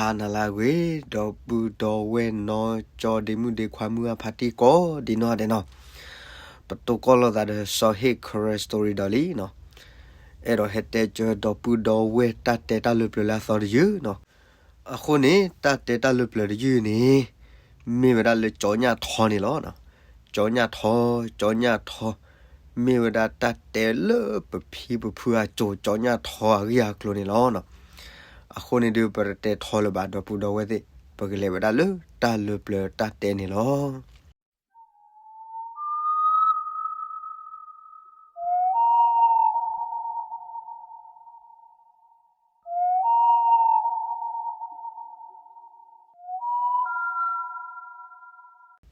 ဟါနၤလၢအဂ့ၤ, ဒီပုၢ်ဒီဝဲၢ်နီၢ်ကၠီဒ့မုၣ်ဒ့ခွါမုၢ်အဖါတံၢ်ကိးဒံးနီၢ်ဒဲးနီၤ, ပတိၢ်ကီၢ်လိာ်သးဒီးစီၤဟ့ၣ် Karen Story ဒီးလံနီၤ, အဲၣ်ဒိးဟဲတဲကၢဒီပုၢ်ဒီဝဲၢ်တၢ်တဲတၢ်လၢပျၢၤလၢအသီတယုၢ်နီၤ. အဃိန့ၣ် တၢ်တဲတၢ်လၢပျၢၤတယုၢ်န့ၣ် မ့ၢ်ဝဲဒၣ်လၢကၠီညၣ်ထီန့ၣ်လီၤ. ကၠီညၣ်ထီ, ကၠီညၣ်ထီ, မ့ၢ်ဝဲဒၣ်တၢ်တဲလၢပဖံပဖုအစိၤ ကၠီညၣ်ထီအဂ့ၢ်အကျိၤန့ၣ်လီၤ. အဃိန့ၣ်ဒုး ပတတဲထီလၢၤဘၣ်ဒီပုၢ်ဒီဝဲၢ်သ့ၣ်, ပကလဲၤဝဲဒၣ်လၢတၢ်လၢပျၢၤတၢ်တဲန့ၣ်လီၤ.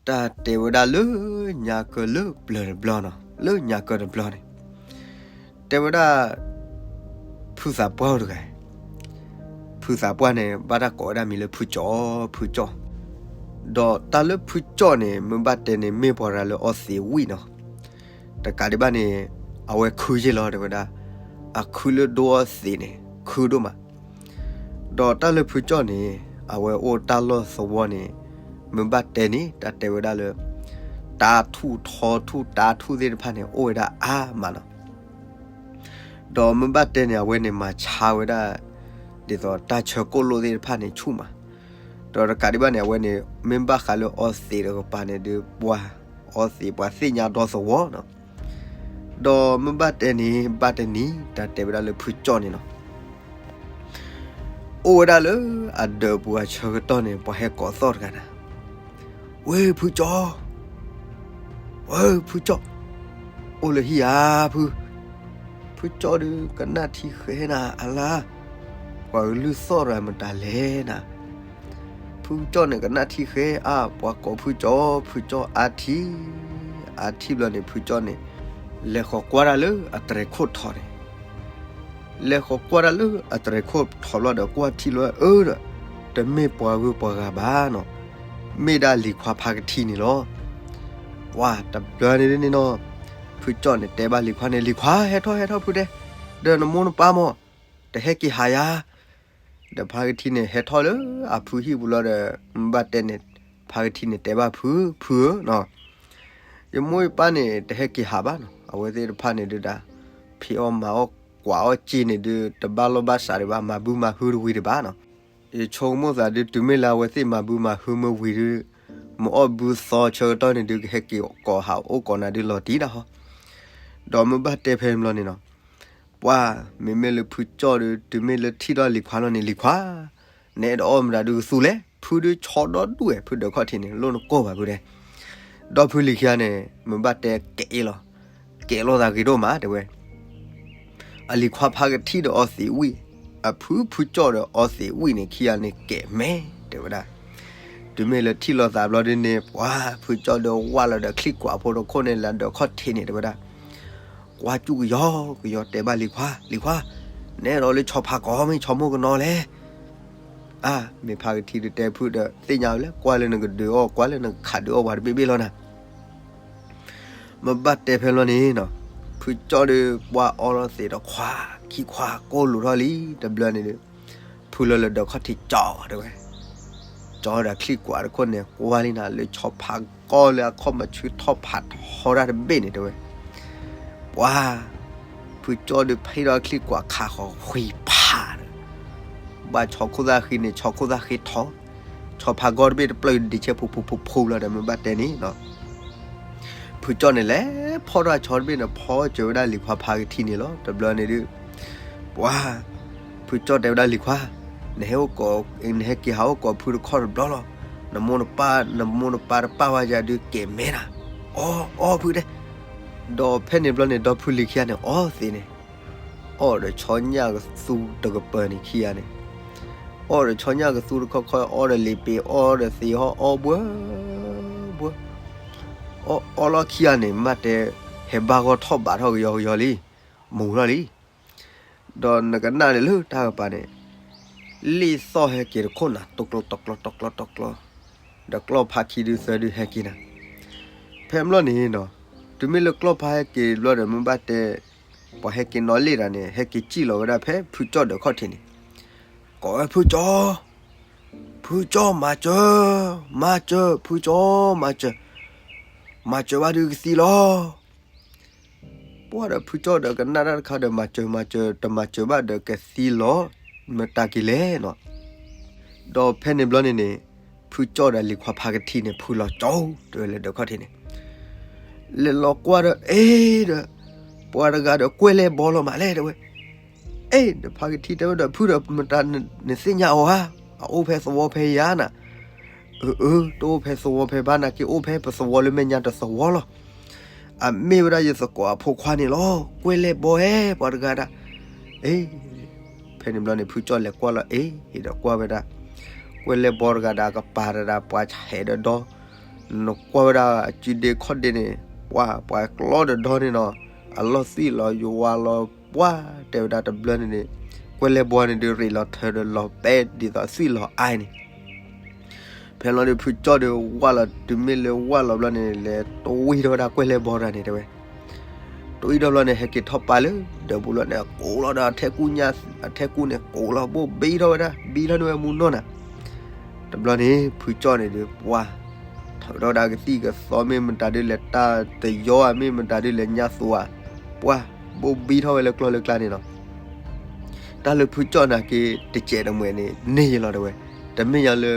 တၢ်တဲဝဲဒၣ်လၢညါကၢလၢပျၢၤတဘျီနီၤ, လၢညါကၢတဘျီန့ၣ် တဲဝဲဒၣ် ဖုသးပှၢ်အိၣ်တဂၤ, ဖုသးပှၢ်န့ၣ် ဘၣ်တၢ်ကိးဝဲဒၣ်မံၤလၢဖုကၠီ, ဖုကၠီ, ဒီးတၢ်လၢဖုကၠီန့ၣ် မ့ၢ်ဘၣ်တဲန့ၣ် မ့ၢ်ပှၤရၤလၢအီသံးဝံၣ်နီၤ. တကးဒံးဘၣ်န့ၣ် အဝဲခုယ့ၢ်လီၤ တဲဝဲဒၣ်, အခုလၢဒိအီသံးန့ၣ် ခုဒိၣ်မး. ဒီးတၢ်လၢဖုကၠီန့ၣ် အဝဲအိၣ်တၢ်လီၢ်သဝီန့ၣ် မ့ၢ်ဘၣ်တဲန့ၣ် တၢ်တဲဝဲဒၣ်လၢ တၢ်ထူၣ်ထီထူၣ်တၢ်ထူၣ်သ့ၣ်တဖၣ်န့ၣ် အိၣ်ဝဲဒၣ်အါမးနီၤ. ဒီးမ့ၢ်ဘၣ်တဲန့ၣ် အဝဲန့ၣ်မၤဆါဝဲဒၣ် ဒ်သိးတၢ်ဆၢကိၣ်လိၣ်သ့ၣ်တဖၣ်န့ၣ်ဆူၣ်မး. ဒီးတကးဒံးဘၣ်န့ၣ် အဝဲန့ၣ် မ့ၢ်ဘၣ်ဃးလၢအီသံးတကပၤန့ၣ်ဒုး ပှၤအီသံးပှၤသ့ၣ်ညါဒီသဝီနီၤ. ဒီးမ့ၢ်ဘၣ်တဲန့ၣ် ဘၣ်တနံၤ တၢ်တဲဝဲဒၣ်လၢဖုကၠီန့ၣ်နီၤ အိၣ်ဝဲဒၣ်လၢအဒၢးပူၤအဆၢကတီၢ်န့ၣ် ပှၤဟဲကိးသီၣ်တဂၤန့ၣ်, ဝ့ၢ်ဖုကၠီ, ဝ့ၢ်ဖုကၠီ, အိၣ်လၢဟံၣ်ဧါဖု, ဖုကၠီဒုးကနၣ်ထံဃဲနၤအလါ, ပှၤကလုၢ်သီၣ်ရၤမတၤလဲၣ်နၤ ဖုကၠီန့ၣ်ကနၣ်ထံဃဲအါ, ပှၤကိးဖုကၠီ, ဖုကၠီအါထံၣ်, အါထံၣ်ဘျီန့ၣ် ဖုကၠီန့ၣ် လဲၤဃီၤကွၢ်တၢ်လၢအတြဲၤခိၣ်ထီန့ၣ်, လဲၤဃီၤကွၢ်တၢ်လၢအတြဲၤခိၣ်ထီဘျီဒီး ကွၢ်ထံၣ်လီၤအၢဒီး တမ့ၢ်ပှၤဂုၤပှၤဂၤဘၣ်နီၤ, မ့ၢ်ဒၣ်လံၤခွါဖါကထံန့ၣ်လီၤ. ပှၤတဘျီန့ၣ်ဒ်န့ၣ်နီၤ, ဖုကၠီန့ၣ်တဲဘၣ်လံၤခွါန့ၣ်, လံၤခွါ ဟဲထီၣ်ဟဲထီၣ်ဖုတဲ, ဒီးနမိၢ်နပၢ်မး တဟဲက့ၤဟးယၤ ဒီးဖါကထံန့ၣ် ဟဲထီၣ်လၢအဖုဟံၣ်ပူၤလီၤဒီး မ့ၢ်ဘၣ်တဲန့ၣ် ဖါကထံန့ၣ်တဲဘၣ်ဖု, ဖုဧၢ, ယမိၢ်ယပၢ်န့ၣ် တဟဲက့ၤဟးဘၣ်နီၤ, အဝဲသ့ၣ်တဖၣ်န့ၣ်ဒုးဒၣ် ဖံးအီၣ်မၤအီၣ်ကွၢ်အီၣ်က့ၤန့ၣ်ဒုး တဘၣ်လိာ်ဘၣ်စးဒံးဘၣ်, မၤဘုမၤဟုတဝံၤဒံးဘၣ်နီၤ. ယဆိကမိၣ်သးဒုး တုၤမ့ၢ်လၢအဝဲသ့ၣ်မၤဘုမၤဟုမ့ၢ်ဝံၤဒုး မ့ၢ်အီၣ်ဘုသီဆၢကတီၢ်န့ၣ်ဒုး ကဟဲက့ၤကိးဟးအိၣ်ကိးနၤဒုးလီၤတံၢ်ဒၣ်ဟီ. ဒီးမ့ၢ်ဘၣ်တဲဖဲန့ၣ်ဘျီန့ၣ်နီၤ ပှၤ မ့မ့ၢ်လၢဖုကၠီဒီး တုၤမ့ၢ်လၢထံၣ်ထီၣ်လံၤခွါလီၤန့ၣ် လံၤခွါ, နအဲၣ်ဒိးအီၣ်မတၤဒုးကသူလဲၣ်, ဖုဒုးဆီဒီဒူၣ်ဝဲ ဖုဒၢးခီၣ်ထံးန့ၣ် လိၣ်နကိၢ်ဘၣ်ဖုတဲ. ဒီးဖုလံၤခံဂၤန့ၣ် မ့ၢ်ဘၣ်တဲကဲအ့ၣ်လီၤ, ကဲလိာ်သးဂ့ၤဒိၣ်မးတဲဝဲ အလံၤခွါဖါကထံဒီးအီသံးဝံၣ်, အဖုဖုကၠီဒီးအီသံးဝံၣ်န့ၣ် ခံဂၤန့ၣ်ကဲမဲာ်တဲဝဲဒၣ်. တုၤမ့ၢ်လၢထံၣ်လိာ်သးဘျီဒ်န့ၣ် ပှၤဖုကၠီဒီးဝၢ်လီၤဒီးချံၣ်ကွၢ်ဖိတခိၣ်န့ၣ် လၢဒၢးခီၣ်ထံးန့ၣ်တဲဝဲဒၣ်. ကွၢ်ကၠူၣ်ကယီကယီတဲဘၣ်လံၤခွါ, လံၤခွါ, နအဲၣ်ဒိးလၢဆီဖါကီးမ့ၢ်ဆီမိၢ်ကနီၤလဲၣ်. အါ မ့ၢ်ဖါကထံဒုးတဲဖုဒီး သ့ၣ်ညါဝဲလၢ ကွၢ်လၢနကဒုးအီၣ် ကွၢ်လၢနကခးဒုးအီၣ်ပှၤတဘ့ၣ်ဘ့ၣ်လီၤနၤ. မ့ၢ်ဘၣ်တဲဖဲလီၤန့ၣ်နီၤ, ဖုကၠီဒီးပှၤအီလီၤသံးဒီးခွါခံခွါကိၢ်လိာ်ထီၣ်လံ တဘျီန့ၣ်ဒုး ဖုလၢလၢဒၢးခီၣ်ထံးကၠီတဲဝဲ, ကၠီဒီးချံၣ်ကွၢ်တခိၣ်န့ၣ် ကွၢ်လံနၤ လၢဆီဖါကီးလၢအခီၣ်မဆူထီၣ်ဖးထီတၢ်တဘ့ၣ်န့ၣ်တဲဝဲ. ပှၤ ဖုကၠီဒုးဖံးထီၣ်ချံၣ်ကွၢ်ခးဃီၤဃံးဖးဒီး ဘၣ်ဆီခိၣ်သၣ်ဃံန့ၣ် ဆီခိၣ်သၣ်ဃံထီၣ်, ဆီဖါကီးတဘ့ၣ်တပျၢၢ်ဒံးဆဲးဖူဖူဖူဖူလီၤဒီး မ့ၢ်ဘၣ်တဲန့ၣ်နီၤ ဖုကၠီန့ၣ်လဲၤဖီၣ်ထီၣ်ဆီတဘ့ၣ်န့ၣ် ဖီစၢၤဝဲဒၣ်လံၤခွါဖါကထံန့ၣ်လီၤ. တဘျီန့ၣ်ဒုး ပှၤ ဖုကၠီတဲဝဲဒၣ်လံၤခွါ, နဟဲအိၣ်ကိး နဟဲက့ၤဟးအိၣ်ကိးဖုတခီတဘျီလီၤ. နမိၢ်နပၢ် နမိၢ်နပၢ်တပာ်ဝဲယၤဒုးကဲမဲာ်နၤ, အီ အီဖုတဲ. ဒီးဖဲန့ၣ်ဘျီန့ၣ် ဒီဖုလံၤခံဂၤန့ၣ် အီသံးန့ၣ် အီဒီးဆီညၣ်ကသူတကပၤန့ၣ်ခံဂၤန့ၣ်, အီဒီးဆီညၣ်ကသူတခီခီ အီဒီးလံာ်ပ့ၤ အီဒီးသ့ၣ်ဟီၣ် အီဘှၢဘှၢ, အီအီလီၢ်ခံဂၤန့ၣ် မ့ၢ်တဲ ဟဲဘၣ်ဂီၢ်ထီၣ်ဘးထီၣ်ကယီကယီလံ, မူၤထီၣ်လံ. ဒီးနကနၣ်န့ၣ်လၢတၢ်ကပၤန့ၣ် လံာ်သီၣ်ဟဲက့ၤတခိၣ်နၤ တကျီတကျီတကျီတကျီ, ဒီးကျီၢ်ဖါခံဒုးသၢဒုးဟဲက့ၤနၤ. ဖဲဘျီန့ၣ်နီၤ, တုၤမ့ၢ်လၢကျီၢ်ဖါဟဲက့ၤဘျီဒီး မ့ၢ်ဘၣ်တဲ ပှၤဟဲက့ၤနီၣ်လ့ၣ်တၢ်န့ၣ် ဟဲက့ၤစံၣ်လီၤဝဲဒၣ်ဖဲဖုကၠီဒီးခီၣ်ထံးန့ၣ်, ကိးဝဲဖုကၠီ, ဖုကၠီၣ်မၤစၢၤ, မၤစၢၤ, ဖုကၠီၣ်မၤစၢၤ, မၤစၢၤဘၣ်ဒုးကသံလီၤ. ပှၢ်ဒီးဖုကၠီၣ်ဒီးကနၣ်တၢ်တခါဒီး မၤစၢၤမၤစၢၤ တမၤစၢၤဘၣ်ဒီးကသံလီၤ, မတၤက့ၤလဲၣ်နီၤ. ဒီးဖဲန့ၣ်ဘျီန့ၣ်န့ၣ်, ဖုကၠီၣ်ဒီးလံၤခွါဖါကထံန့ၣ် ဖုလီၤကၠီ တဲဝဲလၢဒၢးခီၣ်ထံးန့ၣ်, လဲၤလီၤကွၢ်ဒီး အ့ဒီး, ပှၤတဂၤဒီးကွဲၢ်လဲၢ်ဘီလီၤမးလဲၣ် တဲဝဲ. အ့ ဒီးဖါကထံတဲဝဲဒီး ဖုဒီးမတၤနသ့ၣ်ညါအီၤဧါ, အအိၣ်ဖဲသဝီဖဲယၤနၤ. အၢ အၢ တအိၣ်ဖဲသဝီဖဲဘၣ် နာ်က့အိၣ်ဖဲပသဝီလၢမဲာ်ညါတသဝီလီၤ. အမ့ၢ်ဝဲဒၣ်ယသကိးအဖိခွါန့ၣ်လီၤ. ကွဲၢ်လဲၢ်ဘီဧၢ ပှၤတဂၤဒၣ်. အ့ ဖဲန့ၣ်ဘျီန့ၣ် ဖုကၠီၣ်လဲၤကွၢ်လီၤ အ့ဒီးကွၢ်ဝဲဒၣ် ကွဲၢ်လဲၢ်ဘီတဂၤဒီး အကပၤတဒၣ် ပှၤဆဲးဒီးဒီ, နကွၢ်ဝဲဒၣ်အစုဒ့ခီၣ်ဒ့န့ၣ်, ပှၤ ပှၤကျီဒီးဒီန့ၣ်နီၤ, အလီၢ်သွံၣ်လီၤယွၤလီၤပှၢ် တဲဝဲဒၣ်တဘျီန့ၣ်န့ၣ်, ကွဲၢ်လဲၢ်ဘီန့ၣ်ဒုး ရ့းလီၤထၢဒီးလီၤပဲဒ်သိးသွံၣ်လီၤအါန့ၣ်. ဖဲလီၤန့ၣ် ဖုကၠီၣ်ဒီးဝၢ်လီၤ တုၤမ့ၢ်လၢဝၢ်လီၤဘျီန့ၣ် လဲၤတဝံထီၣ်ဝဲဒၣ်ကွဲၢ်လဲၢ်ဘီတဂၤန့ၣ် တဲဝဲ. တဝံထီၣ်ဘျီန့ၣ် ဟဲက့ၤထီၣ်ပာ်လၢဒၢးပူၤလီၤန့ၣ် အကိးလီၤဒီးအထဲကူၣ်ညါ, အထဲကူၣ်န့ၣ် ကိးလီၤဘိၣ်ဘံထီၣ်ဝဲဒၣ် ဘံထီၣ်န့ၢ်ဝဲမူနီၢ်နၤ. တဘျီန့ၣ် ဖုကၠီၣ်န့ၣ်ဒုး ပှၤ ထုးထီၣ်ဝဲဒၣ်ကသံၣ်ကသီ မ့ၢ်မတၤဒုးလဲၤတၢ်တယီဧါ မ့ၢ်မတၤဒုးလဲၤညါသူဧါ, ပှၤ ဘိၣ်ဘံထီၣ်ဝဲလၢကျီၢ်လၢကျါန့ၣ်လီၤ. တၢ်လၢဖုကၠီၣ်နာ်က့ တစဲးတမှဲာ်န့ၣ် န့ၢ်ယလီၤတဲဝဲ, တမ့ၢ်ညါလၢ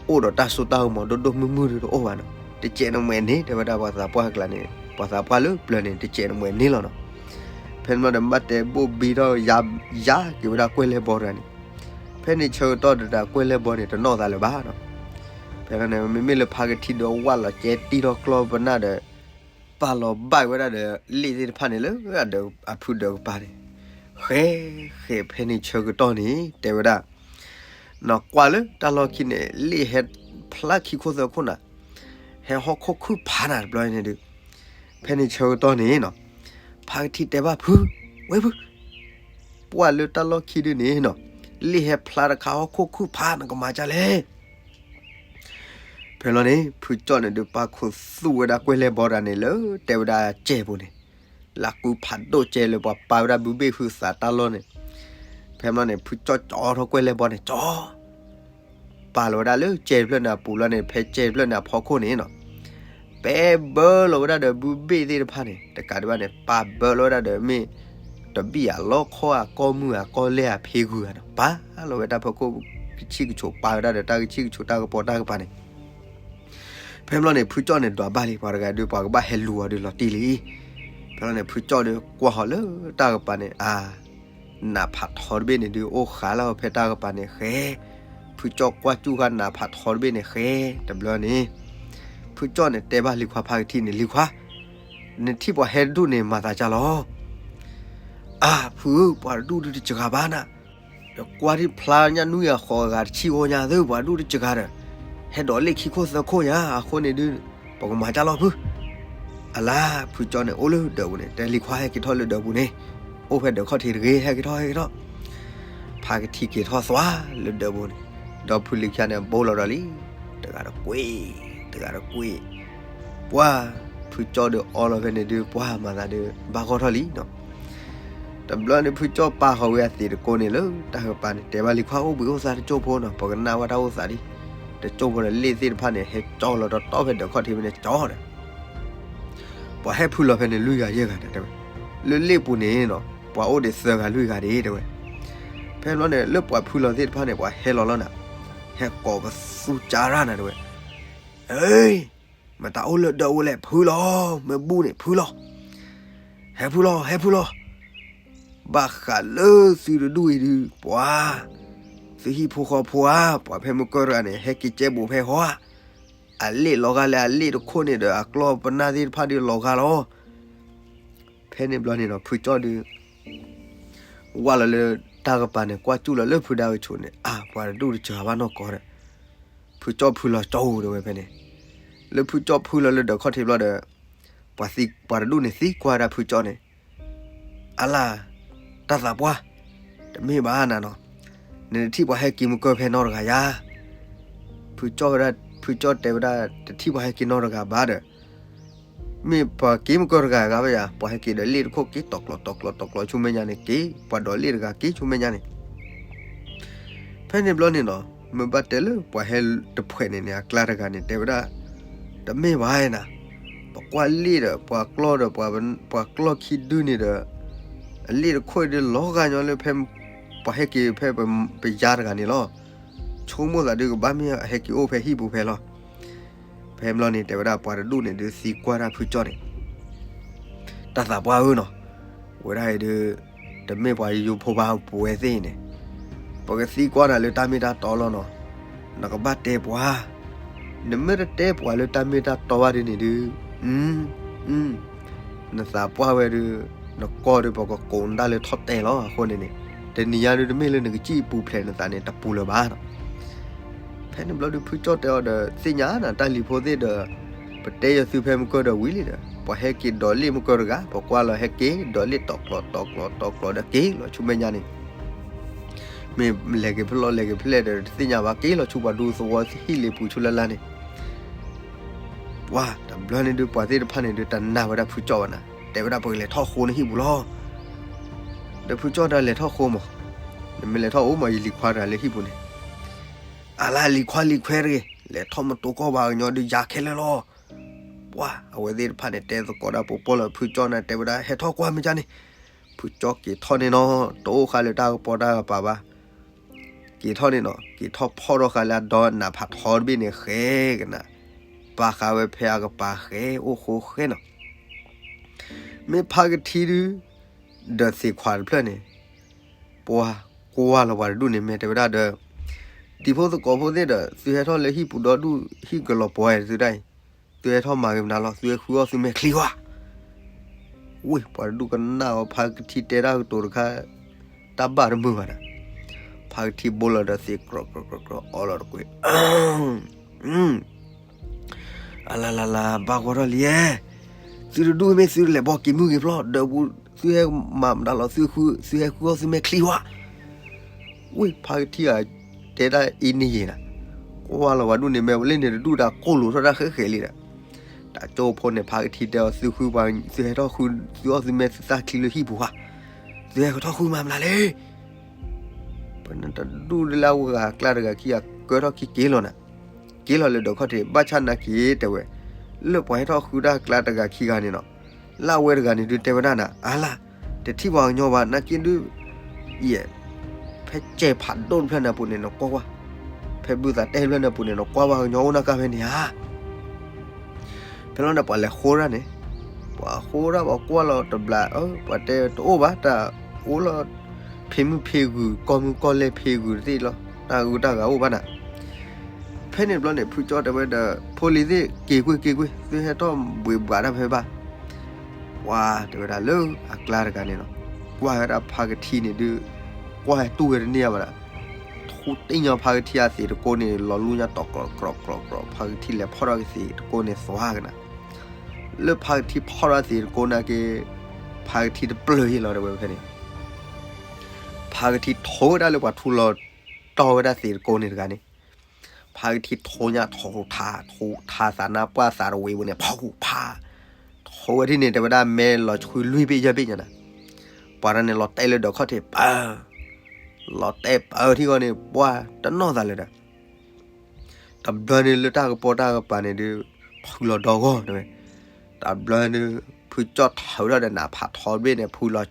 အိၣ်ဒီးတၢ်စိတၢ်ကမီၤဒိၣ်ဒိၣ်မုၢ်မုၢ်ဒုးတအိၣ်ဘၣ်နီၤ, တစဲးတမှဲာ်န့ၢ် တဲဝဲဒၣ်ပှၤသးပှၢ်အကျါန့ၣ်, ပှၤသးပှၢ်လၢပျၢၤန့ၣ် တစဲးတမှဲာ်န့ၢ်လီၤနီၤ. ဖဲန့ၣ်ဘျီဒီး ဘၣ်တဲဘိၣ်ဘံထီၣ် ယၤက့ၤဝဲဒၣ်ကွဲၢ်လဲၢ်ဘီတဂၤန့ၣ်, ဖဲန့ၣ်ဆၢကတီၢ်ဒီး ကွဲၢ်လဲၢ်ဘီန့ၣ် တနီၣ်သးလၢၤဘၣ်နီၤ. ဖဲန့ၣ် မ့မ့ၢ်လၢဖါကထံဒီးဝၢ်လီၤကဲတံၢ်ထီၣ်ကျီၢ်ပနၢ်ဒီး ပာ်လီၤဘၣ်ဝဲဒၣ်ဒီး လ့ၣ်သ့ၣ်တဖၣ်န့ၣ်လၢအဖုဒၢးကပၤန့ၣ်, ဃဲ ဃဲ ဖဲန့ၣ်ဆၢကတီၢ်န့ၣ် တဲဝဲဒၣ်, နကွၢ်လၢတၢ်လီၢ်ခံန့ၣ် လ့ၣ်ဟဲဖျါခံခိၣ်သၢခိၣ်နၤ, ဟဲဟီၣ်ခိၣ်ခုၣ်ဖးနၤတဘျီန့ၣ်ဒုး, ဖဲန့ၣ်ဆၢကတီၢ်န့ၣ်နီၤ, ဖါကထံတဲဘၣ်ဖု, ဝဲဖု, ပှၢ်လၢတၢ်လီၢ်ခံဒုးန့ၣ်နီၤ, လ့ၣ်ဟဲဖျါတခါဟီၣ်ခိၣ်ခုၣ်ဖး နကမၤဒ်လဲၣ်. ဖဲလီၤန့ၣ် ဖုကၠီၣ်န့ၣ်ဒုး ပာ်ခူသူၣ်ဝဲဒၣ်ကွဲၢ်လဲၢ်ဘီတဂၤန့ၣ် လၢတဲဝဲဒၣ်စဲးပူၤန့ၣ်, လၢကူဖးဒိၣ်စဲးလၢပှၤပာ်ဝဲဒၣ်ဘုဘ့ၣ်ဃုာ်သးတၢ်လီၢ်န့ၣ်. ဖဲလီၤန့ၣ် ဖုကၠီၣ်ကၠီထီၣ်ကွဲၢ်လဲၢ်ဘီန့ၣ် ကၠီ ပာ်လီၤဝဲဒၣ်လၢစဲးတဖျၢၣ်န့ၣ်အပူၤလီၤန့ၣ်, ဖဲစဲးတဖျၢၣ်န့ၣ်အဖီခိၣ်န့ၣ်နီၤ, ပဲဘၢလီၤဝဲဒၣ်ဒီးဘုဘ့ၣ်သ့ၣ်တဖၣ်န့ၣ် တကးဒံးဘၣ်န့ၣ် ပာ်ဘၢလီၤဝဲဒၣ်ဒီးမ့ၢ် တဘ့ၣ်ဧါ လီခီဧါ ကီၢ်မုၢ်ဧါ ကီၢ်လဲၢ်ဧါ ဖ့ဂုၤဧါနီၤ, ပာ်လီၤဝဲတၢ်ဖီခိၣ်ကဆံၣ်ကဆိး ပာ်ဝဲဒၣ်ဒီးတၢ်ကဆံၣ်ကဆိးတၢ်ကပီၤတၢ်ကပၤန့ၣ်. ဖဲဘျီန့ၣ် ဖုကၠီၣ်န့ၣ် ဒွးဘၣ်လံ ပှၤတဂၤဒုး ပှၤကဘၣ်ဟဲလူၤအီၤဒုးလီၤတံၢ်လံ. ဖဲလီၤန့ၣ် ဖုကၠီၣ်ဒုးကွၢ်ဃီၤလၢတၢ်ကပၤန့ၣ် အါ နးဖးထီတဘ့ၣ်န့ၣ်ဒုး အိၣ်ဃးလၢဖဲတၢ်ကပၤန့ၣ်ဃဲ, ဖုကၠီၣ်ကွၢ်စူၣ်ဃာ်နးဖးထီတဘ့ၣ်န့ၣ်ဃဲ, တဘျီန့ၣ် ဖုကၠီၣ်န့ၣ်တဲဘၣ်လံၤခွါဖါကထံန့ၣ် လံၤခွါ, နထံၣ်ပှၤဟဲတဒူၣ်န့ၣ် မၤသးဒ်လဲၣ်. အါ ဖုဧၢ ပှၤတဒူၣ်ဒုးတစှၤဘၣ်နၤ, ဒီးကွၢ်ထံၣ်ဖျါညၣ်နွံဂၤဃိးဂၤတဆံဂီၢ်ညါသ့ၣ် ပှၤဒူၣ်တစှၤဒီး ဟဲဒိးလ့ၣ်ခံခိၣ်သၢခိၣ်ညါ အဃိန့ၣ်ဒုး ပကမၤဒ်လဲၣ်ဖု. အလါ ဖုကၠီၣ်န့ၣ် အိၣ်လၢဒၢးပူၤန့ၣ် တဲလံၤခွါဟဲက့ၤထီၣ်လၢဒၢးပူၤန့ၣ်, အိၣ်ဖဲဒၢးခီၣ်ထံးတဂ့ၤ ဟဲက့ၤထီၣ် ဟဲက့ၤထီၣ်. ဖါကထံက့ၤထီၣ်သွါလၢဒၢးပူၤန့ၣ်, ဒီးဖုလံၤခံဂၤန့ၣ် ဘိလီၤဒီးလံ, တဂၤဒီးကွံာ်, တဂၤဒီးကွံာ်, ပှၢ် ဖုကၠီၣ်ဒုးအီလီၤဖဲန့ၣ်ဒုး ပှၢ်မၤသးဒုး ဘၣ်ဂီၢ်ထီၣ်လံနီၤ. တဘျီန့ၣ် ဖုကၠီၣ်ပာ်ဃီၤဝဲအသံးတကိးန့ၣ်လၢတၢ်ကပၤန့ၣ် တဲဘၣ်လံၤခွါ အိၣ်ဘှံးအိၣ်သါတကၠိၢ်ဖိနီၤ, ပကနၣ်ဝဲတၢ်အိၣ်သးဒ် တကၠိၢ်ဖိဒီးလ့ၣ်သ့ၣ်တဖၣ်န့ၣ် ဟဲကၠီလီၤတီတီဖဲဒၢးခီၣ်ထံးဖဲန့ၣ်ကၠီဒီး ပှၤဟဲဖုလီၤဖဲန့ၣ် လွံၢ်ဂၤယဲၢ်ဂၤဒီးတဲဝဲ, လၢလ့ၣ်ပူၤန့ၣ်နီၤ ပှၤအိၣ်ဒံးသၢဂၤလွံၢ်ဂၤဒံးတဲဝဲ. ဖဲဘျီန့ၣ် လၢပှၤဖုလီၤသ့ၣ်တဖၣ်န့ၣ် ပှၤဟဲလီၤလီၤနၤ, ဟဲကိးပသူကၢ်ရၣ်နၤတဲဝဲ, အ့ မတၤအိၣ်လၢဒၢးပူၤလဲၣ် ဖုလီၤ, မ့ၢ်ဘူၣ်န့ၣ်ဖုလီၤ, ဟဲဖုလီၤ ဟဲဖုလီၤ. ဘၣ်ဃးလၢသုတဒူၣ်အံၤဒုး ပှၤ သုဟံၣ်ဖိဃီဖိဧါ, ပှၤဖဲမုၢ်ကၢၢ်တဂၤန့ၣ် ဟဲက့ၤကဲဘူးဖဲဟီဧါ, အလ့ၣ်လီၤဂာ်လၢအလ့ၣ်တခိၣ်န့ၣ်ဒီး အကျီၢ်ပနၢ်သ့ၣ်တဖၣ်ဒုးလီၤဂာ်လီၤ. ဖဲန့ၣ်ဘျီန့ၣ်ဒီး ဖုကၠီၣ်ဒုး ဝၢ်လီၤလၢတၢ်ကပၤန့ၣ် ကွၢ်စူၣ်လီၤလၢဖုဒါကဆူးန့ၣ် အါ ပှၤတဒူၣ်တစှၤဘၣ်နီၢ်ကီၢ်ဒီး ဖုကၠီၣ်ဖုလီၤကၠီဧိၤတဲဝဲဖဲန့ၣ်, လၢဖုကၠီၣ်ဖုလီၤလၢဒၢးခီၣ်ထံးဘျီဒီး ပှၤတဒူၣ်န့ၣ်သံကွၢ်ဒၣ်ဖုကၠီၣ်န့ၣ်, အလါ တၢ်သးပှၢ်, တမ့ၢ်ဘၣ်နၤနီၤ, နတထံၣ်ပှၤဟဲက့ၤမုၢ်ကၢၢ်ဖဲနီတဂၤယါ. ဖုကၠီၣ်ဝဲဒၣ် ဖုကၠီၣ်တဲဝဲဒၣ် တထံၣ်ပှၤဟဲက့ၤနီတဂၤဘၣ်ဒီး မ့ၢ်ပှၤက့ၤမုၢ်ကၢၢ်တဂၤဂၤဘၣ်ယါ, ပှၤဟဲက့ၤဒီးလ့ၣ်တခိၣ်က့ၤတီၤကျီၤတီၤကျီၤတီၤကျီၤဆူမဲာ်ညါန့ၣ်က့ၤ, ပှၤဒိးလ့ၣ်တဂၤက့ၤဆူမဲာ်ညါန့ၣ်. ဖဲန့ၣ်ဘျီန့ၣ်နီၤ မ့ၢ်ဘၣ်တဲလၢပှၤဟဲတဖှဲးန့ၣ်န့ၣ် အကျါတဂၤန့ၣ် တဲဝဲဒၣ်, တမ့ၢ်ဘၣ်နၤ, ပကွၢ်လံာ်ဒီး ပှၤကျီၢ်ဒီး ပှၤကျီၢ်ခံဒုန့ၣ်ဒီး အလံာ်တခိၣ်အံၤဒုးလီၤဂာ်ညီလၢဖဲ ပှၤဟဲက့ၤဖဲပယါတဂၤန့ၣ်လီၤ. ဆိကမိၣ်သးဒုးကဘၣ်မ့ၢ်ဟဲက့ၤအိၣ်ဖဲဟံၣ်ပူၤဖဲလီၤ. ဖဲဘျီန့ၣ် တဲဝဲဒၣ်ပှၤတဒူၣ်န့ၣ်ဒုးသံကွၢ်တၢ်ဖုကၠီၣ်န့ၣ်, တၢ်သးပှၢ်ဧၢနီၤ, ဝဲဒၣ်အံၤဒုး တမ့ၢ်ပှၤယိယိဖိဘၣ်ပဝဲသ့ၣ်အံၤန့ၣ်, ပကသံကွၢ်နၤလၢတၢ်မ့ၢ်တၢ်တီလီၤနီၤ, နကဘၣ်တဲပှၤ, နမ့ၢ်တတဲပှၤလၢတၢ်မ့ၢ်တၢ်တီဘၣ်ဒ်န့ၣ်ဒုး, နသးပှၢ်ဝဲဒုး, နကိးဒုးပကကိးနတၢ်လၢထီၣ်တဲာ်လီၤ. အဃိန့ၣ်န့ၣ် တနံၤညါဒုးတမ့ၢ်လၢနကစံၣ်ပူၤဖျဲးနသးန့ၣ် တပူၤလၢၤဘၣ်နီၤ. ဖဲန့ၣ်ဘျီဒုး ဖုကၠီၣ်တဲအီၤဒီး သ့ၣ်ညါနၤတၢ်လံၤဖိသ့ၣ်ဒီး, ပတဲယသုဖဲမုၢ်ကၢၢ်ဒီးဝံၤလံဒီး ပှၤဟဲက့ၤဒိးလ့ၣ်မုၢ်ကၢၢ်တဂၤ ပကွၢ်လီၤဟဲက့ၤဒိးလ့ၣ်တီၤကျီၤတီၤကျီၤတီၤကျီၤဒီးက့ၤလီၤဆူမဲာ်ညါန့ၣ်, မ့ၢ်လဲၤက့ၤဖဲလဲၣ်လဲၤက့ၤဖဲလဲၣ်ဒီးတသ့ၣ်ညါဘၣ် က့ၤလီၤဆူပှၤဒူသဝီဟံၣ်လ့ၤပူၤဆူလၢ်လၢ်န့ၣ် ပှၤတဘျီန့ၣ်ဒုး ပှၤသ့ၣ်တဖၣ်န့ၣ်ဒုး တနာ်ဝဲဒၣ်ဖုကၠီၣ်ဘၣ်နၤ, တဲဝဲဒၣ်ပကလဲၤထီၣ်ဃိနဟံၣ်ပူၤလီၤ. ဒီးဖုကၠီၣ်တဲလဲၤထီၣ်ဃိမး, နမ့ၢ်လဲၤထီၣ်အိၣ်မး ယလံၤခွါတဂၤလၢဟံၣ်ပူၤန့ၣ်, အလါလံၤခွါလံၤခွဲတဂ့ၤ, လဲၤထီၣ်မတိၤကီၢ်ဘၣ်ကညီဒုးယၤခဲလၢာ်လီၤ. ပှၤအဝဲသ့ၣ်တဖၣ်န့ၣ် တဲသကိးတၢ်ပီၤပီၢ်လီၤ ဖုကၠီၣ်န့ၣ် တဲဝဲဒၣ်ဟဲထီၣ်ကွၢ်မ့ၢ်ကၢ်န့ၣ်, ဖုကၠီၣ်က့ၤထီၣ်န့ၣ်နီၤ တအိၣ်ဃာ်လၢတၢ်ကပီၤတၢ်ကပၤဘၣ် က့ၤထီၣ်န့ၣ်နီၤ က့ၤထီၣ်ဖီၣ်ထီၣ်ဃာ်လၢအဒီနးဖးထီတဘ့ၣ်န့ၣ်ဃဲကနၤ, ပာ်ဃာ်ဝဲဖဲအကပၤဃဲအိၣ်ဃိဃဲနီၤ, မ့ၢ်ဖါကထံဒုး, ဒီးသ့ၣ်ခွါတဖျၢၣ်န့ၣ်, ပှၤကွၢ်လီၤပှၤတဒူၣ်န့ၣ် မ့ၢ်တဲဝဲဒၣ်ဒီး, တံၤဖိသကိးဖိသ့ၣ်ဒီး သုဟဲထီၣ်လၢဟံၣ်ပူၤဒီဒူၣ် ဟံၣ်ကလီၤပှီၤသုဒၣ်အံၤ, သုဟဲထီၣ်မၤဂ့ၤမနုၤလီၤ သုဟဲဃုအီၣ်သုမဲာ်ချံဝါ ဝ့ၢ် ပှၤတဒူၣ်ကနၣ်အီၤ ဖါကထံတဲတၢ်ကတိၤတခါ, တၢ်ဘၣ်တမုာ်ဘၣ်ဒီး, ဖါကထံဘိလီၤဒီးသ့ၣ်ကြီကြီကြီအီလီၤတကွံာ်, အလါလါလါ ဘၣ်ဂီၢ်ထီၣ်လံ, သုတဒူၣ်မ့ၢ်သုလဲၤဘီက့ၤမုၢ်ဂ့ၤဖျီၣ် ဒီးပူၤ သုဟဲမၤမတၤလီၤ သုဃု သုဟဲဃုအီၣ်သုမဲာ်ချံဝါ ဝ့ၢ် ဖါကထံဧၢ, တဲဒၣ်အ့န့ယဲနၤ, ကွၢ်လီၤဝဲဒူၣ်န့ၣ် မ့ၢ်ဝဲလၢန့ၣ်တဒူၣ်တၢ်ကိၢ်လိာ်ထီၣ်တၢ်ဃဲဃဲလံဒီး, တၢ်ကၠိဖိန့ၣ် ဖါကထံတဲအီၤ သုဃုပှၤ သုဟဲထီၣ်ဃု သုအီၣ်သုမဲာ်သုသၣ်ချံလၢဟံၣ်ပူၤဧါ, သုဟဲကထီၣ်ဃုမၤမနုၤလဲၣ်, ပနတဒူၣ်လၢအဝဲဂၤအကျါတဂၤခံဂၤ ကၢထီၣ်ခံက့ၤလီၤနၤ, က့ၤလီၤလၢဒိးခီၣ်ထံး ဘၣ်ဆၣ်နာ်က့ၤတဲဝဲ, လၢပှၤဟဲထီၣ်ဃုတၢ်အကျါတဂၤခံဂၤန့ၣ်နီၤ, လၢအဝဲတဂၤန့ၣ်ဒုးတဲဝဲဒၣ်နၤ အါလၢ်, တထံၣ်ပှၤကညီဘၣ် နာ်က့ၤဒုး, ယဲ, ဖဲကဲဖးဒိၣ်တဖျၢၣ်န့ၣ်အပူၤန့ၣ် နကွၢ်ကွၢ်, ဖဲဘုသးတဲတဖျၢၣ်န့ၣ်အပူၤန့ၣ် နကွၢ်ပှၤကညီအိၣ်နီၢ်ကါဖဲန့ၣ်ဧါ ဖဲလီၤန့ၣ် ပှၤလဲၤဃိဒၣ်န့ၣ်, ပှၤဃိဒၣ်ပှၤကွၢ်လီၤတဘျီ, ပှၤတဲတအိၣ်ဘၣ် တၢ်အိၣ်လီၤ, ဖံမုၢ်ဖံဂုၤ ကီၢ်မုၢ်ကီၢ်လဲၢ်ဖံဂုၤတသ့ၣ်လီၤ တၢ်ဂုၤတၢ်ဂၤအိၣ်ဘၣ်နၤ, ဖဲန့ၣ်တဘျီန့ၣ် ဖုကၠီၣ်တဲဝဲဒီး ဖိလံၤသ့ၣ် က့ၤကွ့ၢ်က့ၤကွ့ၢ် သုဟဲထီၣ်ဘှံးဘှးတၢ်ဖဲဘၣ် ပှၤတဲဝဲဒၣ်လၢအကျါတဂၤန့ၣ်လီၤ, ကွၢ်ဝဲဒၣ်ဖါကထံန့ၣ်ဒုး, ကွၢ်ဟဲတူၢ်ဝဲတန့ၢ်ဘၣ်ဒီး, ထူတ့ၢ်ညီဖါကထံအသ့ၣ်တကိးန့ၣ် လီၤလူညါတီၤကြီကြီကြီ ဖါကထံလဲၤဖီၣ်ထီၣ်ကသ့ၣ်တကိးန့ၣ်သွါကနၤ, လၢဖါကထံဖီၣ်ထီၣ်သ့ၣ်တကိးနာ်က့ၤ, ဖါကထံတပျၢၤဟ့ၣ်လီၤတဲဝဲဖဲန့ၣ်, ဖါကထံထိဝဲဒၣ်လၢပှၤထူလီၤတီၢ်ဝဲဒၣ်သ့ၣ်တကိးန့ၣ်တဂၤန့ၣ် ဖါကထံထိညါထိထါ ထိထါသးနါပှၢ်သးတဝံၤပူၤန့ၣ် ဖီၣ်ဖး, ထိဝဲဒ်န့ၣ် တဲဝဲဒၣ်မဲလီၤဆှုလွံၢ်ဘ့ၣ်ယဲၢ်ဘ့ၣ်ညါနၤ, ပှၤတၢ်န့ၣ်လီၤတဲာ်လၢဒိးခီၣ်ထံးပၢ, လီၤတဲာ်ပၢထံဂီၢ်န့ၣ် ပှၤတနီၢ်သးလၢၤဒီး, တဘျီန့ၣ်လၢတၢ်ကပီၤတၢ်ကပၤန့ၣ်ဒုး, ဖုလီၤဒီဂီၢ်တဲဝဲ, တဘျီန့ၣ်, ဖုကၠီၣ်ထုးထီၣ်ဒီးနးဖးထီတဘ့ၣ်န့ၣ် ဖုလီၤကၠီ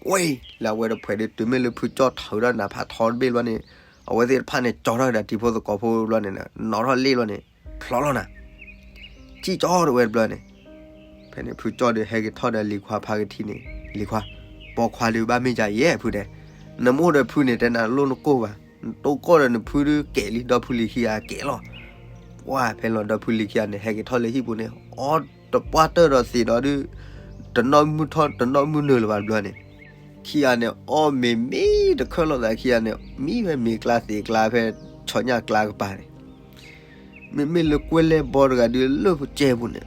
ဝ့ၢ် လၢအဝဲတဖှဲးဒုး တုၤမ့ၢ်လၢဖုကၠီၣ်ထုးထီၣ်နးဖးထီတဘ့ၣ်ဘျီန့ၣ်, အဝဲသ့ၣ်တဖၣ်န့ၣ် ကၠီထီၣ်ကဒီးတံၤဖိသကိးဖိဘျီန့ၣ်, နီၣ်ထီၣ်လ့ၣ်ဘျီန့ၣ်, ဖျီလီၤနၤ, ကံၣ်ကၠီတဝဲတဘျီန့ၣ်, ဖဲန့ၣ်ဖုကၠီၣ်ဒုးဟဲက့ၤထီၣ်ဒီးလံၤခွါဖါကထံန့ၣ်, လံၤခွါ, ပိာ်ခွါဒုးဘၣ်မ့ၢ်ယၤယဲၢ်ဖုတဲ, နမိၢ်ဒီးဖုန့ၣ် တဲနၤလိၣ်နကိၢ်ဘၣ်, နတိၢ်ကီၢ်ဒီးနဖုဒုးကဲးလံ ဒီဖုလံၤခံဂၤကဲးလီၤ, ပှၤဖဲလီၤဒီဖုလံၤခံဂၤန့ၣ် ဟဲက့ၤထီၣ်လၢဟံၣ်ပူၤန့ၣ် အီၣ်တပှၢ်တၢၢ်ဒီးသ့ၣ်ဒီးဒုး, တနီၣ်မုၢ်ထီၣ်တနီၣ်မုၢ်နုာ်လၢၤဘၣ်တဘျီန့ၣ်, ခံဂၤန့ၣ် အီၣ်မ့ၤမ့ၢ်တခၢၣ်လိာ်သးခံဂၤန့ၣ် မံဝဲမ့ၤကျါသ့ၣ်ကျါဖဲ, ဆီညၣ်ကျါကပၤန့ၣ်, မ့မ့ၢ်လၢကွဲၢ်လဲၢ်ဘီတဂၤဒုးလၢပကဲပူၤန့ၣ်,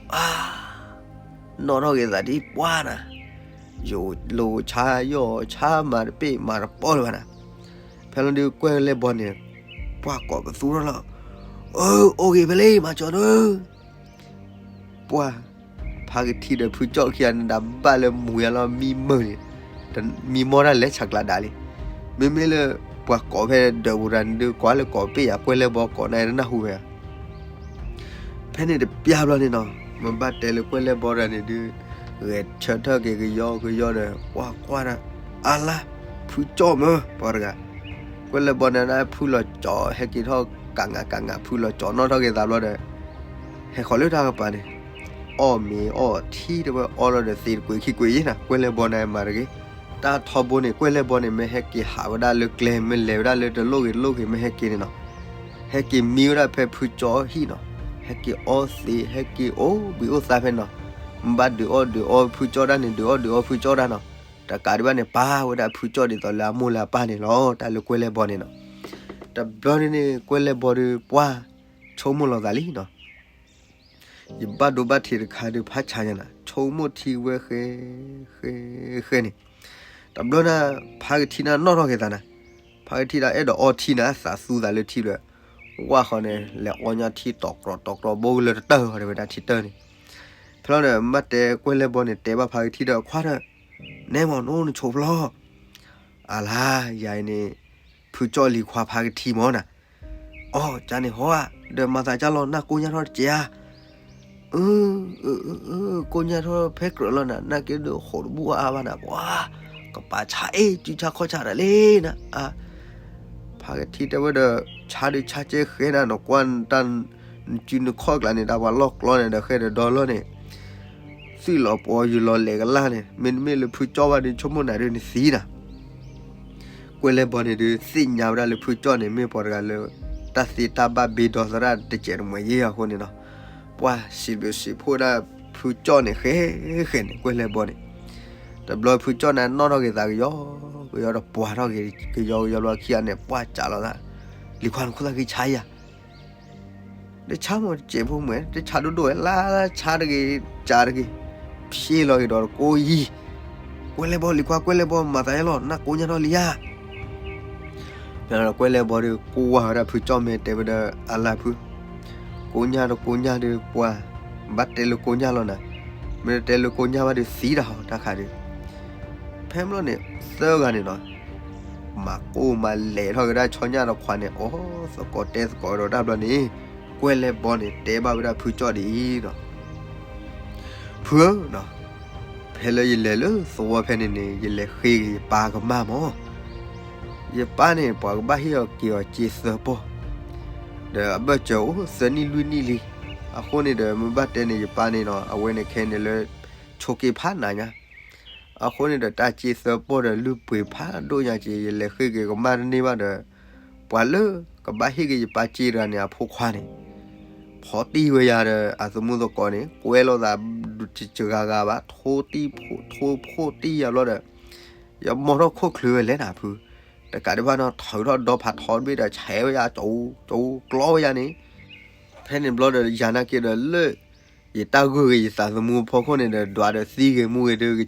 နီၣ်ထီၣ်က့ၤသးဒ်ပှၢ်နၤ, ယိၤလိၤဆါယီၢ်ဆါမၤတပ့ၢ်မၤတပီၢ်လၢၤဘၣ်နၤ, ဖဲလီၤဒုးကွဲၢ်လဲၢ်ဘီန့ၣ်, ပှၢ်ကိးပသူထီၣ်လီၤ, အိၣ်ဂ့ၤဖဲလံ မၤကၠီၤဒုး ပှၢ်, ဖါကထံဒီးဖုကၠီၣ်ခံဂၤန့ၣ် ဒၣ်ဘၣ်လၢမူၤယါလီၤမံမုာ်န့ၣ်, မံမီၢ်တၢ်လဲၤဆးကျးဒၣ်လံ, မ့မ့ၢ်လၢ, ပှၤကိးဖဲဒၢးပူၤတဂၤန့ၣ်ဒုး ကိးလၢကိးပ့ၢ်ယၤ ကွဲၢ်လဲၢ်ဘီကိးန့ၣ်တနၢ်ဟူဝဲဧါ. ဖဲန့ၣ်တပျၢ်ဘျီန့ၣ်နီၤ မ့ၢ်ဘၣ်တဲလၢကွဲၢ်လဲၢ်ဘီတဂၤန့ၣ်ဒုး ဂဲၤဆၢထၢၣ်က့ၤကယီကယီဒီး ကွၢ်ကွၢ်ဒီး အါလါ ဖုကၠီၣ်မၢ ပှၤတဂၤ ကွဲၢ်လဲၢ်ဘီန့ၣ် ဖုလီၤကၠီၣ် ဟဲက့ၤထီၣ်ကးငးကးငး ဖုလီၤကၠီၣ်နီၣ်ထီၣ်က့ၤသးဘျီဒီး ဟဲဃီၤလၢတၢ်ကပၤန့ၣ် အီၣ်မ့ၤအီၣ်ထံတဝဲအီလီၤဒီး သ့တကွံာ်ခံကွံာ်ယဲနၤ ကွဲၢ်လဲၢ်ဘီန့ၣ်မၤတဂ့ၤ. တၢ်ထီဘိန့ၣ် ကွဲၢ်လဲၢ်ဘီန့ၣ် မ့ၢ်ဟဲက့ၤဟးဝဲဒၣ်လၢကျဲ မ့ၢ်လဲၤဝဲဒၣ်လၢတလိၣ်ဂ့ၤတလိၣ်ဂ့ၤ မ့ၢ်ဟဲက့ၤန့ၣ်နီၤ ဟဲက့ၤမံဝဲဒၣ်ဖဲဖုကၠီၣ်ဟံၣ်နီၤ ဟဲက့ၤအီသံး ဟဲက့ၤအိၣ်ဘှံးအိၣ်သါဖဲနီၤ ဘၣ်ဒုးအီၣ်ဒုးအီဖုကၠီၣ်တၢ်န့ၣ် ဒုးအီၣ်ဒုးအီဖုကၠီၣ်တၢ်နီၤ တကးဒံးဘၣ်န့ၣ် ပာ်ဝဲဒၣ်ဖုကၠီၣ်ဒ်သိးလၢအမိၢ်လၢအပၢ်န့ၣ်လီၤ တၢ်လၢကွဲၢ်လဲၢ်ဘီန့ၣ်နီၤ တဘျီန့ၣ်န့ၣ် ကွဲၢ်လဲၢ်ဘီဒီး ပှၢ်ဆိကမိၣ်လီၤသးလံနီၤ ယဘၣ်ဒိဘၣ်ထံးတခါဒီးဖးဆါညါနၤ ဆိကမိၣ်ထံဝဲဃဲ ဃဲ ဃဲန့ၣ် တဘျီန့ၣ် ဖါကထံန့ၣ်နီၣ်ထီၣ်က့ၤသးနၤ ဖါကထံဒၣ်အဲၣ်ဒိးအီထံနၤ သးသူသးလၢထံဒီး ဝၣ်ဃီန့ၣ် လဲၤအီညါထံတီၤကြီၤတီၤကြီၤ ဘိလၢတတၢၢ်ဃီတဝဲဒၣ်ထံတၢၢ်န့ၣ် ဖဲလီၤဒီး မ့ၢ်ဘၣ်တဲကွဲၢ်လဲၢ်ဘီန့ၣ် တဲဘၣ်ဖါကထံဒီး ခွါဒီး နဲမ့ၢ်နအိၣ်နဆိးဖျီ အလါ ယၤအံၤန့ၣ် ဖုကၠီၣ်လံၤခွါဖါကထံမ့ၢ်နၤ အီ ကန့ၣ်ဟီဧါ ဒီးမၤသးကၢ်လီၤ နၢ်ကိညၢ်ထီၣ်တကဲဧါ ကိညၢ်ထီၣ်ဖဲကြၢးလီၤနၤ နာ်က့ဒုးဃိးတဘူၣ်အါအါဘၣ်နၤ ပှၤ ကပာ်ဆါအ့ၣ် စုဆါခီၣ်ဆါတၢ်လံနၤ အါ ဖါကထံတဲဝဲဒီး ဆါဒုးဆါကဲဃဲနၤ နကွၢ်တၢ် နစုနခီၣ်ကျါန့ၣ် တၢ်ပှၤလီၢ်ကျီန့ၣ်ဒီး ဃဲဒီးဒီလီၢ်န့ၣ် သွံၣ်လီၤပီၤယူၢ်လီၤလဲာ်ကလၢ်န့ၣ် မ့တမ့ၢ်လၢဖုကၠီၣ်ဘၣ်ဒီး ဆိကမိၣ်နၤဒုးနသံနၤ ကွဲၢ်လဲၢ်ဘီန့ၣ်ဒုး သ့ၣ်ညါဝဲဒၣ်လၢဖုကၠီၣ်န့ၣ် မ့ၢ်ပှၤတဂၤလၢ တၢ်သ့တၢ်ဘၣ်ဘ့ဒီသရၣ်တစဲးတမှဲၤယ့ၢ်အဃိန့ၣ်နီၤ ပှၤစံးဘျုးစံးဖှိၣ်ဝဲဒၣ်ဖုကၠီၣ်န့ၣ် ဃဲဃဲန့ၣ် ကွဲၢ်လဲၢ်ဘီန့ၣ် တဘျီဖုကၠီၣ်န့ၣ် နီၣ်ထီၣ်က့ၤသးကယီကယီဒီး ပှၤထီၣ်က့ၤကယီကယီဘျီခံဂၤန့ၣ် ပှၢ်စးလီၤသး လံၤခွါနခိၣ်သၣ်ခံဆါယၤ တဆါမ့ၢ်တစဲးဖိမှဲၤ တဆါဒိၣ်ဒိၣ်ဝဲ လါလါဆါတဂ့ၤ ကးတဂ့ၤ ဖျ့လီၤက့ၤဒီးတကိးယံၤ ကွဲၢ်လဲၢ်ဘီလံၤခွါ ကွဲၢ်လဲၢ်ဘီ မၤသးယဲလီၤ နၢ်ကိညၢ်ထီၣ်လံဧါ ဖဲလီၤဒီးကွဲၢ်လဲၢ်ဘီဒီး ကိးဝါဝဲဒၣ်ဖုကၠီၣ် မ့ၢ်တဲဝဲဒီးအလါဖု ကိညၢ်တကိညၢ်ဒီးပှၤ ဘၣ်တဲလၢကိညၢ်လီၤနၤ မ့ၢ်တတဲလၢကိညၢ်ဘၣ်ဒီးသံတၢ်ဟီတၢ်ခါဒီး ဖဲမ့ၢ်လီၤန့ၣ် သၢဂၤန့ၣ်နီၤ မၤကိၢ်မၤလဲၤထီၣ်က့ၤဒၣ်ဆီညၣ်တခွါန့ၣ် အီၣ်သကိးတဲသကိးဒီးတၢ်ဘျီန့ၣ် ကွဲၢ်လဲၢ်ဘီန့ၣ် တဲဘၣ်ဝဲဒၣ်ဖုကၠီၣ်ဒ်အံၤနီၤ ဖုဧၢ, ဖဲလၢယလဲၤလၢသဝီဖဲန့ၣ်န့ၣ် ယလဲၤဃ့က့ၤယပၢ်ကမၢ်မး, ယပၢ်န့ၣ် ပှၤကဘၣ်ဟ့ၣ်အီၤက့ၤအီၤစ့သၢပီၢ်, ဒီးအဘၢၣ်စၢၤအိၣ်သၢနံၣ်လွံၢ်နံၣ်လံ. အဃိန့ၣ်ဒီး မ့ၢ်ဘၣ်တဲန့ၣ် ယပၢ်န့ၣ်နီၤ အဝဲန့ၣ်ခဲန့ၣ်လၢ ဆိးက့ဖးနးညါ အဃိန့ၣ်ဒီး တၢ်စ့သၢပီၢ်ဒီးလုၢ်ပှ့ၤဖးဒိၣ်ညါက့ၤ ယလဲၤဃ့က့ၤကမၢ်တန့ၢ်ဘၣ်ဒီး ပှၤလၢကဘၣ်ဟ့ၣ်က့ၤယပၢ်စ့တဂၤန့ၣ် အဖိခွါန့ၣ် ဖီၣ်တံၢ်ဝဲယၤဒီး အသမူသကိးန့ၣ် ကွဲလိာ်သးတဂၤဂၤဘၣ် ထိဖှိၣ်တံၢ်ယၤဘျီဒီး ယမိာ်ထီၣ်ခိၣ်ချုးဝဲလဲၣ်နၤဖု, တကးဒံးဘၣ်နီၤ ထုးထီၣ်ဒီဖးထီတဘ့ၣ်ဒီး ဆဲးဝဲယၤ ကၠိကၠိကျီဝဲယၤန့ၣ် ဖဲန့ၣ်ဘျီဒီး ယၤနာ်က့ဒီးလၢ ယတၢ်ဂုာ်ဂ့ၤယသးသမူအဖီခိၣ်န့ၣ်ဒီး ဒွးဒီးသံဂ့ၤမူဂ့ၤဒီး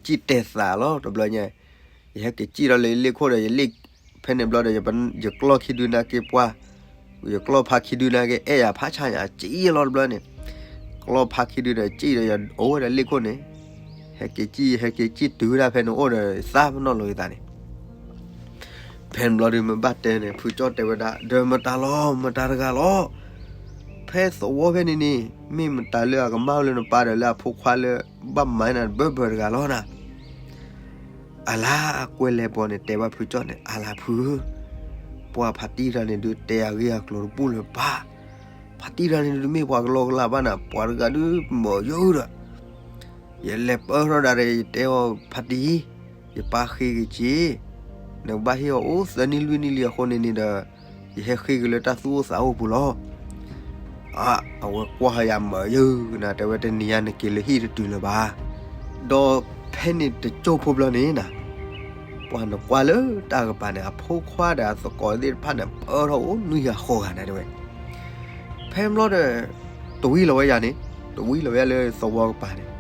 ကစံၣ်တဲာ်သးလီၤ တဘျီညါ ယဟဲက့ၤစံၣ်ထီၣ်လၢယလ့ၣ်ခိၣ်ဒီး ယလ့ၣ် ဖဲန့ၣ်ဘျီဒီး ယကျီၢ်ခံဒုနာ်က့ပှၢ် ယကျီၢ်ဖါခံဒုနာ်က့ အဲၣ်ယၤဖးဆါယၤ စံၣ်ယလီၤတဘျီန့ၣ် ကျီၢ်ဖါခံဒုဒီး စံၣ်ဒီးယအိၣ်ဝဲဒီးလ့ၣ်ခိၣ်န့ၣ် ဟဲက့ၤစံၣ် ဟဲက့ၤစံၣ်တုၤဝဲဒၣ်ဖဲန့ၣ်အိၣ်ဒီး သးပနီၣ်လိာ်ယသးန့ၣ် ဖဲန့ၣ်ဘျီဒီး မ့ၢ်ဘၣ်တဲန့ၣ် ဖုကၠီၣ်တဲဝဲဒၣ် ဒီးမတၤလီၤ မတၤတဂၤလီၤ ဖဲသဝီဖဲန့ၣ်န့ၣ် မ့ၢ်မတၤလၢအကမၢ်လၢနပၢ်ဒီးလၢအဖိခွါလၢ ဘၣ်မၤနၤတဘၢဘၢတဂၤလီၤနၤ အလါကွဲၢ်လဲၢ်ဘီန့ၣ် တဲဘၣ်ဖုကၠီၣ်န့ၣ် အလါဖုဧၢ, ပှၤဖါတံၢ်တဂၤန့ၣ်ဒုး တဲအဂ့ၢ်အကျိၤတဘူၣ်လၢၤဘၣ်, ဖါတံၢ်တဂၤန့ၣ်ဒုး မ့ၢ်ပှၤကလီကလီဘၣ်နၤ ပှၤတဂၤဒုးမၢယုဒီး ယလဲၤပၢထီၣ်ဒၣ်ဒီး ယတဲအီၤဖါတံၢ်, ယပၢ်ဃ့က့ၤက့ၤ, နကဘၣ်ဟ့ၣ်အီၤအိၣ်သၢနံၣ်လွံၢ်နံၣ်လံအဃိန့ၣ်န့ၣ်ဒီး ယဟဲဃ့က့ၤလၢတၢ်သူၣ်အိၣ်သးအိၣ်ပူၤလီၤ. အါ, အဝဲကွၢ်ယၤမၢယုနၤ တဲဝဲတနံၤညါနက့ၤလၢဟံၣ်တတုၤလၢၤဘၣ်. ဒီးဖဲန့ၣ်တကၠိၢ်ဖိဘျီန့ၣ်နၤ ပှၤနကွၢ်လၢတၢ်ကပၤန့ၣ် အဖိခွါဒီးအသကိးသ့ၣ်တဖၣ်န့ၣ် ပၢထီၣ်အိၣ်နွံဂၤဃိးဂၤနၤတဲဝဲ ဖဲဘျီဒီး တဝံၤလီၤဝဲယၤန့ၣ် တဝံၤလီၤဝဲယၤလၢသဝီကပၤန့ၣ်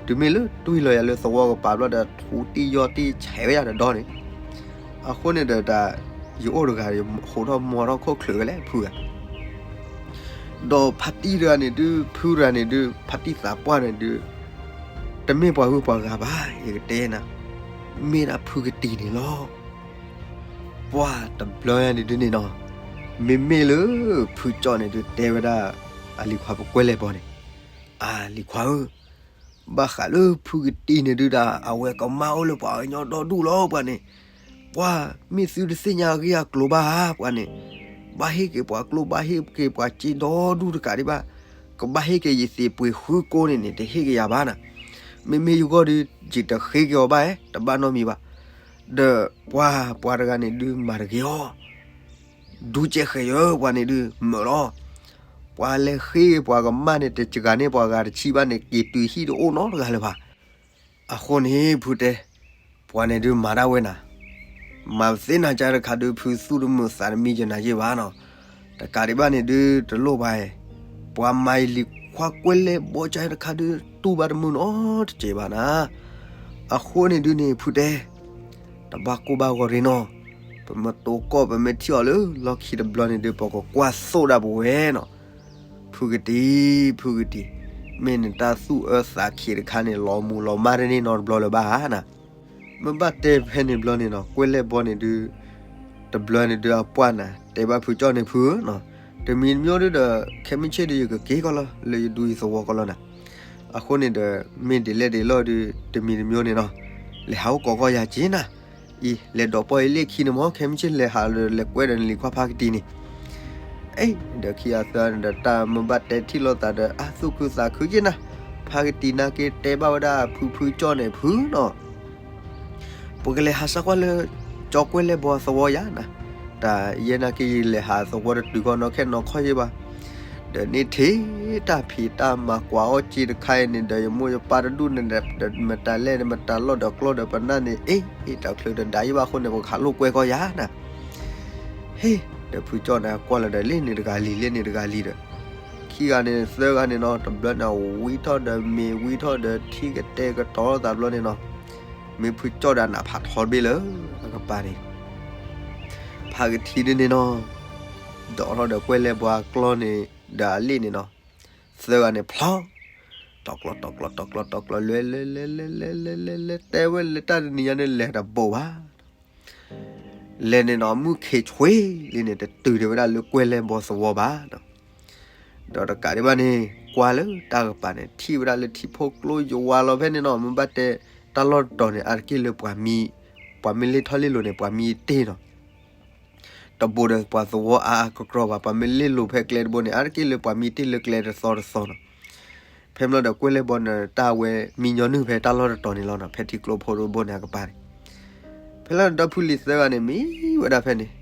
တုၤမ့ၢ်လၢတဝံၤလီၤယၤလၢသဝီကပၤဘျီဒီး ထူတံၢ်ယီၢ်တံၢ်ဆဲးဝဲယၤတဒီန့ၣ် အဃိန့ၣ်ဒီးတၢ် ယအိၣ်တဂၤ ယဟိးထီၣ်မီထီၣ်ခိၣ်ချုးဝဲလဲၣ်ဖုဂၤ ဒီးဖါတံၢ်တဂၤန့ၣ်ဒုး ဖုတဂၤန့ၣ်ဒုး ဖါတံၢ်သးပှၢ်န့ၣ်ဒုး တမ့ၢ်ပှၤဂုၤပှၤဂၤဘၣ် ယကတဲနၤ မ့ၢ်ဒၣ်ဖုကတံၤန့ၣ်လီၤ. ပှၢ်တဘျီညါန့ၣ်ဒုန့ၣ်နီၤ, မ့မ့ၢ်လၢ ဖုကၠီၣ်န့ၣ်ဒုတဲဝဲဒၣ် အလံၤခွါပကွဲလဲၣ်ဘီန့ၣ်, အလံၤခွါဧၢ, ဘၣ်ဃးလၢဖုကတံၤန့ၣ်ဒုဒီး အဝဲကမၢ်အိၣ်လၢပှၤကညီဒီဒူၣ်လီၤပှၤန့ၣ်, ပှၢ်မ့ၢ်သုတသ့ၣ်ညါအဂ့ၢ်အကျိၤဘၣ်ဧါပှၤန့ၣ်, ဘၣ်ဟ့ၣ်က့ၤပှၤကျိ ဘၣ်ဟ့ၣ်က့ၤပှၤစ့ဒီဒူၣ်တကးဒံးဘၣ်, ကဘၣ်ဟ့ၣ်က့ၤယသံးပှ့ၤဃုကိးန့ၣ်န့ၣ် တဟ့ၣ်က့ၤယၤဘၣ်နၤ, မ့မ့ၢ်ယဂီၢ်ဒု ယတဃ့က့ၤအီၤဘၣ်ဧါ တဘၣ်နီတမံၤဘၣ်, ဒီးပှၢ် ပှၤတဂၤန့ၣ်ဒုမၤတဂ့ၤအီၤ ဒူကဲဃဲၤယၢ ပှၤန့ၣ်ဒုမၢလီၤ, ပှၤလဲၤဃ့ပှၤကမၢ်န့ၣ် တစှၤန့ၢ်ပှၤဂၤတဆံဘၣ်န့ၣ် က့ၤတုၤဟံၣ်တအိၣ်နီတဂၤလၢၤဘၣ်. အဃိန့ၣ် ဖုတဲ, ပှၤန့ၣ်ဒုမၤဒၣ်ဝဲနၤ, မၤသ့နၤကါတခါဒု ဖုသူၣ်တမုာ်သးတမံယနၤယ့ၢ်ဘၣ်နီၤ, တကးဒံးဘၣ်န့ၣ်ဒု တလိၣ်ဘၣ်, ပှၤမၤအလံၤခွါကွဲလဲၣ်ဘီကါတခါဒု တူၢ်ဘၣ်တမုာ်နီတစဲးဘၣ်နၤ, အဃိန့ၣ်ဒုန့ၣ် ဖုတဲ တဘၣ်ကိၢ်ဘၣ်ဂီၤရ့နီၤ, ပမ့ၢ်တိကီၢ် ပမ့ၢ်ထံၣ်အီၤလၢလီၢ်ခံတဘျီန့ၣ်ဒု ပကကွၢ်သိၣ်ဒၣ်ပဝဲနီၤ, ဖုကတံၤ ဖုကတံၤ, မ့ၢ်နတၢ်သူၣ်အၢသးခံးတခါန့ၣ် လီၤမူၤလီၤမၢ်တန့ၢ်နီတဘျီလၢၤဘၣ်ဧါနၤ, မ့ၢ်ဘၣ်တဲဖဲန့ၣ်ဘျီန့ၣ်နီၤ ကွဲလဲၣ်ဘီန့ၣ်ဒု တဘျီန့ၣ်ဒုအပှၢ်နၤ တဲဘၣ်ဖုကၠီၣ်န့ၣ် ဖုဧၢနီၤ, တမံၤတမံၤဒုဒီး ခဲမုၢ်ဆ့ၣ်ဒု ယကက့ၤကီးလီၤ လၢယဒူယသဝီကီးလီၤနၤ, အဃိန့ၣ်ဒီး မ့ၢ်ဒ်လဲၣ်ဒ်လဲၣ်ဒု တမံၤတမံၤန့ၣ်နီၤ, လဲၤဟးအိၣ်ကိးကီၢ်ယၤက့ၤနၤ, အံၤ လဲၤဒိးပီၢ်အလ့ၣ်ခံန့ၣ်မ့ၢ် ခဲမုၢ်ဆ့ၣ်လဲၤဟးဒီး လဲၤကွဲဒီးနလံၤခွါဖါကတံၤန့ၣ် အ့ ဒီးခံဂၤသၢဂၤန့ၣ်ဒီး တၢ်မ့ၢ်ဘၣ်တဲထံၣ်လိာ်သးဒီး အါ သူၣ်ခုသးခုက့ၤနၤ, ဖါကတံၤနာ်က့ၤတဲဘၣ်ဝဲဒၣ်ဖုဖုကၠီၣ်န့ၣ် ဖုနီၤ, ပကလဲၤဟးစၢ်ကွၢ်လၢ ကၠီကွဲလဲၣ်ဘီသဝီယၤနၤ, တၢ်ယဲနာ်က့ၤယလဲၤဟးသဝီတတုၤဃီနီၢ်ခဲနီၢ်ခီယ့ၢ်ဘၣ်, ဒီးန့ၢ်ထံၣ်တၢ်ဖံးတၢ်မၤကွၢ်အီၣ်က့ၤတခါအံၤန့ၣ်ဒီး ယမိၢ်ယပၢ်တဒူၣ်န့ၣ်ဒီး မတၤလဲၣ်ဒီး မတၤလီၢ်ဒီးကျီဒီးပနၢ်န့ၣ် အ့ အ့ တချုးတဒါယ့ၢ်ဘၣ်အဃိန့ၣ် ပကဟးလိာ်ကွဲကီၢ်ယၤနၤ ဟ့ၣ် ဒီးဖုကၠီၣ်န့ၣ် ကွၢ်လီၤဒီး လ့ၣ်န့ၣ်တဂၤလံ လ့ၣ်န့ၣ်တဂၤလံဒီး ခံဂၤန့ၣ် သၢဂၤန့ၣ်နီၤ တဘျီန့ၣ် ဝံထီၣ်ဒီးမ့ၤ ဝံထီၣ်ဒီးထံ ကတဲာ်ကတီၤလိာ်သးဘျီန့ၣ်နီၤ မ့ၢ်ဖုကၠီၣ်ဒီးနးဖးထီတဘ့ၣ်လၢအကပၤန့ၣ် ဖါကတံၤဒ်န့ၣ်နီၤ ဒိးထီၣ်ဒီးကွဲလဲၣ်ဘီအကျီန့ၣ် ဒီးအလ့ၣ်န့ၣ်နီၤ သၢဂၤန့ၣ်ဖျီ တီၤကျီတီၤကျီတီၤကျီတီၤကျီ လဲၤလဲၤလဲၤလဲၤလဲၤလဲၤလဲၤလဲၤ တဲဝဲလၢတၢ်တနံၤညါန့ၣ် လဲၤတဘိးဘၣ် လဲၤန့ၣ်နီၤ မုၢ်ခ့ဆွ့လံန့ၣ် တတုၤဒံးဝဲဒၣ်လၢကွဲလဲၣ်ဘီသဝီဘၣ်နီၤ ဒီးတကးဒံးဘၣ်န့ၣ် ကွၢ်လၢတၢ်ကပၤန့ၣ် ထံၣ်ဝဲဒၣ်လၢထံဖိကျိယဝၤလီၤဖဲန့ၣ်နီၤ မ့ၢ်ဘၣ်တဲ တၢ်လီၢ်တတီၤန့ၣ် အါတက့ၢ်လၢပှၤမံ ပှၤမ့ၢ်လ့ၣ်ထီၣ်လ့ၣ်လီၤန့ၣ် ပှၤမံတ့ၢ်နီၤ တဘိဒီးပှၤသဝီအါအါကကြီးဘၣ် ပှၤမ့ၢ်လ့ၣ်လီၤဖဲကျဲတဘိန့ၣ် အါတက့ၢ်လၢပှၤမံတ့ၢ်လၢကျဲတသီတသီနီၤ ဖဲမ့ၢ်လီၤဒီးကွဲလဲၣ်ဘီန့ၣ် တၢ်ဝဲမံညီနုၢ်ဖဲတၢ်လီၢ်တတီၤန့ၣ်လီၤနီၤ ဖဲထံကျိဖိတဘိန့ၣ်အကပၤန့ၣ် ဖဲလီၤဒီးဒီဖုလံၤသၢဂၤန့ၣ် မံဝဲဒၣ်ဖဲန့ၣ်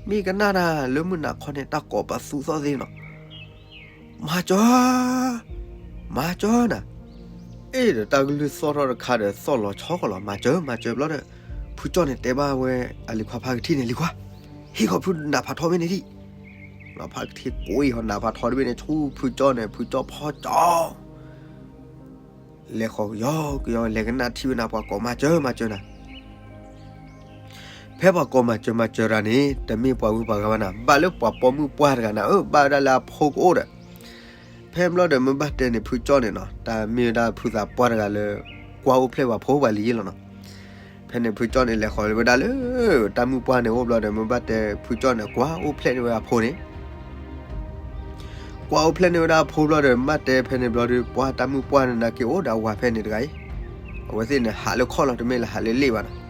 မံကနၣ်တၢ်လၢမုၢ်နၤခီန့ၣ် တၢ်ကိးပသူသီၣ်သ့နီၤ မၤစၢၤ မၤစၢၤနၤ အ့ၣ်ဒီး တၢ်ကလုၢ်သီၣ်ထီၣ်တခါဒီး သီၣ်လီၤဆီကီးလီၤ မၤစၢၤ မၤစၢၤဘျီဒီး ဖုကၠီၣ်န့ၣ်တဲဘၣ်ဝဲ အလံၤခွါဖါကထံၣ်န့ၣ် လံၤခွါ ဟ့ၣ်ခီဖုနးဖးထီဘ့ၣ်န့ၣ်ဒံး ဖါကထံၣ်ကိးအံၤဟီနးဖးထီတဘ့ၣ်န့ၣ် ဆူဖုကၠီၣ်န့ၣ် ဖုကၠီၣ်ဖီကၠီ လဲၤဃီၤကယီကယီ လဲၤကနၣ်ထံၣ်ဝဲနၤ ပှၤကိးမၤစၢၤ မၤစၢၤနၤ ဖဲပှၤကိးမၤစၢၤမၤစၢၤတၢ်န့ၣ် တမ့ၢ်ပှၤဂုၤပှၤဂၤဘၣ်နၤ ဘၣ်လၢပှၤပိာ်မုၣ်ပှၢ်တဂၤနၤဧၢ ဘၣ်ဝဲဒၣ်လၢအဖိကအိၣ်ဒီး ဖဲဘျီဒီးမ့ၢ်ဘၣ်တဲန့ၣ် ဖုကၠီၣ်န့ၣ်နီၤ တၢ်မ့ၢ်ဝဲဒၣ်ဖုသးပှၢ်တဂၤလၢ ကွၢ်အိၣ်ဖျဲၣ်ပှၤဖိပှၤလံၤယ့ၢ်လီၤနီၤ ဖဲန့ၣ်ဖုကၠီၣ်န့ၣ် လဲၤဃီၤဝဲဒၣ်လၢ တၢ်မုၣ်ပှၢ်န့ၣ်အိၣ်ဘျီဒီး မ့ၢ်ဘၣ်တဲဖုကၠီၣ်န့ၣ် ကွၢ်အိၣ်ဖျဲၣ်န့ၢ်ဝဲအဖိန့ၣ် ကွၢ်အိၣ်ဖျဲၣ်န့ၢ်ဝဲဒၣ်အဖိဘျီဒီး မ့ၢ်ဘၣ်တဲဖဲန့ၣ်ဘျီဒီး ပှၤတၢ်မုၣ်ပှၢ်န့ၣ်နာ်က့ၤအိၣ်ဒီးအဝၤဖဲန့ၣ်တဂၤအံၤ အဝဲသ့ၣ်န့ၣ် ဟးလၢခီၣ်လီၤ တမ့ၢ်လၢဟးလၢလ့ၣ်ဘၣ်နီၤ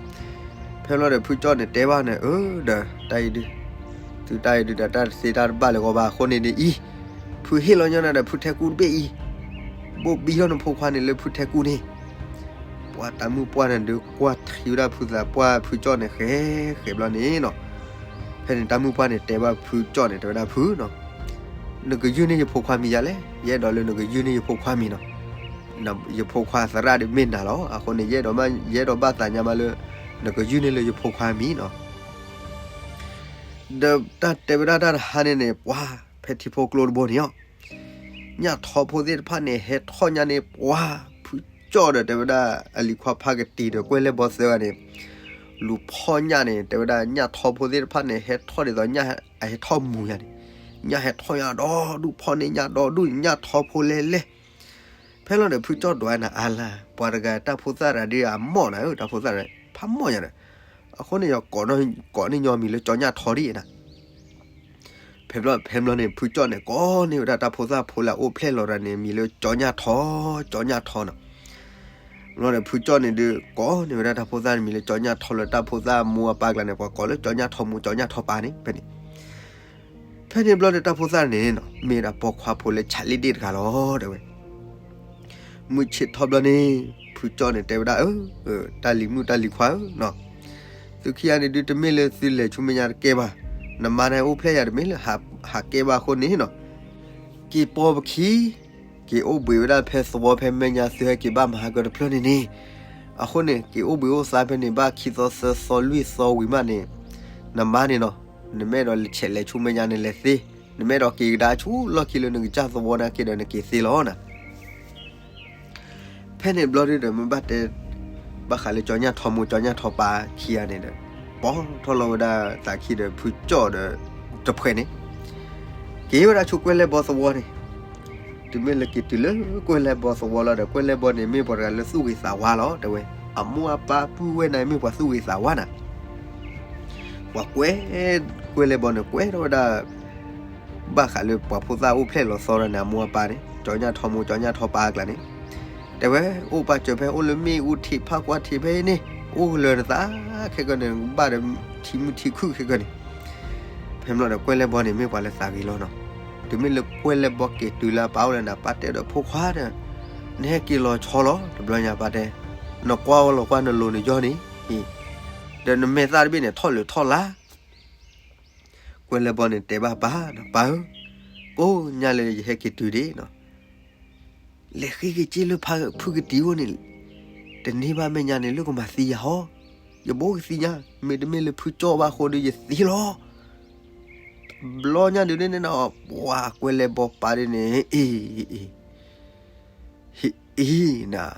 ဖဲဘျီဒီးဖုကၠီၣ်န့ၣ်တဲဘၣ်န့ၣ် အၢ ဒီး တၢ်အံၤဒုး သုတၢ်အံၤဒုးဒီး တၢ်တသ့တၢ်တဘၣ်လၢၤဂီၢ်ဘၣ်အဃိန့ၣ်ဒ်အံၤ ဖုဟ့ၣ်လီၤညီနၤဒီးဖုထဲကူတဘ့ၣ်အံၤ ဘိၣ်ဘံထီၣ်နဖိခွါန့ၣ်လၢဖုထဲကူန့ၣ် ပှၤတၢ်မုၣ်ပှၢ်န့ၣ်ဒုး ကွၢ်ထံဝဲဒၣ်ဖုသးပှၢ်ဖုကၠီၣ်န့ၣ် ဃဲဃဲဘျီန့ၣ်နီၤ ဖဲန့ၣ်တၢ်မုၣ်ပှၢ်န့ၣ် တဲဘၣ်ဖုကၠီၣ်န့ၣ် တဲဝဲဒၣ်ဖုနီၤ နကယုၢ်န့ၢ်ယဖိခွါမံၤယၤလဲၣ် ယအဲၣ်ဒိးလၢနကယုၢ်န့ၢ်ယဖိခွါမံၤနီၤ ယဖိခွါသရၣ်ဒုးမ့ၢ်နၤလီၤ အဃိန့ၣ် ယအဲၣ်ဒိးဘၣ် ယအဲၣ်ဒိးဘၣ်သးညါမးလၢ နကယုၢ်န့ၢ်လၢယဖိခွါမံၤနီၤ ဒီးတၢ်တဲဝဲဒၣ်တၢ်တဟါန့ၣ်န့ၣ် ပှၤဖဲထံဖိကျိတဘိန့ၣ်အီၤ ညၣ်ထီဖိသ့ၣ်တဖၣ်န့ၣ် ဟဲထီၣ်ညၣ်န့ၣ် ပှၤ ဖုကၠီၣ်ဒီးတဲဝဲဒၣ် အလံၤခွါဖါကတံၤဒီးကွဲလဲၣ်ဘီသၢဂၤန့ၣ် လူၤဖီၣ်ညၣ်န့ၣ် တဲဝဲဒၣ်ညၣ်ထီဖိသ့ၣ်တဖၣ်န့ၣ် ဟဲထီၣ်ဒ်သိးညၣ်အဟဲထီၣ်မူၤညါန့ၣ် ညၣ်ဟဲထီၣ်ညၣ်ဒီဒူၣ်ဖီၣ်န့ၢ်ညၣ်ဒီဒူၣ်ညၣ်ထီဖိလဲၣ်လဲၣ် ဖဲလီၤဒီးဖုကၠီၣ်ဒွးနၤအါလါ ပှၤတဂၤတၢ်ဖိသၣ်တဂၤဒ်အမီၢ်နၤဧၢ တၢ်ဖိသၣ်တဂၤ ဖးမီၢ်ညါဒီး အဃိန့ၣ် ယကိးန့ၢ်ညီမံၤလၢကၠီညၣ်ထီဒ်အံၤနၤ. ဖဲဘျီ ဖဲဘျီန့ၣ် ဖုကၠီၣ်န့ၣ် ကိးန့ၢ်ဝဲဒၣ်တၢ်ဖိသၣ်ဖိလၢအအိၣ်ဖျဲၣ်လီၤတၢ်န့ၣ် မံၤလၢကၠီညၣ်ထီ, ကၠီညၣ်ထီနီၤ. ဘျီဒီးဖုကၠီၣ်န့ၣ်ဒုး ကိးန့ၢ်ဝဲဒၣ်တၢ်ဖိသၣ်န့ၣ် မံၤလၢကၠီညၣ်ထီလၢတၢ်ဖိသၣ်အမိၢ်အပၢ်ကျါန့ၣ် ပှၤကိးလၢကၠီညၣ်ထီမိၢ် ကၠီညၣ်ထီပၢ်န့ၣ် ဖဲန့ၣ် ဖဲန့ၣ်ဘျီဒီးတၢ်ဖိသၣ်န့ၣ်နီၤ မ့ၢ်ဒၣ်ပိာ်ခွါဖိလၢဆးလ့ၣ်ဒ့ၣ်တဂၤလီၤ တဲဝဲ. မုၢ်ဆ့ၣ်ထီၣ်ဘျီန့ၣ် ဖုကၠီၣ်န့ၣ်တဲဝဲဒၣ် အၢ တၢ်လံၤမုၣ်တၢ်လံၤခွါဧၢနီၤ, သုခံဂၤန့ၣ်ဒုးတမ့ၢ်လၢသုလဲၤဆူမဲာ်ညါတကဲဘၣ်, နမါန့ၣ်အိၣ်ဖျဲၣ်ယၤတမ့ၢ်လၢဟးကဲဘၣ်အဃိန့ၣ်နီၤ, က့ၤပိာ်ပခံ က့ၤအိၣ်ဘှံးဝဲဒၣ်ဖဲသဝီဖဲမဲာ်ညါသုဟဲက့ၤဘၣ်မၤဟးကၢတဖျၢၣ်န့ၣ်န့ၣ်, အဃိန့ၣ် က့ၤအိၣ်ဘှံးအိၣ်သါဖဲန့ၣ် ဘၣ်ခံသီသၢသီလွံၢ်သီဝံၤမးန့ၣ်, နမါန့ၣ်နီၤ, နမ့ၢ်အဲၣ်ဒိးဆဲးလဲၤဆူမဲာ်ညါန့ၣ်လဲၤသ့, နမ့ၢ်အဲၣ်ဒိးက့ၤကဒါဆူလီၢ်ခံလၢနကစၢ်သဝီနာ်က့ဒီးနက့ၤသ့လီၤနၤ. ဖဲန့ၣ်ဘျီဒုးဒီး မ့ၢ်ဘၣ်တဲ ဘၣ်ဃးလၢကၠီညၣ်ထီမိၢ်ကၠီညၣ်ထီပၢ်ခံဂၤန့ၣ်ဒီး ပိာ်ထီၣ်လီၤဝဲဒၣ်သးခံဒီး ဖုကၠီၣ်ဒီးတဖှဲးန့ၣ် က့ၤဝဲဒၣ်ဆူကွဲၢ်လဲၢ်ဘီသဝီန့ၣ်, တုၤမ့ၢ်လၢက့ၤတုၤလၢကွဲၢ်လဲၢ်ဘီသဝီလီၤဒီး ကွဲၢ်လဲၢ်ဘီန့ၣ် မ့ၢ်ပှၤတဂၤလၢသူၣ်ဂ့ၤသးဝါလီၤ တဲဝဲ, အမိၢ်အပၢ်ပုၢ်ဝဲၢ်န့ၣ် မ့ၢ်ပှၤသူၣ်ဂ့ၤသးဝါနၤ ပှၤကွဲး ကွဲၢ်လဲၢ်ဘီန့ၣ် ကွဲးထီၣ်ဝဲဒၣ် ဘၣ်ဃးလၢပှၤဖိသၣ်အိၣ်ဖျဲၣ်လီၤသီဒီးန့ၣ် အမိၢ်အပၢ်န့ၣ် ကၠီညၣ်ထီမိၢ်ကၠီညၣ်ထီပၢ်အကျါန့ၣ်, တဲဝဲ အိၣ်ပာ်စၢၤဖဲ အိၣ်လၢမ့ၣ်အူထံးဖးကွၢ်ထံးဖဲအံၤန့ၣ်, အိၣ်လၢနသးခဲကၢန့ၣ် ဘၣ်ဒီးထံမုၢ်ထံခုၣ်ခဲကၢန့ၣ်, ဖဲဘျီဒီးကွဲၢ်လဲၢ်ဘီန့ၣ် မ့ၢ်ပှၤလၢသးဂ့ၤလီၤနီၤ, တုၤမ့ၢ်လၢကွဲၢ်လဲၢ်ဘီက့ၤတုၤလၢအပၢ်အိၣ်လၢနၤ ပၢ်တဲဒီးဖိခွါဒီး, နဟဲက့ၤလီၤဆီလီၤ တဘျီညါပၢ်တဲ, နကွၢ်အီၤလီၤကွၢ်နလိၤနယီၢ်န့ၣ်, ဒီးနမဲာ်သၣ်တဘ့ၣ်န့ၣ် ထီၣ်လၢာ်ထီၣ်လါ ကွဲၢ်လဲၢ်ဘီန့ၣ်တဲဘၣ်ပၢ်, ပၢ်ဧၢ, ကိးညါလၢယဟဲက့ၤတုၤဒ့ၣ်နီၤ, လဲၤဃ့က့ၤစ့လၢဖုကတံၤအိၣ်န့ၣ်, တန့ၢ်ဘၣ်မဲာ်ညါန့ၣ် လၢကမၤသံယၤဟီ, ယဘိကသံညါ, မ့တမ့ၢ်လၢဖုကၠီၣ်ဘၣ်အဃိဒီး ယသံလီၤ. တဘျီညါဒုးန့ၣ်နီၤ ပှၤကွဲၢ်လဲၢ်ဘီပၢ်ဒ်န့ၣ် အ့ ဟ့ၣ်အံၤနၤ,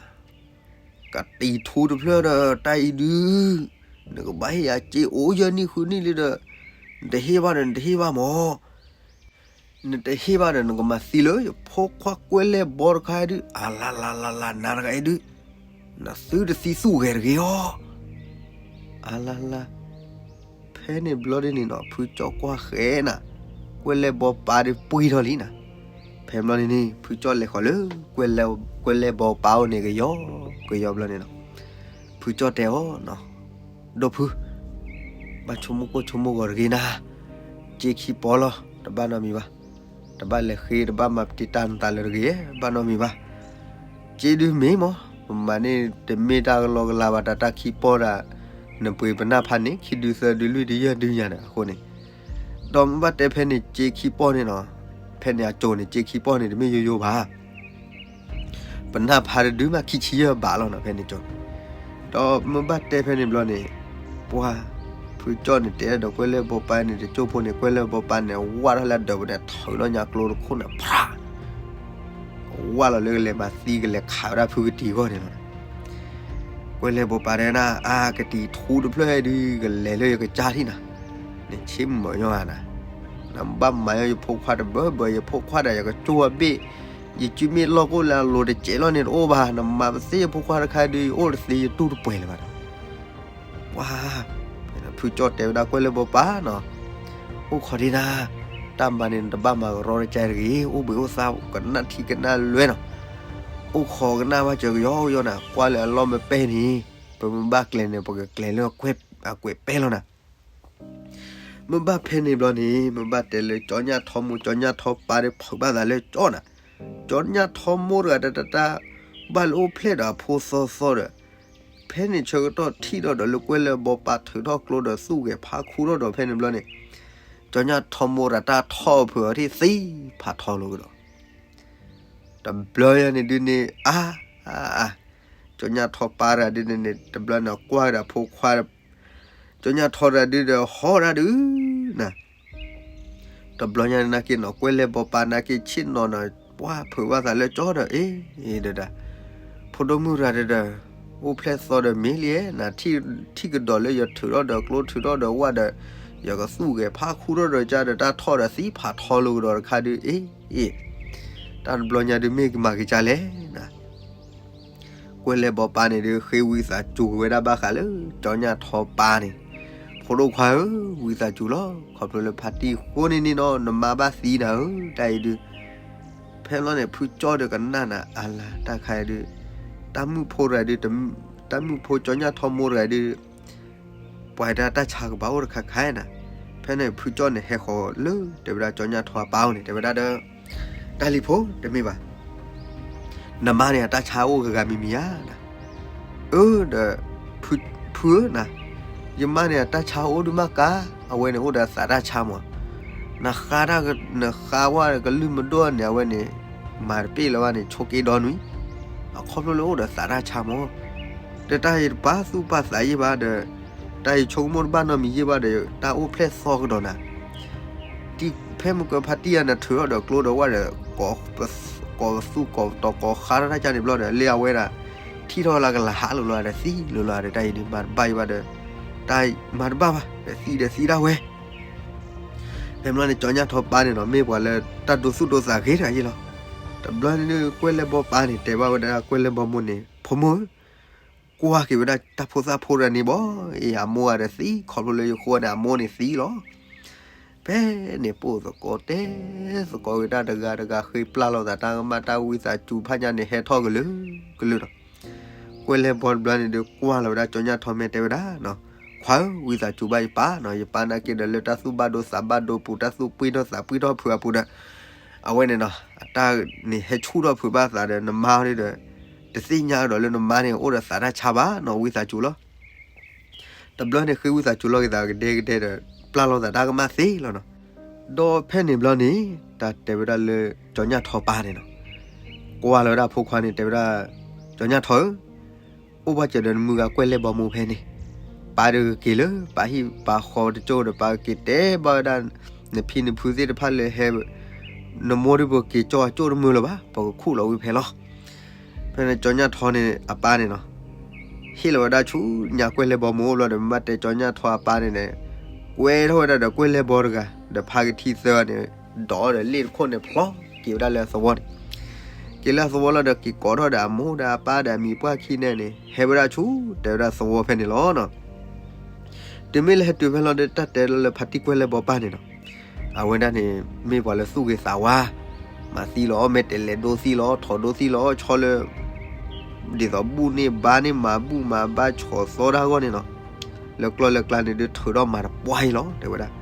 ကတံၤထူတဖျၢၣ်ဒီးတၢ်အံၤဒုး, နကဘၣ်ဟ့ၣ်ယၤစ့အိၣ်ယဲၢ်နံၣ်ဃုနံၣ်လံဒီး, နတဟ့ၣ်ဘၣ်ဒီးနတဟ့ၣ်ဘၣ်မၢ်, နတဟ့ၣ်ဘၣ်ဒီးနကမၤသံလၢယဖိခွါကွဲၢ်လဲၢ်ဘီတခါအံၤဒုး, အလါလါလါလါ နၤတဂၤအံၤဒုး, နသုတသံသူၣ်ဂဲၤတဂ့ၤအီၤ အလါလါ, ဖဲန့ၣ်ဘျီဒ်န့ၣ်နီၤ ဖုကၠီၣ်ကွၢ်ဃဲနၤ, ကွဲၢ်လဲၢ်ဘီပၢ်ဒုးပှံၢ်ထီၣ်လံနၤ, ဖဲဘျီန့ၣ်န့ၣ် ဖုကၠီၣ်လဲၤဃီၤလၢ ကွဲၢ်လဲၢ်ဘီပၢ်အိၣ်န့ၣ်ကယီကယီဘျီန့ၣ်နီၤ, ဖုကၠီၣ်တဲအီၤနီၤ, ဒီးဖု ဘၣ်ဆိကမိၣ်ကိၢ်ဆိကမိၣ်ဂီၤတဂ့ၤနၤ, စ့ခံပီလီၤ တဘၣ်နီတမံၤဘၣ်, တဘၣ်လဲၤဃ့ တဘၣ်မၤတံာ်တာ်နသးလၢတဂ့ၤ ဘၣ်နီတမံၤဘၣ်, စ့ဒုးမ့ၢ်မၢ်, ပမၤန့ၣ်တမ့ၢ်တၢ်ကလီကလီဘၣ် တၢ်တၢ်ခံပီဒၣ်, နပှ့ၤပနၢ်ဖးန့ၣ် ခံဒုသၢဒုလွံၢ်ဒုယဲၢ်ဒုညါဒီးအဃိန့ၣ်, ဒီးမ့ၢ်ဘၣ်တဲဖဲန့ၣ်စ့ခံပီန့ၣ်နီၤ, ဖဲန့ၣ်အစိၤန့ၣ် စ့ခံပီန့ၣ် တမ့ၢ်ယိယိဘၣ် ပနၢ်ဖးတဒုမးခံဆံယဲၢ်ဘးလီၤနီၤ ဖဲန့ၣ်ကၠိ, ဒီးမ့ၢ်ဘၣ်တဲဖဲန့ၣ်ဘျီန့ၣ်, ပှၤ ဖုကၠီၣ်န့ၣ်တဲဒီးကွဲၢ်လဲၢ်ဘီပၢ်န့ၣ် တကၠိဖိန့ၣ် ကွဲၢ်လဲၢ်ဘီပၢ်န့ၣ် ဝၢ်ထီၣ်လၢအဒၢးပူၤန့ၣ် ထုးလီၤညါကျိတခိၣ်န့ၣ် ဖး ဝၢ်လီၤလၢကလဲၤမၤသံကလဲၤခးဝဲဒၣ်ဖုကတံၤအဂီၢ်န့ၣ်လီၤ. ကွဲၢ်လဲၢ်ဘီပၢ်တဲနၤ အါ ကတံၤထူတဖျၢၣ်ဒုး ကလဲၤလၢယကစၢ်ထံၣ်နၤ, နဆ့မုၢ်ညီဧါနၤ, နဘၣ်မၤညီယဖိခွါတဘၢဘၢ ယဖိခွါဒီးယကကၠိအဘ့ၣ်, ယစုမ့ၢ်လီၢ်ကိၣ်လၢအလိၤတစဲးလီၤန့ၣ်တအိၣ်ဘၣ်, နမၤပသ့ယဖိခွါတခါဒုး ယအိၣ်တသ့ယတူၢ်တပှဲၤလၢၤဘၣ်ဒီး ပှၤ ဖုကၠီၣ်တဲဝဲဒၣ်ကွဲၢ်လဲၢ်ဘီပၢ်နီၤ, အိၣ်ခိးဒံးနၤ, တၢ်မၤန့ၣ်နတဘၣ်မၤကရီတကဲတဂ့ၤ, အိၣ်ဘှံးအိၣ်သါကနၣ်ထံကနၣ်လွဲနီၤ, အိၣ်ခိးကနၣ်ဘၣ်စၢၤကယီကယီနၤ, ကွၢ်လၢအလီၢ်မ့ၢ်ပဲန့ၣ်, ပမ့ၢ်ဘၣ်ကျဲၤန့ၣ် ပကကျဲၤလၢအကွဲးပဲလီၤနၤ မ့ၢ်ဘၣ်ဖဲန့ၣ်ဘျီန့ၣ် မ့ၢ်ဘၣ်တဲလၢကၠီညၣ်ထီမိၢ်ကၠီညၣ်ထီပၢ်ဒီးဖုးဘၣ်သးလၢကၠီနၤ, ကၠီညၣ်ထီမိၢ်တဂၤတတၢ် ဘၣ်လၢအိၣ်ဖျဲၣ်ဒီးအဖိသီသီဒီး, ဖဲန့ၣ်ဆၢကတီၢ်ထံၣ်ထီၣ်ဒီးလၢကွဲၢ်လဲၢ်ဘီပၢ်ထုးထီၣ်ကျိဒီးသူၣ်ဂဲၤဖးခူထီၣ်ဒီးဖဲန့ၣ်ဘျီန့ၣ်, ကၠီညၣ်ထီမိၢ်တဂၤတၢ်ထီၣ်ဖုးအီၤထံၣ်သံဖးထီလိာ်ကဒီး တဘျီညါန့ၣ်ဒုးန့ၣ် အါ အါ အါ ကၠီညၣ်ထီပၢ်တဂၤဒုးန့ၣ်န့ၣ် တဘျီန့ၣ်ကွၢ်ကဒီးဖိခွါ, ကၠီညၣ်ထီတဂၤဒုးဒီးဟီတၢ်ဒုး နၤ တဘျီညါန့ၣ်နာ်က့နီၤ ကွဲၢ်လဲၢ်ဘီပၢ်နာ်က့ဆ့ၣ်နီၤနီၤ ပှၤဖုးဘၣ်သးလၢကၠီဒီး အ့ ဒဒၣ် ဖိဒိၣ်မုၣ်တဂၤဒဒၣ် အိၣ်ဖျဲၣ်သီဒီးမ့ၢ်လံ နၤ ထံၣ်ကဒီးလၢယထုးထီၣ်ဒီးကျိထုးထီၣ်ဒီးဝၣ်ဒီး ယကသူၣ်ဂဲၤဖးခူထီၣ်ဒီးကၢ်ဒီးတၢ်ထီၣ်ဒီးသံဖးထီလိာ်ကဒီးတခါဒုး အ့ အ့ တၢ်တဘျီညါဒုးမ့ၢ်ကမၤက့ၤကၢ်လဲၣ် နၤ ကွဲၢ်လဲၢ်ဘီပၢ်န့ၣ်ဒုး ဃ့ဝံသးစူၤက့ၤဝဲဒၣ်ဘၣ်ဃးလၢ ကၠီညၣ်ထီပၢ်န့ၣ်, ဖိဒိၣ်ခွါဧၢ, ဝံသးစူၤလီၤ. ခီဖျိလၢဖါတံၢ်ဃိန့ၣ်န့ၣ်နီၤ နမါဘၣ်သံနၤဧၢ, တၢ်အံၤဒုး. ဖဲလီၤန့ၣ် ဖုကၠီၣ်ဒီးကနၣ်နၤအလါ တၢ်ခါအံၤဒုး, တၢ်မုၣ်ဖိတဂၤဒုး, တၢ်မုၣ်ဖိကၠီညၣ်ထီမိၢ်တဂၤဒုး ပှၤတၢ်တၢ်ဆါကဘၣ်အိၣ်တခါခါနၤ. ဖဲန့ၣ် ဖုကၠီၣ်န့ၣ် ဟဲဃီၤလၢ တဲဝဲဒၣ်ကၠီညၣ်ထီအပၢ်အိၣ်န့ၣ် တဲဝဲဒၣ်ဒီး, တၢ်လံၤဖိ တမ့ၢ်ဘၣ် နမါန့ၣ် အတၢ်ဆါအိၣ်ဂ့ၤဂ့ၤမံၤမံၤဧါနၤ. အၢ ဒီး ဖုဧၢနၤ, ယမါန့ၣ် အတၢ်ဆါအိၣ်ဒုးမးကါ, အဝဲန့ၣ်အိၣ်ဒီးသးတၢ်ဆါမး, နဃါတၢ်, နဃါဝဲကလုၢ်မဒိၣ်န့ၣ် အဝဲန့ၣ် မၤတပ့ၢ်လၢၤဘၣ်န့ၣ် ဆိးက့ဒီနွံ, အခီဖျိလၢအိၣ်ဒီးသးတၢ်ဆါမး, ဒီးတၢ်ယတပာ်သူၣ်ပာ်သးယဲၢ်ဘၣ်ဒီး, တၢ်ယဆိကမိၣ်တဘၣ်နီတမံၤယဲၢ်ဘၣ်ဒီး တၢ်အိၣ်ဖျဲၣ်သီကဒီးနၤ ဖဲမုၢ်ကဖါတံၢ်အနထုးထီၣ်ဒီးကျိဒီးဝၣ်ဒီး, ကိးသူၣ်ကိးတီၤကိးဃါထီၣ်တၢ်ကၢန့ၣ်ဘျီဒီး လၢအဝဲဒၣ်, ထံၣ်ထီၣ်လၢကလၤဟးလိၤလိၤဒီးသံလိၤလိၤဒီး တၢ်အံၤဒုးမၤတဘၣ်ယဲၢ်ဘၣ်ဒီး, တၢ်မၤတဘၣ်ဘၣ် ဒီးသံဒီးသံဒၣ်ဝဲ. ဖဲမ့ၢ်န့ၣ် ကၠီညၣ်ထီပၢ်န့ၣ်နီၤ မ့ၢ်ပှၤလၢတၢ်ဒိသူၣ်ဒိသးဂ့ၤတဂၤယဲၢ်လီၤ. တဘျီန့ၣ် ကွဲၢ်လဲၢ်ဘီပၢ်န့ၣ် တဲဘၣ်ဝဲဒၣ်ကွဲၢ်လဲၢ်ဘီမိၢ်န့ၣ် ဖိမုၣ် ကွၢ်က့ၤဝဲဒၣ်တၢ်ဖိသၣ်ဖိတဂၤန့ၣ်ဘၣ်, အ့ အမိၢ်ဂၤဒီးသံ ခီဖျိလၢယဃိန့ၣ် အမိၢ်န့ၣ်သံလီၤ. ဖဲန့ၣ် ပိာ်သကိးတဲသကိးဝဲဒၣ်တဂၤတဂၤ ဃ့ပျၢ်လိာ်သးတၢ်ကမၣ် တၢ်ဝံသးစူၤဖးညါန့ၣ် ဟဲထီၣ်ကလုာ်ကလုာ်နီၤ. ကွဲၢ်လဲၢ်ဘီတဘျီန့ၣ်ဒီး ကွၢ်လီၤဝဲဒၣ်ကၠီညၣ်ထီ မ့ၢ်တဲဝဲဒၣ်, ခွါဧၢ, ဝံသးစူၤဘၣ်ယပၢ်နီၤ, ယပၢ်နာ်က့ဒီးလၢတၢ်သူၣ်ဘၣ်ဒိသးဘၣ်ဒိပူၤ တၢ်သူၣ်ပှံၢ်ထီၣ်သးပှံၢ်ထီၣ်ဖုးအပူၤဒီး အဝဲန့ၣ်နီၤ အတၢ်န့ၣ်ဟဲဆူၣ်ထီၣ်ဖုးဘၣ်သးဒီး နမါဒ်ဒီး တသ့ၣ်ညါဒီးလၢနမါန့ၣ် အိၣ်ဒီးသးတၢ်ဆါဘၣ်နီၤ, ဝံသးစူၤလီၤ. တဘျီန့ၣ် ဃ့ဝံသးစူၤလီၤက့ၤသးကဒဲကဒဲဒီး ပျၢ်လိာ်သးတၢ်ကမၣ်သ့လီၤနီၤ. ဒီးဖဲန့ၣ်ဘျီန့ၣ် တၢ်တဲဝဲဒၣ်လၢ ကၠီညၣ်ထီပၢ်န့ၣ်နီၤ, ကွၢ်လီၤဝဲဒၣ်ဖိခွါန့ၣ် တဲဝဲဒၣ်, ကၠီညၣ်ထီဧၢ, အိၣ်ဘၣ်စၢၤဒီးနမုၢ်ဂၤကွဲၢ်လဲၢ်ဘီမိၢ်ဖဲန့ၣ်, ပၢ်ဒီးကက့ၤလၢပၢ်ဟံၣ်ပၢ်ဃီတကၠိၢ်ဒီး ပၢ်ကက့ၤတဲဘၣ်ဝဲဒၣ် နဖံနဖုသ့ၣ်တဖၣ်လၢဟဲ နမိၢ်ဒ်ပက့ၤကၠီအကၠိၢ်တမုာ်လၢၤဘၣ်, ပကခူၣ်လီၤဝံၤဖဲလီၤ. ဖဲန့ၣ်ကၠီညၣ်ထီန့ၣ် အပၢ်န့ၣ်နီၤ, ဟ့ၣ်လီၤဝဲဒၣ်ဆူညါကွဲၢ်လဲၢ်ဘီမိၢ်အိၣ်ဘျီဒီး မ့ၢ်ဘၣ်တဲကၠီညၣ်ထီအပၢ်န့ၣ်န့ၣ်, ကွဲထီၣ်ဝဲဒၣ်ဒီးကွဲၢ်လဲၢ်ဘီတဂၤ ဒီးဖါကထံသၢဂၤန့ၣ်, ဒီးလ့ၣ်တခိၣ်န့ၣ်ဖျီက့ၤဝဲဒၣ်လၢအသဝီန့ၣ်, က့ၤလၢအသဝီလီၤဒီး က့ၤကိးထီၣ်ဒီးအမိၢ်ဒီးအပၢ်ဒီးအမံၤပှၢ်ခံန့ၣ်န့ၣ် ဟဲဝဲဒၣ်ဆူ တဲဝဲဒၣ်သဝီဖဲန့ၣ်လီၤနီၤ. တုၤမ့ၢ်လၢဟဲတုၤဖဲလီၤဒီး တၢ်တဲလၢဖါတံၢ်ကွဲၢ်လဲၢ်ဘီပၢ်န့ၣ်နီၤ, အဝဲဒၣ်န့ၣ် မ့ၢ်ပှၤလၢသူၣ်ဂ့ၤသးဝါ, မၤသံလီၤအီၣ် မ့ၢ်တဲလဲၤဒိသံလီၤအီၣ် ထိးဒိသံလီၤအီၣ် ဆီလၢ ဒ်သိးဘူၣ်န့ၢ်ဘါန့ၢ် မၤဘူၣ်မၤဘါ ဆီၣ်သီတၢ်ဂီၢ်န့ၣ်နီၤ, လၢကျီၢ်လၢကျါန့ၣ်ဒုး ထုးထီၣ်မၤတပှၢ်အံၤလီၤ တဲဝဲဒၣ်.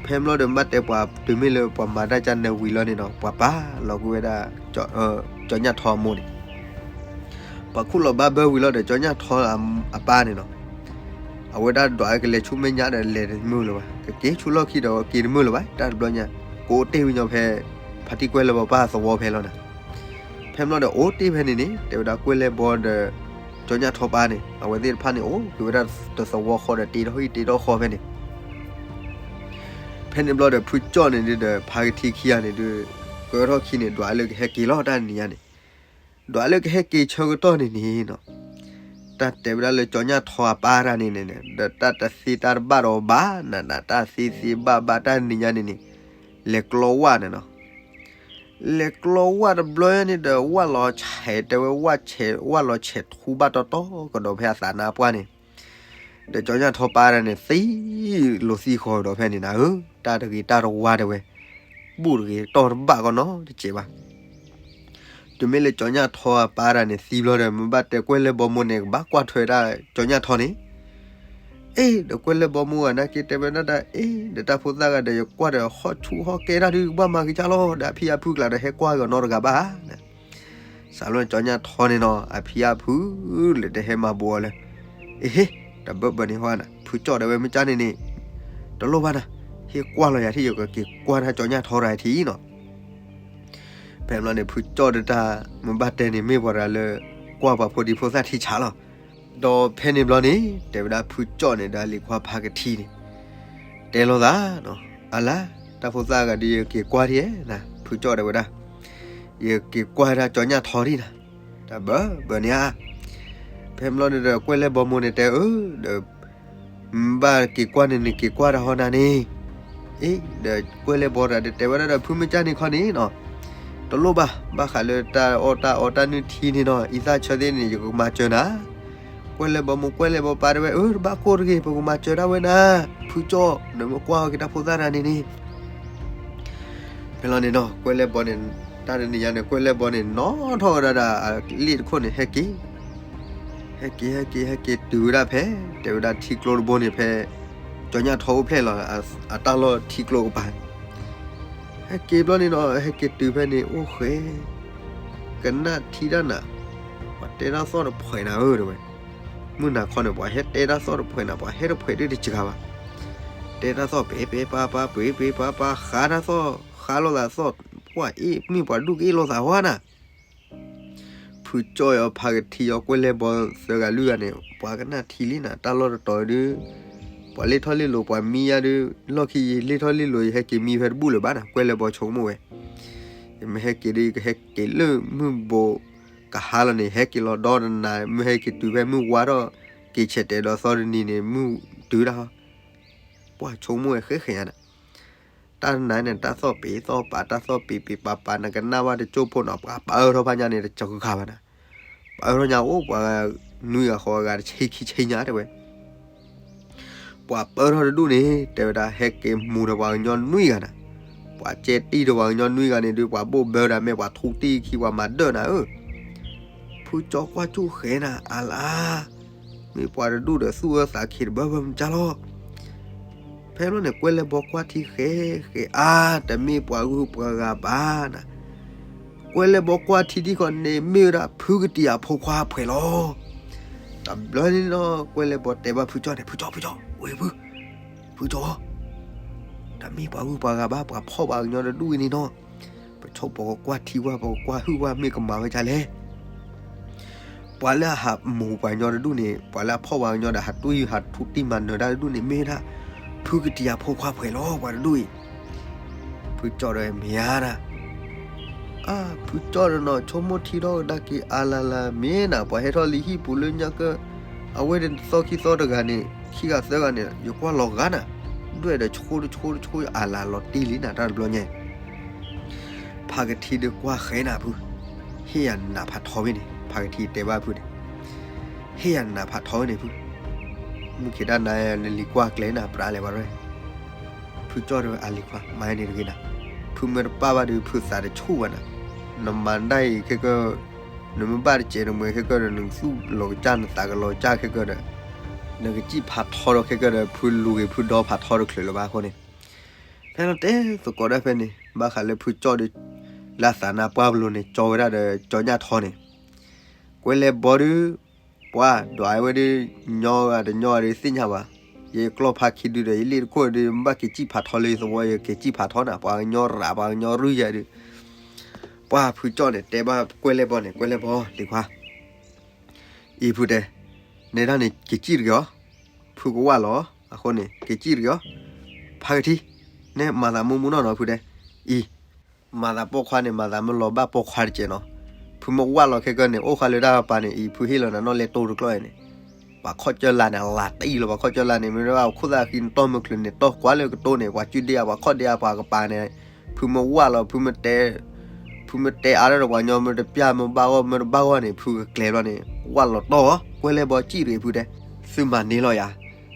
ဖဲမ့ၢ်လီၤဒီး မ့ၢ်ဘၣ်တဲပှၤ တုၤမ့ၢ်လၢပှၤမၤတၢ်ကၢနၢၤဝံၤလီၤန့ၣ်နီၤ ပှၤပာ်လီၤကွံာ်ဝဲဒၣ် ကၠီညၣ်ထီအမိၢ်န့ၣ် ပှၤခူၣ်လီၤဘၣ်ဘၢဝံၤလီၤဒီး ကၠီညၣ်ထီအပၢ်န့ၣ်နီၤ, အဝဲဒၣ်ဒွးကလဲၤဆူမဲာ်ညါဒီး လဲၤတမုာ်လၢၤဘၣ်, ကက့ၤဆူလီၢ်ခံဒီးက့ၤတမုာ်လၢၤဘၣ်, တၢ်တဘျီညါ ကအိၣ်တ့ၢ်ဝံၤညီဖဲ ဖါတံၢ်ကွဲၢ်လဲၢ်ဘီပၢ်သဝီဖဲလီၤနီၤ. ဖဲမ့ၢ်လီၤဒီး အိၣ်တ့ၢ်ဖဲန့ၣ်န့ၣ် တဲဝဲဒၣ်ကွဲၢ်လဲၢ်ဘီဒီး ကၠီညၣ်ထီပၢ်န့ၣ် အဝဲသ့ၣ်တဖၣ်န့ၣ် အိၣ်က့ၤဝဲဒၣ်တသဝီဃီဒီး တ့ထီၣ်ဟံၣ်တ့ထီၣ်ဃီဖဲန့ၣ် ဖဲန့ၣ်ဘျီဒီး ဖုကၠီၣ်န့ၣ်ဒုးဒီး ဖါကထံခံဂၤန့ၣ်ဒုး ကၢထီၣ်ခံန့ၣ် ဒွးလၢကဟဲက့ၤလီၤတၢ်တနံၤညါန့ၣ်, ဒွးလၢကဟဲက့ၤဆၢကတီၢ်န့ၣ်န့ၣ်နီၤ, တၢ်တဲဝဲဒၣ်လၢကၠီညၣ်ထီအပၢ်တၢ်န့ၣ်န့ၣ် ဒီးတၢ်တသ့တၢ်တဘၣ်ဒီးဘၣ်နၤနၤ တၢ်သ့သ့ဘၣ်ဘၣ်တၢ်တနံၤညါန့ၣ်န့ၣ်, လဲၤကျီဝၣ်န့ၣ်နီၤ လဲၤကျီဝၣ်တဘျီန့ၣ်ဒီး ဝၣ်လီၤဆဲး တဲဝဲဝၣ်ဆဲး ဝၣ်လီၤဆဲးထူဘၣ်တီတီကဒီးဖဲအသးနါပှၢ်န့ၣ်, ဒီးကၠီညၣ်ထီပၢ်တၢ်န့ၣ် သံလိာ်သံဃီၤကဒီးဖဲန့ၣ်နၤဧၢ, တၢ်တဂ့ၤတၢ်တဝါတဲဝဲ, ဘူၣ်တဂ့ၤတီၢ်တဘၣ်ကီနီတစဲးဘၣ်. တုၤမ့ၢ်လၢကၠီညၣ်ထီအပၢ်တၢ်န့ၣ်သံဘျီဒီး မ့ၢ်ဘၣ်တဲကွဲၢ်လဲၢ်ဘီမိၢ်န့ၣ် ကဘၣ်ကွၢ်ထွဲဒၣ်ကၠီညၣ်ထီန့ၣ် အ့ ဒီးကွဲၢ်လဲၢ်ဘီမိၢ်ဂၤနာ်က့တဲဝဲဒၣ်တၢ် အ့ ဒီးတၢ်ဖိသၣ်ဂၤဒီး ယကွၢ်ဒီးဟီၣ်ဆူၣ်ဟီၣ်ကဲတၢ်ဒုး ကဘၣ်မၤက့ၤကၢ်လီၤ ဒီးအဖံအဖုကျါဒီး ဟဲကွၢ်ဂီၤနီတဂၤဘၣ်န့ၣ်, စးလၢကၠီညၣ်ထီန့ၣ်နီၤ အဖံအဖုလၢတဟဲမၤဘူးအီၤလၢ အ့ဟ့ တဘၢဘၢန့ၣ်ဟီနၤ ဖုကၠီၣ်ဒီးဝဲမ့ၢ်ကၢ်န့ၣ်န့ၣ် တလိၣ်ဘၣ်နၤ, ဟ့ၣ်ကွၢ်လီၤယၤထံၣ် ယကက့ၤကွၢ်တၢ်ကၠီညၣ်ထီတၢ်ထံၣ်နီၤ. ဖဲမ့ၢ်န့ၣ် ဖုကၠီၣ်ဒီးတၢ် မ့ၢ်ဘၣ်တဲန့ၣ် မ့ၢ်ပှၤတဂၤလၢ ကွၢ်ပှၤဖိဒံဖိသၣ်ထံဆးလီၤ. ဒီးဖဲန့ၣ်ဘျီန့ၣ် တဲဝဲဒၣ်ဖုကၠီၣ်န့ၣ်ဒီးလံၤခွါဖါကထံန့ၣ် တဲလိာ်သးနီၤ, အလါ တၢ်ဖိသၣ်ဂၤဒီး ယက့ၤကွၢ်ထံၣ်နၤ ဖုကၠီၣ်တဲဝဲဒၣ်, ယက့ၤကွၢ်တၢ်ကၠီညၣ်ထီထံၣ်နၤ, တၢ်ဘၢဘၢန့ၣ်ဧါ. ဖဲမ့ၢ်န့ၣ်ဒီး ကွဲၢ်လဲၢ်ဘီမိၢ်န့ၣ်တဲအၢ ဒီး ဘၣ်က့ၤကွၢ်န့ၣ်န့ၣ် က့ၤကွၢ်တၢ်ဟီနၤန့ၣ်, အ့ ဒီးကွဲၢ်လဲၢ်ဘီတဂၤဒီး တဲဝဲဒၣ်ဒီး ဖုမ့ၢ်ကၢ်န့ၣ်ခီန့ၣ်နီၤ, တလိၣ်ဘၣ် ဘၣ်ဃးလၢတၢ်အီၣ်တၢ်အီတၢ်နုၢ်ထံန့ၣ်နီၤ အံသၣ်ဆၢသ့ၣ်န့ၣ် ယကမၤစၢၤနၤ, ကွၢ် ကွဲလဲၤဘီမိၢ်ကွဲလဲၤဘီပၢ်တဲဝဲ, အၢ တဘၣ်ကိၢ်တဂ့ၤ, ပကမၤစၢၤဒၣ်ဝဲနၤ, ဖုကၠီၣ် နမ့ၢ်ကွၢ်က့ၤတၢ်ဖိသၣ်တဂၤန့ၣ်န့ၣ်. ဖဲလီၤန့ၣ်နီၤ ကွဲလဲၤဘီန့ၣ် တၢ်တနံၤညါန့ၣ် ကွဲလဲၤဘီန့ၣ် နီၣ်ထီၣ်ဝဲဒၣ်ဒီးအလ့ၣ်တခိၣ်န့ၣ် ဟဲက့ၤ ဟဲက့ၤ ဟဲက့ၤ ဟဲက့ၤတုၤဝဲဒၣ်ဖဲ တဲဝဲဒၣ်ထံကျိတဘိန့ၣ် ဖဲကၠီညၣ်ထီအိၣ်ဖျဲၣ်လီၤ အတၢ်လီၢ်ထံကျိကပၤ. ဟဲက့ၤဘျီန့ၣ်နီၤ ဟဲက့ၤတုၤဖဲန့ၣ် အိၣ်ဃဲ ကနၣ်ထံတၢ်နၤ, ပှၤတဲတၢ်သီၣ်တဖှဲးနၤဧၢ တဲဝဲ. မုၢ်နၤခီန့ၣ် ပှၤဟဲတဲတၢ်သီၣ်တဖှဲးနၤ ပှၤဟဲတဖှဲးဒ်တစှၤဘၣ်. တဲတၢ်သီၣ် ပ့ၤပ့ၤပၤပၤ ပ့ၤပ့ၤပၤပၤ ဃါတၢ်သီၣ် ဃါလိာ်သးသီၣ် ပှၤအ့ၣ်မ့ၢ်ပှၤဒူၣ်ကအ့ၣ်လိာ်သးဝဲနၤ. ဖုကၠီၣ်အီၤ ဖါကထံအီၤ ကွဲလဲၤဘီသၢဂၤလွံၢ်ဂၤန့ၣ် ပှၤကနၣ်ထံလံနၤ တၢ်လီၢ်တတီၤဒုး ပှၤလ့ၣ်ထီၣ်လ့ၣ်လီၤ ပှၤမံယါဒုး လီၢ်ခံယလ့ၣ်ထီၣ်လ့ၣ်လီၤ ယဟဲက့ၤမံဖဲတဘူၣ်လၢၤဘၣ်နၤ ကွဲလဲၤဘီဆိကမိၣ်ဝဲ. ယမ့ၢ်ဟဲက့ၤဒီး ယကဟဲက့ၤလၢမုၢ်ဘိကဟါလီၤန့ၣ် ဟဲက့ၤလီၤဒီတနၤ မ့ၢ်ဟဲက့ၤတုၤဖဲမုၢ်ဝါထီၣ် က့ၤဆဲးတဲာ်ဒီးသီတနံၤန့ၣ် မုၢ်တုၤဒၣ်ဟီ ပှၤဆိကမိၣ်ဝဲဃဲဃဲညါနၤ. တၢ်နၤန့ၣ် တၢ်သီၣ်ပ့ၤသီၣ်ပၤ တၢ်သီၣ်ပ့ၤပ့ၤပၤပၤ နကနၣ်ဘၣ်တကၠိၢ်ဖိနီၤ ပှၤပၢထီၣ်ဖးညါန့ၣ် တစှၤဘၣ်နၤ. ပၢထီၣ်ညါအိၣ်ပှၤနွံဂၤဃိးဂၤတဆံခံဆံညါတဲဝဲ ပှၤပၢထီၣ်တဒူၣ်န့ၣ် တဲဝဲဒၣ် ဟဲက့ၤမူၤဒီးပှၤကညီနွံဂၤနၤ, ပှၤကဲတံၢ်ဒီးပှၤကညီနွံဂၤန့ၣ်ဒုး ပှၤဘိၣ်ဘၢဒၣ်မ့ၢ်ပှၤထူတံၢ်ခံ ပှၤမၤဒၢၣ်နၤဧၢ. ဖုကၠီၣ်ကွၢ်ကၠူၣ်ဃဲနၤ အါလါ, မ့ၢ်ပှၤတဒူၣ်ဒီးသူၣ်အၢသးခံတဘၢဘၢမုၢ်ကၢ်လီၤ. ဖဲလီၤန့ၣ် ကွဲလဲၤဘီကွၢ်ထံဃဲဃဲအါ တမ့ၢ်ပှၤဂုၤပှၤဂၤဘၣ်နၤ ကွဲလဲၤဘီကွၢ်ထံထံဃီန့ၣ် မ့ၢ်ဝဲဒၣ်ဖုကတံၤအဖိခွါဖှဲးလီၤ. တဘျီန့ၣ်နီၤ ကွဲလဲၤဘီတဲဘၣ်ဖုကၠီၣ်န့ၣ် ဖုကၠီၣ် ဖုကၠီၣ် ဝဲဖု ဖုကၠီၣ် တမ့ၢ်ပှၤဂုၤပှၤဂၤဘၣ် ပှၤဖီၣ်ပှၤကညီတဒူၣ်အံၤန့ၣ်နီၤ. ပဆိပကကွၢ်ထံဝဲ ပကကွၢ်ဟုၣ်ဝဲ မ့ၢ်ကမၤဝဲဒ်လဲၣ် ပှၤလၢအဟးမူၤပှၤကညီတဒူၣ်န့ၣ် ပှၤလၢအဖီၣ်ပှၤကညီဒီးဟးတွံၢ်ဟးထူတံၢ်မၤနၢၤတၢ်တဒူၣ်န့ၣ် မ့ၢ်ဝဲဒၣ် ဖုကတံၤအဖိခွါဖှဲးလီၤ ပှၤတဒူၣ်အံၤ. ဖုကၠီၣ်ဒီးမ့ၢ်ဧါဒၣ် အါ ဖုကၠီၣ်ဒီးနီၤ ဆိကမိၣ်ထံထီၣ်ကဒါက့ၤအါလါလါ မ့ၢ်နၤ ပှၤဟဲထီၣ်လံဟံၣ်ပူၤလၢညါကၢ အဝဲသီခံသီတဂၤန့ၣ် ခံဂၤသၢဂၤန့ၣ် ယကွၢ်လီၤဂာ်နၤ ဒွဲၣ်ဒီးဆိတဆိတဆိအါလါလီၤတံၢ်လံနၤ တၢ်တဘျီညါ ဖါကထံဒီးကွၢ်ဃဲနၤဖု, ဟ့ၣ်ယၤနးဖးထီမ့ၢ်န့ၣ် ဖါကထံတဲဘၣ်ဖုန့ၣ်, ဟ့ၣ်ယၤနးဖးထီန့ၣ်ဖု, မုၢ်ခံးတၢ်နၤ နလံၤကွၢ်ကျဲနၤ ပြးလဲၤဘၣ်ရဲၣ်, ဖုကၠီၣ်တဲဝဲအလံၤခွါ မၤန့ၣ်တဂ့ၤနၤ, ဖုမ့ၢ်တပာ်ဘၣ်ဒီး ဖုသးတဆူၣ်ဘၣ်နၤ, နမၤဒၣ်အံၤခဲကၢ နမ့ၢ်ဘၣ်တစဲးတမှဲၤခဲကၢဒီး နသူၣ်လီၤကစၢ် နသးကလီၤကစၢ်ခဲကၢဒီး နကစံၣ်ဖးထီဒီးခဲကၢဒီး ဖုလူၤဂ့ၤဖုဒီဖးထီတချုးလၢၤဘၣ်အဃိန့ၣ်, ဖဲလီၤတဲသကိးဒၣ်ဖဲန့ၣ် ဘၣ်ဃးလၢဖုကၠီၣ်ဒီး လၢသးနါပှၢ်ပလိၤန့ၣ် ကၠီဝဲဒၣ်ဒီးကၠီညၣ်ထီန့ၣ်, ကွဲလဲၤဘီဒီး ပှၤဒွးဝဲဒီး ညီဂၤတညီဂၤဒီးသ့ၣ်ညါဘၣ်, ယကျီၢ်ဖါခံဒုဒီး ယလ့ၣ်တခိၣ်ဒီး မ့ၢ်ဘၣ်က့ၤစံၣ်ဖးထီလၢယသဝီ ယက့ၤစံၣ်ဖးထီနၤ ပှၤကညီရး ပှၤကညီရုၢ်ယၤဒီး ပှၢ်ဖုကၠီၣ်န့ၣ် တဲဘၣ်ကွဲလဲၤဘီန့ၣ် ကွဲလဲၤဘီ လံၤခွါ, အံၤဖုတဲ, နဲဒၣ်န့ၣ် က့ၤစံၣ်တဂ့ၤအီၤ, ဖုကဝၢ်လီၤ, အဃိန့ၣ် က့ၤစံၣ်တဂ့ၤအီၤ, ဖါကထံ, နဲမၤသးမူမူနီၢ်နီၢ်ဖုတဲ, အံၤ, မၤသးပိာ်ခွါန့ၣ် မၤသးမ့ၢ်လီၤဘၣ်ပိာ်ခွါတကဲးနီၤ, ဖုမ့ၢ်ဝၢ်လီၤခဲကၢန့ၣ် အိၣ်ဃာ်လၢတၢ်ကပၤန့ၣ် အံၤ ဖုဟ့ၣ်လီၤနၤနီၣ်လဲတိတကျီၢ်န့ၣ်, ပှၤခီၣ်ကၢလါန့ၣ် လါတံၢ်လီၤ ပှၤခီၣ်ကၢလါန့ၣ် မ့ၢ်ဒၣ်ခိၣ်သၣ်ဃံနတီၢ်မုၢ်ချုးန့ၣ် တီၢ်ကွၢ်လၢကတိၤန့ၣ် ပှၤစုဒ့ဧါ ပှၤခီၣ်ဒ့ဧါ ပှၤကပၤန့ၣ်, ဖုမ့ၢ်ဝၢ်လီၤ ဖုမ့ၢ်တဲ ဖုမ့ၢ်တဲအါထီၣ်ဒီးပှၤကညီ မ့ၢ်တပျၢ်မ့ၢ်ဘၣ်ဂီၢ် မ့ၢ်တဘၣ်ဂီၢ်န့ၣ် ဖုကကျဲၤဘျီန့ၣ် ဝၢ်လီၤတီၢ်အီၤ ကွဲလဲၤဘီစံၣ်တဂ့ၤဖုတဲ, သုမၤန့ၢ်လီၤယၤ,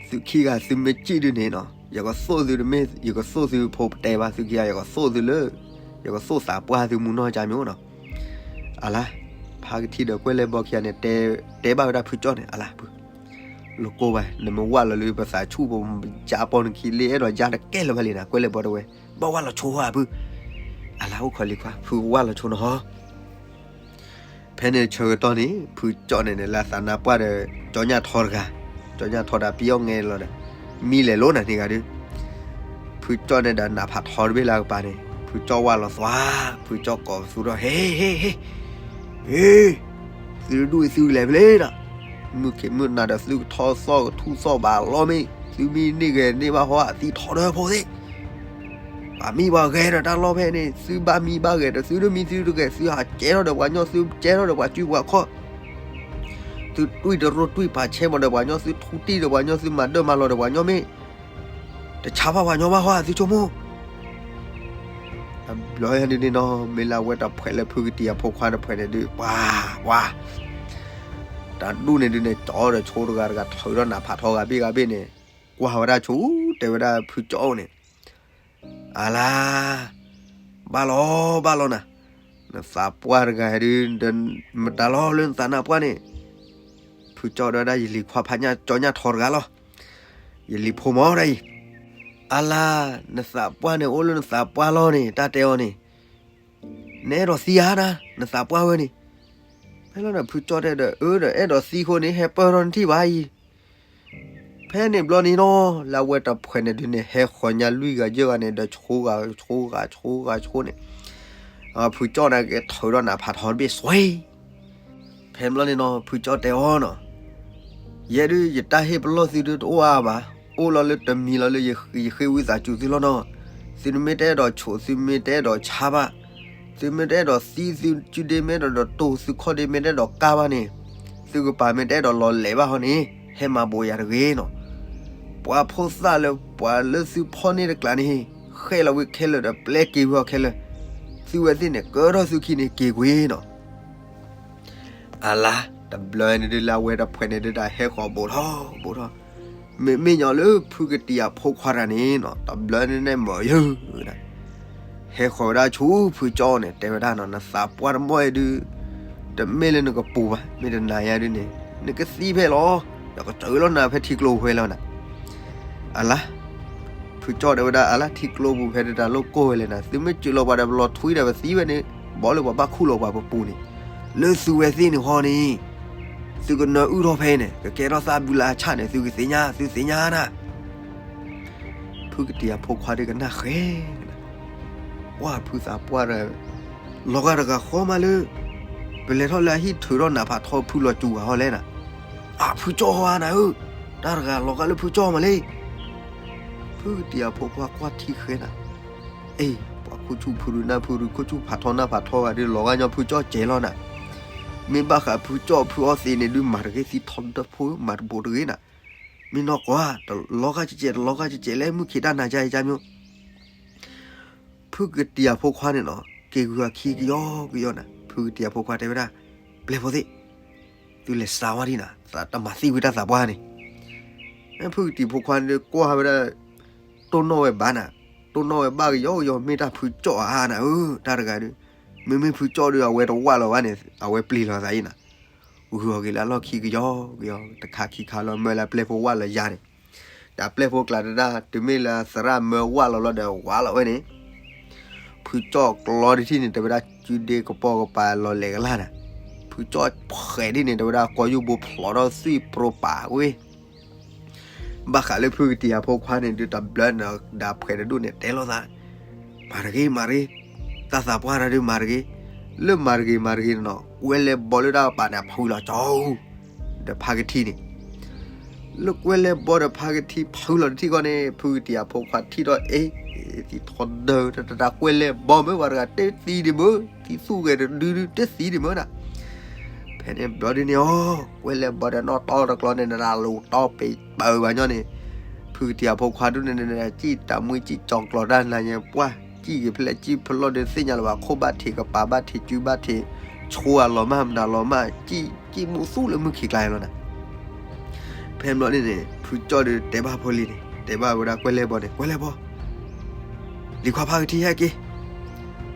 သုခံဂၤသုမ့ၢ်စံၣ်ဒုန့ၣ်နီၤ ယကသိၣ်သုတမ့ၢ် ယကသိၣ်သုဖိပတဲဘၣ်သုခံဂၤ ယကသိၣ်သုလၢ ယကသိၣ်သးပှၢ်သုမူနီၢ်ကၢ်မ့ၢ်နီၤ, အလါ, ဖါကထံဒီးကွဲလဲၤဘီခံဂၤန့ၣ် တဲဘၣ်ဝဲဒၣ်ဖုကၠီၣ်န့ၣ် အလါဖု လီၤကိၢ်ဘၣ် နမ့ၢ်ဝၢ်လီၤလၢပသးဆူၣ် ပယါပီၢ်နခံလ့ အဲၣ်ဒိးယါတကဲလၢၤဘၣ်လံနၤ ကွဲလဲၤဘီတဲဝဲ, ဘၣ်ဝၢ်လီၤဆိဟီဧါဖု, အလါအိၣ်ခိးလံၤခွါ ဖုကဝၢ်လီၤဆိနီၤဟီ ဖဲန့ၣ်ဆၢကတီၢ်န့ၣ် ဖုကၠီၣ်န့ၣ်န့ၣ် လၢသးနါပှၢ်ဒီး ကၠီညၣ်ထီတဂၤ, ကၠီညၣ်ထီဒီးပံအီၣ်ငဲလီၤဒီး မံလဲၤလိာ်နၤန့ၣ်ဂၤဒုး, ဖုကၠီၣ်န့ၣ်ဒီးနးဖးထီတဘ့ၣ်လၢအကပၤန့ၣ် ဖုကၠီၣ်ဝၢ်လီၤသွါ, ဖုကၠီၣ်ကိးပသူထီၣ် ဟ့ ဟ့ ဟ့ ဟ့ သုတဒူၣ်အံၤသုကလဲၤဖဲလဲၣ်နီၤ, မုၢ်ခံးမုၢ်နၤဒီးသုကထီသီၣ်ကထူၣ်သီၣ်ဘၣ်လီၤမ့ၢ် သုမံန့ၢ်ဂဲၤန့ၢ်ဘၣ်ဟီ အသံထီဒီးဖိသ့ၣ် ပှၤမံပှၤဂဲၤဒီးတၢ်လီၢ်ဖဲန့ၣ် သုဘၣ်မံဘၣ်ဂဲၤဒီး သုတမံသုတဂဲၤ သုဟးကဲထီၣ်ဒီးပှၤကညီ သုကဲထီၣ်ဒီးပှၤစုပှၤခီၣ်, သုတွံၢ်တရိၢ်တွံၢ်ပာ်ဆဲးမးဒီးပှၤကညီ သုထူတံၢ်ဒီးပှၤကညီ သုမၤဒၢၣ်မၤလီၤဒီးပှၤကညီမ့ၢ် တဆါဘၣ်ပှၤကညီဘၣ်ဟီ သုဆိကမိၣ် တဘျီယၤဒုးန့ၣ်နီၤ မ့ၢ်လၢအဝဲတဖှဲးလၢဖုကတံၤအဖိခွါတဖှဲးန့ၣ်ဒုး ပှၤ ပှၤ တ တၢ်ဒူၣ်န့ၣ်ဒုးန့ၣ် ကၠီဒီးဆိတဂၤတဂၤ ထုးထီၣ်နးဖးထီဂၤဘ့ၣ်ဂၤဘ့ၣ်န့ၣ် ကွၢ်ဝဲဒၣ်ဆိ တဲဝဲဒၣ်ဖုကၠီန့ၣ်, အလါ, ဘၣ်လီၤ ဘၣ်လီၤနၤ, နသးပှၢ်တဂၤဒုး မတၤလီၤလၢနသးနါပှၢ်န့ၣ်, ဖုကၠီတဲဝဲဒၣ် ယလံၤခွါဖးညၣ်ကၠီညၣ်ထီတဂၤလီၤ, ယလံၤဖိမီၤဒၣ်အံၤ, အလါ, နသးပှၢ်န့ၣ် အိၣ်လၢနသးပှၢ်လီၤန့ၣ် တၢ်တဲအီၤန့ၣ် နအဲၣ်ဒိးသံဧါနၤ, နသးပှၢ်ဝဲန့ၣ်, ဖဲလီၤဒီးဖုကၠီတဲဒီး အၢဒီး အဲၣ်ဒိးသံဃိန့ၣ် ဟဲပၢၢ်ထီၣ်နထံၣ်ဘၣ်အံၤ, ဖဲန့ၣ်ဘျီန့ၣ်နီၤ လၢအဝဲတဖှဲးန့ၣ်ဒုးန့ၣ် ဟဲဃီၤညါလွံၢ်ဂၤယဲၢ်ဂၤန့ၣ်ဒီး ဆိဂၤဆိဂၤဆိဂၤဆိန့ၣ်, ဖုကၠီန့ၣ်ကထုးထီၣ်နးဖးထီတဘ့ၣ်စွဲ ဖဲဘျီန့ၣ်နီၤ ဖုကၠီတဲအီၤနီၤ, ယဲဒုးယတၢ်ဟ့ၣ်ပလီၢ်သုဒုးတအိၣ်အါဘၣ်, အိၣ်လီၤလၢတမံၤလီၤလၢယဃ့ဝံသးစူၤသုလီၤနီၤ, သုမ့ၢ်တအဲၣ်ဒိးဆိး သုမ့ၢ်တအဲၣ်ဒိးဆါဘၣ်, သုမ့ၢ်တအဲၣ်ဒိးသံ သုစုဒ့မ့ၢ်တအဲၣ်ဒိးတိၢ် သုခီၣ်ဒ့မ့ၢ်တအဲၣ်ဒိးကၢ်ဘၣ်န့ၣ်, သုကပၤမ့ၢ်တအဲၣ်ဒိးလီၤလဲၤဘၣ်ဟီန့ၣ် ဟဲမၤဘိးယၤတဂ့ၤနီၤ, ပှၤဖိသၣ်လၢပှၤလၢသုဖီၣ်န့ၢ်တကျးန့ၣ် ဃဲၣ်လီၤဝံၤခဲလၢာ်ဒီးပျဲက့ၤဝံၤအီၤခဲလၢာ်, သုဝဲသ့ၣ်န့ၣ် ကၢထီၣ်သုခံန့ၣ်က့ၤကွံာ်နီၤ အလါ, တဘျီန့ၣ်ဒုးလၢအဝဲတဖှဲးန့ၣ်ဒုးတၢ်ဟဲဃီၤဘူးထီၣ်ဘူးထီၣ်, မ့မ့ၢ်ညီလၢဖုကတံၤအဖိခွါတဂၤန့ၣ်နီၤ တဘျီန့ၣ်န့ၣ်မၢယၢ်ဒၣ်, ဟဲဃီၤဝဲဒၣ်ဆူဖုကၠီန့ၣ် တဲဝဲဒၣ်နီၤ နသးပှၢ်တမီၢ်အံၤဒုး တမ့ၢ်လၢနကပူၤဘၣ် မ့ၢ်တနာ်ယၤဒုးန့ၣ် နကသံဖဲလီၤ, ဒီးကစၢလီၤနၤဖဲထံကျိပူၤဖဲလီၤနၤ အလါ, ဖုကၠီတဲဝဲဒၣ် အလါ ထံကျိပူၤဖဲတၢ်လိၣ်ကိၢ်ဝဲလဲၣ်နၤ, သုမ့ၢ်စၢလီၤပှၤဒီးပလီၤထွံဒီးပသံဝဲန့ၣ် ဘီလၢပှၤဘၣ်ခူၣ်လီၤပှၤပပူၤန့ၣ်, လၢသုဝဲသ့ၣ်န့ၣ်ဃီန့ၣ်, သုကနၢအုၣ်ထီၣ်ဖဲအံၤန့ၣ် ကကဲထီၣ်သၣ်ဘုလၢအဆၣ်န့ၣ် သုကသ့ၣ်ညါ သုသ့ၣ်ညါနၤ ဖုကတံၤအဖိခွါဒုးကနၣ်ဃဲၤ, ကွၢ်ဖုသးပှၢ်ဒီး လီၤဂာ်တဂၤဃီမးလၢ ပလဲၤထီၣ်လၢအဟံၣ်ထုးထီၣ်နးဖးထီဖုလီၤစူၤဂၤဟီလဲၣ်နၤ, အဖုကၠီဟီဧါနၤဧၢ, တၢ်တဂၤလီၤဂာ်လၢဖုကၠီမးလံ ဖုကတံၤအဖိခွါကွၢ်ထံဃဲနၤ, အ့ ပှၤခူၣ်ဆူၣ်ဖုရူနၢ်ဖုရူ ခူၣ်ဆူၣ်ဖးထီနၢ်ဖးထီဂၤဒုး လီၤဂာ်ညီဖုကၠီစဲးလီၤနၤ, မ့ၢ်ဘၣ်ဃးဖုကၠီဖုအီသံးန့ၣ်ဒုး မၤတဂ့ၤသံထီဒီဖိ မၤတဘူးတဂ့ၤနၤ, မ့ၢ်နီၢ်ကွၢ် တလီၤဂာ်ကကဲးတလီၤဂာ်ကကဲးလၢမုၢ်ခံးတၢ်နၤယါယါမျိုး ဖုကတံၤအဖိခွါန့ၣ်နီၤ က့ၤဂုာ်အခံကယီကယီနၤ, ဖုကတံၤအဖိခွါတဲဝဲဒၣ် ပျဲၢ်ဖိသ့ၣ်, သုလဲၤစးဝါဒံးနၤ, တမၤသံဝံၤတၢ်သးပှၢ်န့ၣ်, ဖုကတံၤဖိခွါန့ၣ်ကွၢ်ဝဲဒၣ် တိၢ်နီၣ်ဝဲဘၣ်နၤ, တိၢ်နီၣ်ဝဲဘၣ်ကယီကယီ မ့ၢ်တၢ်ဖုကၠီဧါနၤဧၢ, တၢ်တဂၤဒုး, မ့မ့ၢ်ဖုကၠီဒုး အဝဲတဝၣ်လီၤဘၣ်န့ၣ် အဝဲပျံၤလီၤသးအံၤနၤ, ဂုာ်အီၤက့ၤလၢအလီၢ်ခံကယီကယီ တခါခံခါလီၤ မၢလၢပျဲၢ်ဖိဝၣ်လီၤယါန့ၣ်, တၢ်ပျဲၢ်ဖိကျါတဒၣ် တုၤမ့ၢ်လၢသရၣ်မၢဝၣ်လီၤလီၤဒီးဝါလီၤဝဲန့ၣ် ဖုကၠီကျီတထံၣ်န့ၣ် တဲဝဲဒၣ် စုဒ့ကပိာ်ကပၤလီၤလဲာ်ကလၢ်နၤ, ဖုကၠီဖှဲးဒ်န့ၣ် တဲဝဲဒၣ် ကိးယူၢ်ဘိဖျိးထီၣ်သွံၣ်ပြိပာ်ဝဲ ဘၣ်ဃးလၢဖုကတံၤအဖိခွါန့ၣ်ဒုး တဘျီန့ၣ် ဒီးဖှဲးတဒူၣ်န့ၣ် တဲလိာ်သး, မၤတဂ့ၤ မၤတဂ့ၤ, တၢ်သးပှၢ်တၢ်ဒုးမၤတဂ့ၤ, လၢမၤတဂ့ၤ မၤတဂ့ၤန့ၣ်နီၤ ကွဲလဲဘီလၢတၢ်ကပၤန့ၣ် ဖုလီၤကၠီ ဒီးဖါကထံန့ၣ် လၢကွဲလဲဘီဒီးဖါကထံဖုလီၤတထံၣ်ဃီန့ၣ် ဖုကတံၤအဖိခွါထံၣ်ထီၣ်အ့ၣ်, သံထီဒါ တၢ်တၢ်ကွဲလဲဘီမ့ၢ်ဝဲတဂၤ တသံဒံးမ့ၢ် သံသူၣ်ဂဲၤတဒုဒု တသံဒံးမ့ၢ်နၤ, ဖဲန့ၣ်ဘျီဒ်န့ၣ်အီၤ ကွဲလဲဘီဒီးနီၣ်တီတကျီန့ၣ် နတၢ်လူၤတီပ့ၤပၢၤဘၣ်ညီန့ၣ်, ဖုကတံၤအဖိခွါဒုန့ၣ် စံၣ်တၢ်မှံစံၣ်ကၠီၤကျီၤတၢ်နၤညါပှၢ် စံၣ်က့ၤဖဲလဲၣ် စံၣ်ဖလီၢ်ဒုးသ့ၣ်ညါလၢၤဘၣ် ခိၣ်ဘၣ်ထံးကပၤဘၣ်ထံးစုဘၣ်ထံး ဆိအလီၤမၢ်မနုၤလီၤမၢ် စံၣ်မူသူလၢမုၢ်ခံးကျါလီၤနၤ ဖဲဘျီန့ၣ်န့ၣ် ဖုကၠီဒုးတဲဘၣ်ဖိလံၤန့ၣ် တဲဘၣ်ဝဲဒၣ်ကွဲလဲဘီန့ၣ် ကွဲလဲဘီ လံၤခွါဖါကထံဟဲက့ၤ,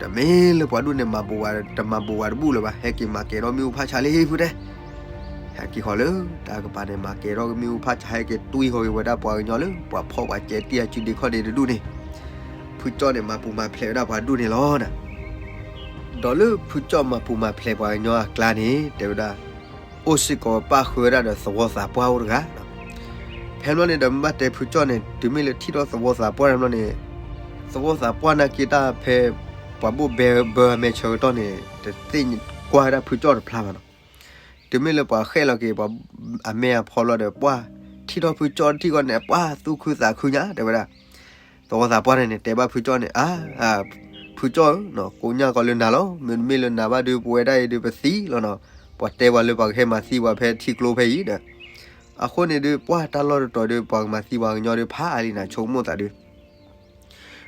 တမ့ၢ်လၢပှၤဒူၣ်န့ၣ်မၤဘူးဝဲ တမၤဘူးဝဲတဘူၣ်လၢၤဘၣ် ဟဲက့ၤမၤကဲၤဒီးမ့ၣ်အူဖးဆါလံဖုတဲ, ဟဲက့ၤဃီၤလၢတၢ်ကပၤန့ၣ် မၤကဲၤဒီးမ့ၣ်အူဖးဆါ ဟဲက့ၤတွံၢ်ဃီၤက့ၤဝဲဒၣ်ပှၤကညီလၢ ပှၤဖီၣ်ပှၤစဲးတံၢ်အစုဒ့ခီၣ်ဒ့တဒူၣ်န့ၣ်, ဖုကၠီန့ၣ် မၤပူၤမၤဖျဲးဝဲဒၣ်ပှၤဒူၣ်န့ၣ်လီၤနၤ ဒီးလၢဖုကၠီမၤပူၤမၤဖျဲးပှၤကညီအကျါန့ၣ် တဲဝဲဒၣ် အိၣ်စ့ၢ်ကီးပၣ်ဃုာ်ဝဲဒၣ်ဒီးသဝီသးပှၢ်အိၣ်တဂၤ, ဖဲဘျီန့ၣ်ဒီးမ့ၢ်ဘၣ်တဲဖုကၠီန့ၣ် တုၤမ့ၢ်လၢထံၣ်ထီၣ်သဝီသးပှၢ်တဘျီန့ၣ်, သဝီသးပှၢ်နာ်က့တၢ်ဖဲ ပှၤဘိၣ်ဘၢအမဲာ်ဆၢကတီၢ်န့ၣ် တသ့ၣ်ကွၢ်ဝဲဒၣ်ဖုကၠီတဖျါဘၣ်နီၤ, တုၤမ့ၢ်လၢပှၤဃဲၣ်လီၤက့ၤ အမဲာ်အဖီလီၤဒီး ပှၢ်ထံၣ်ထီၣ်ဖုကၠီတထံၣ်ဃီန့ၣ် ပှၢ်သူၣ်ခုသးခုညါ တဲဝဲဒၣ် သဝီသးပှၢ်န့ၣ်န့ၣ် တဲဘၣ်ဖုကၠီန့ၣ် အါ, ဖုကၠီဧၢ, ကိးညါကီးလၢနၤလီၤ, မ့တမ့ၢ်လၢနၤဘၣ်ဒုး ပဝဲဒၣ်အံၤဒုးပသံလီၤနီၤ, ပှၤတဲပှၤလၢပှၤကဟဲမၤသံပှၤဖဲထံကျိဖဲအံၤဒီး, အဃိန့ၣ်ဒုး ပှၢ်တၢ်လီၢ်တတီၤဒုး ပှၤကမၤသံပှၤကညီဒုးဖးအါလံနၤ ဆိကမိၣ်သးဒုး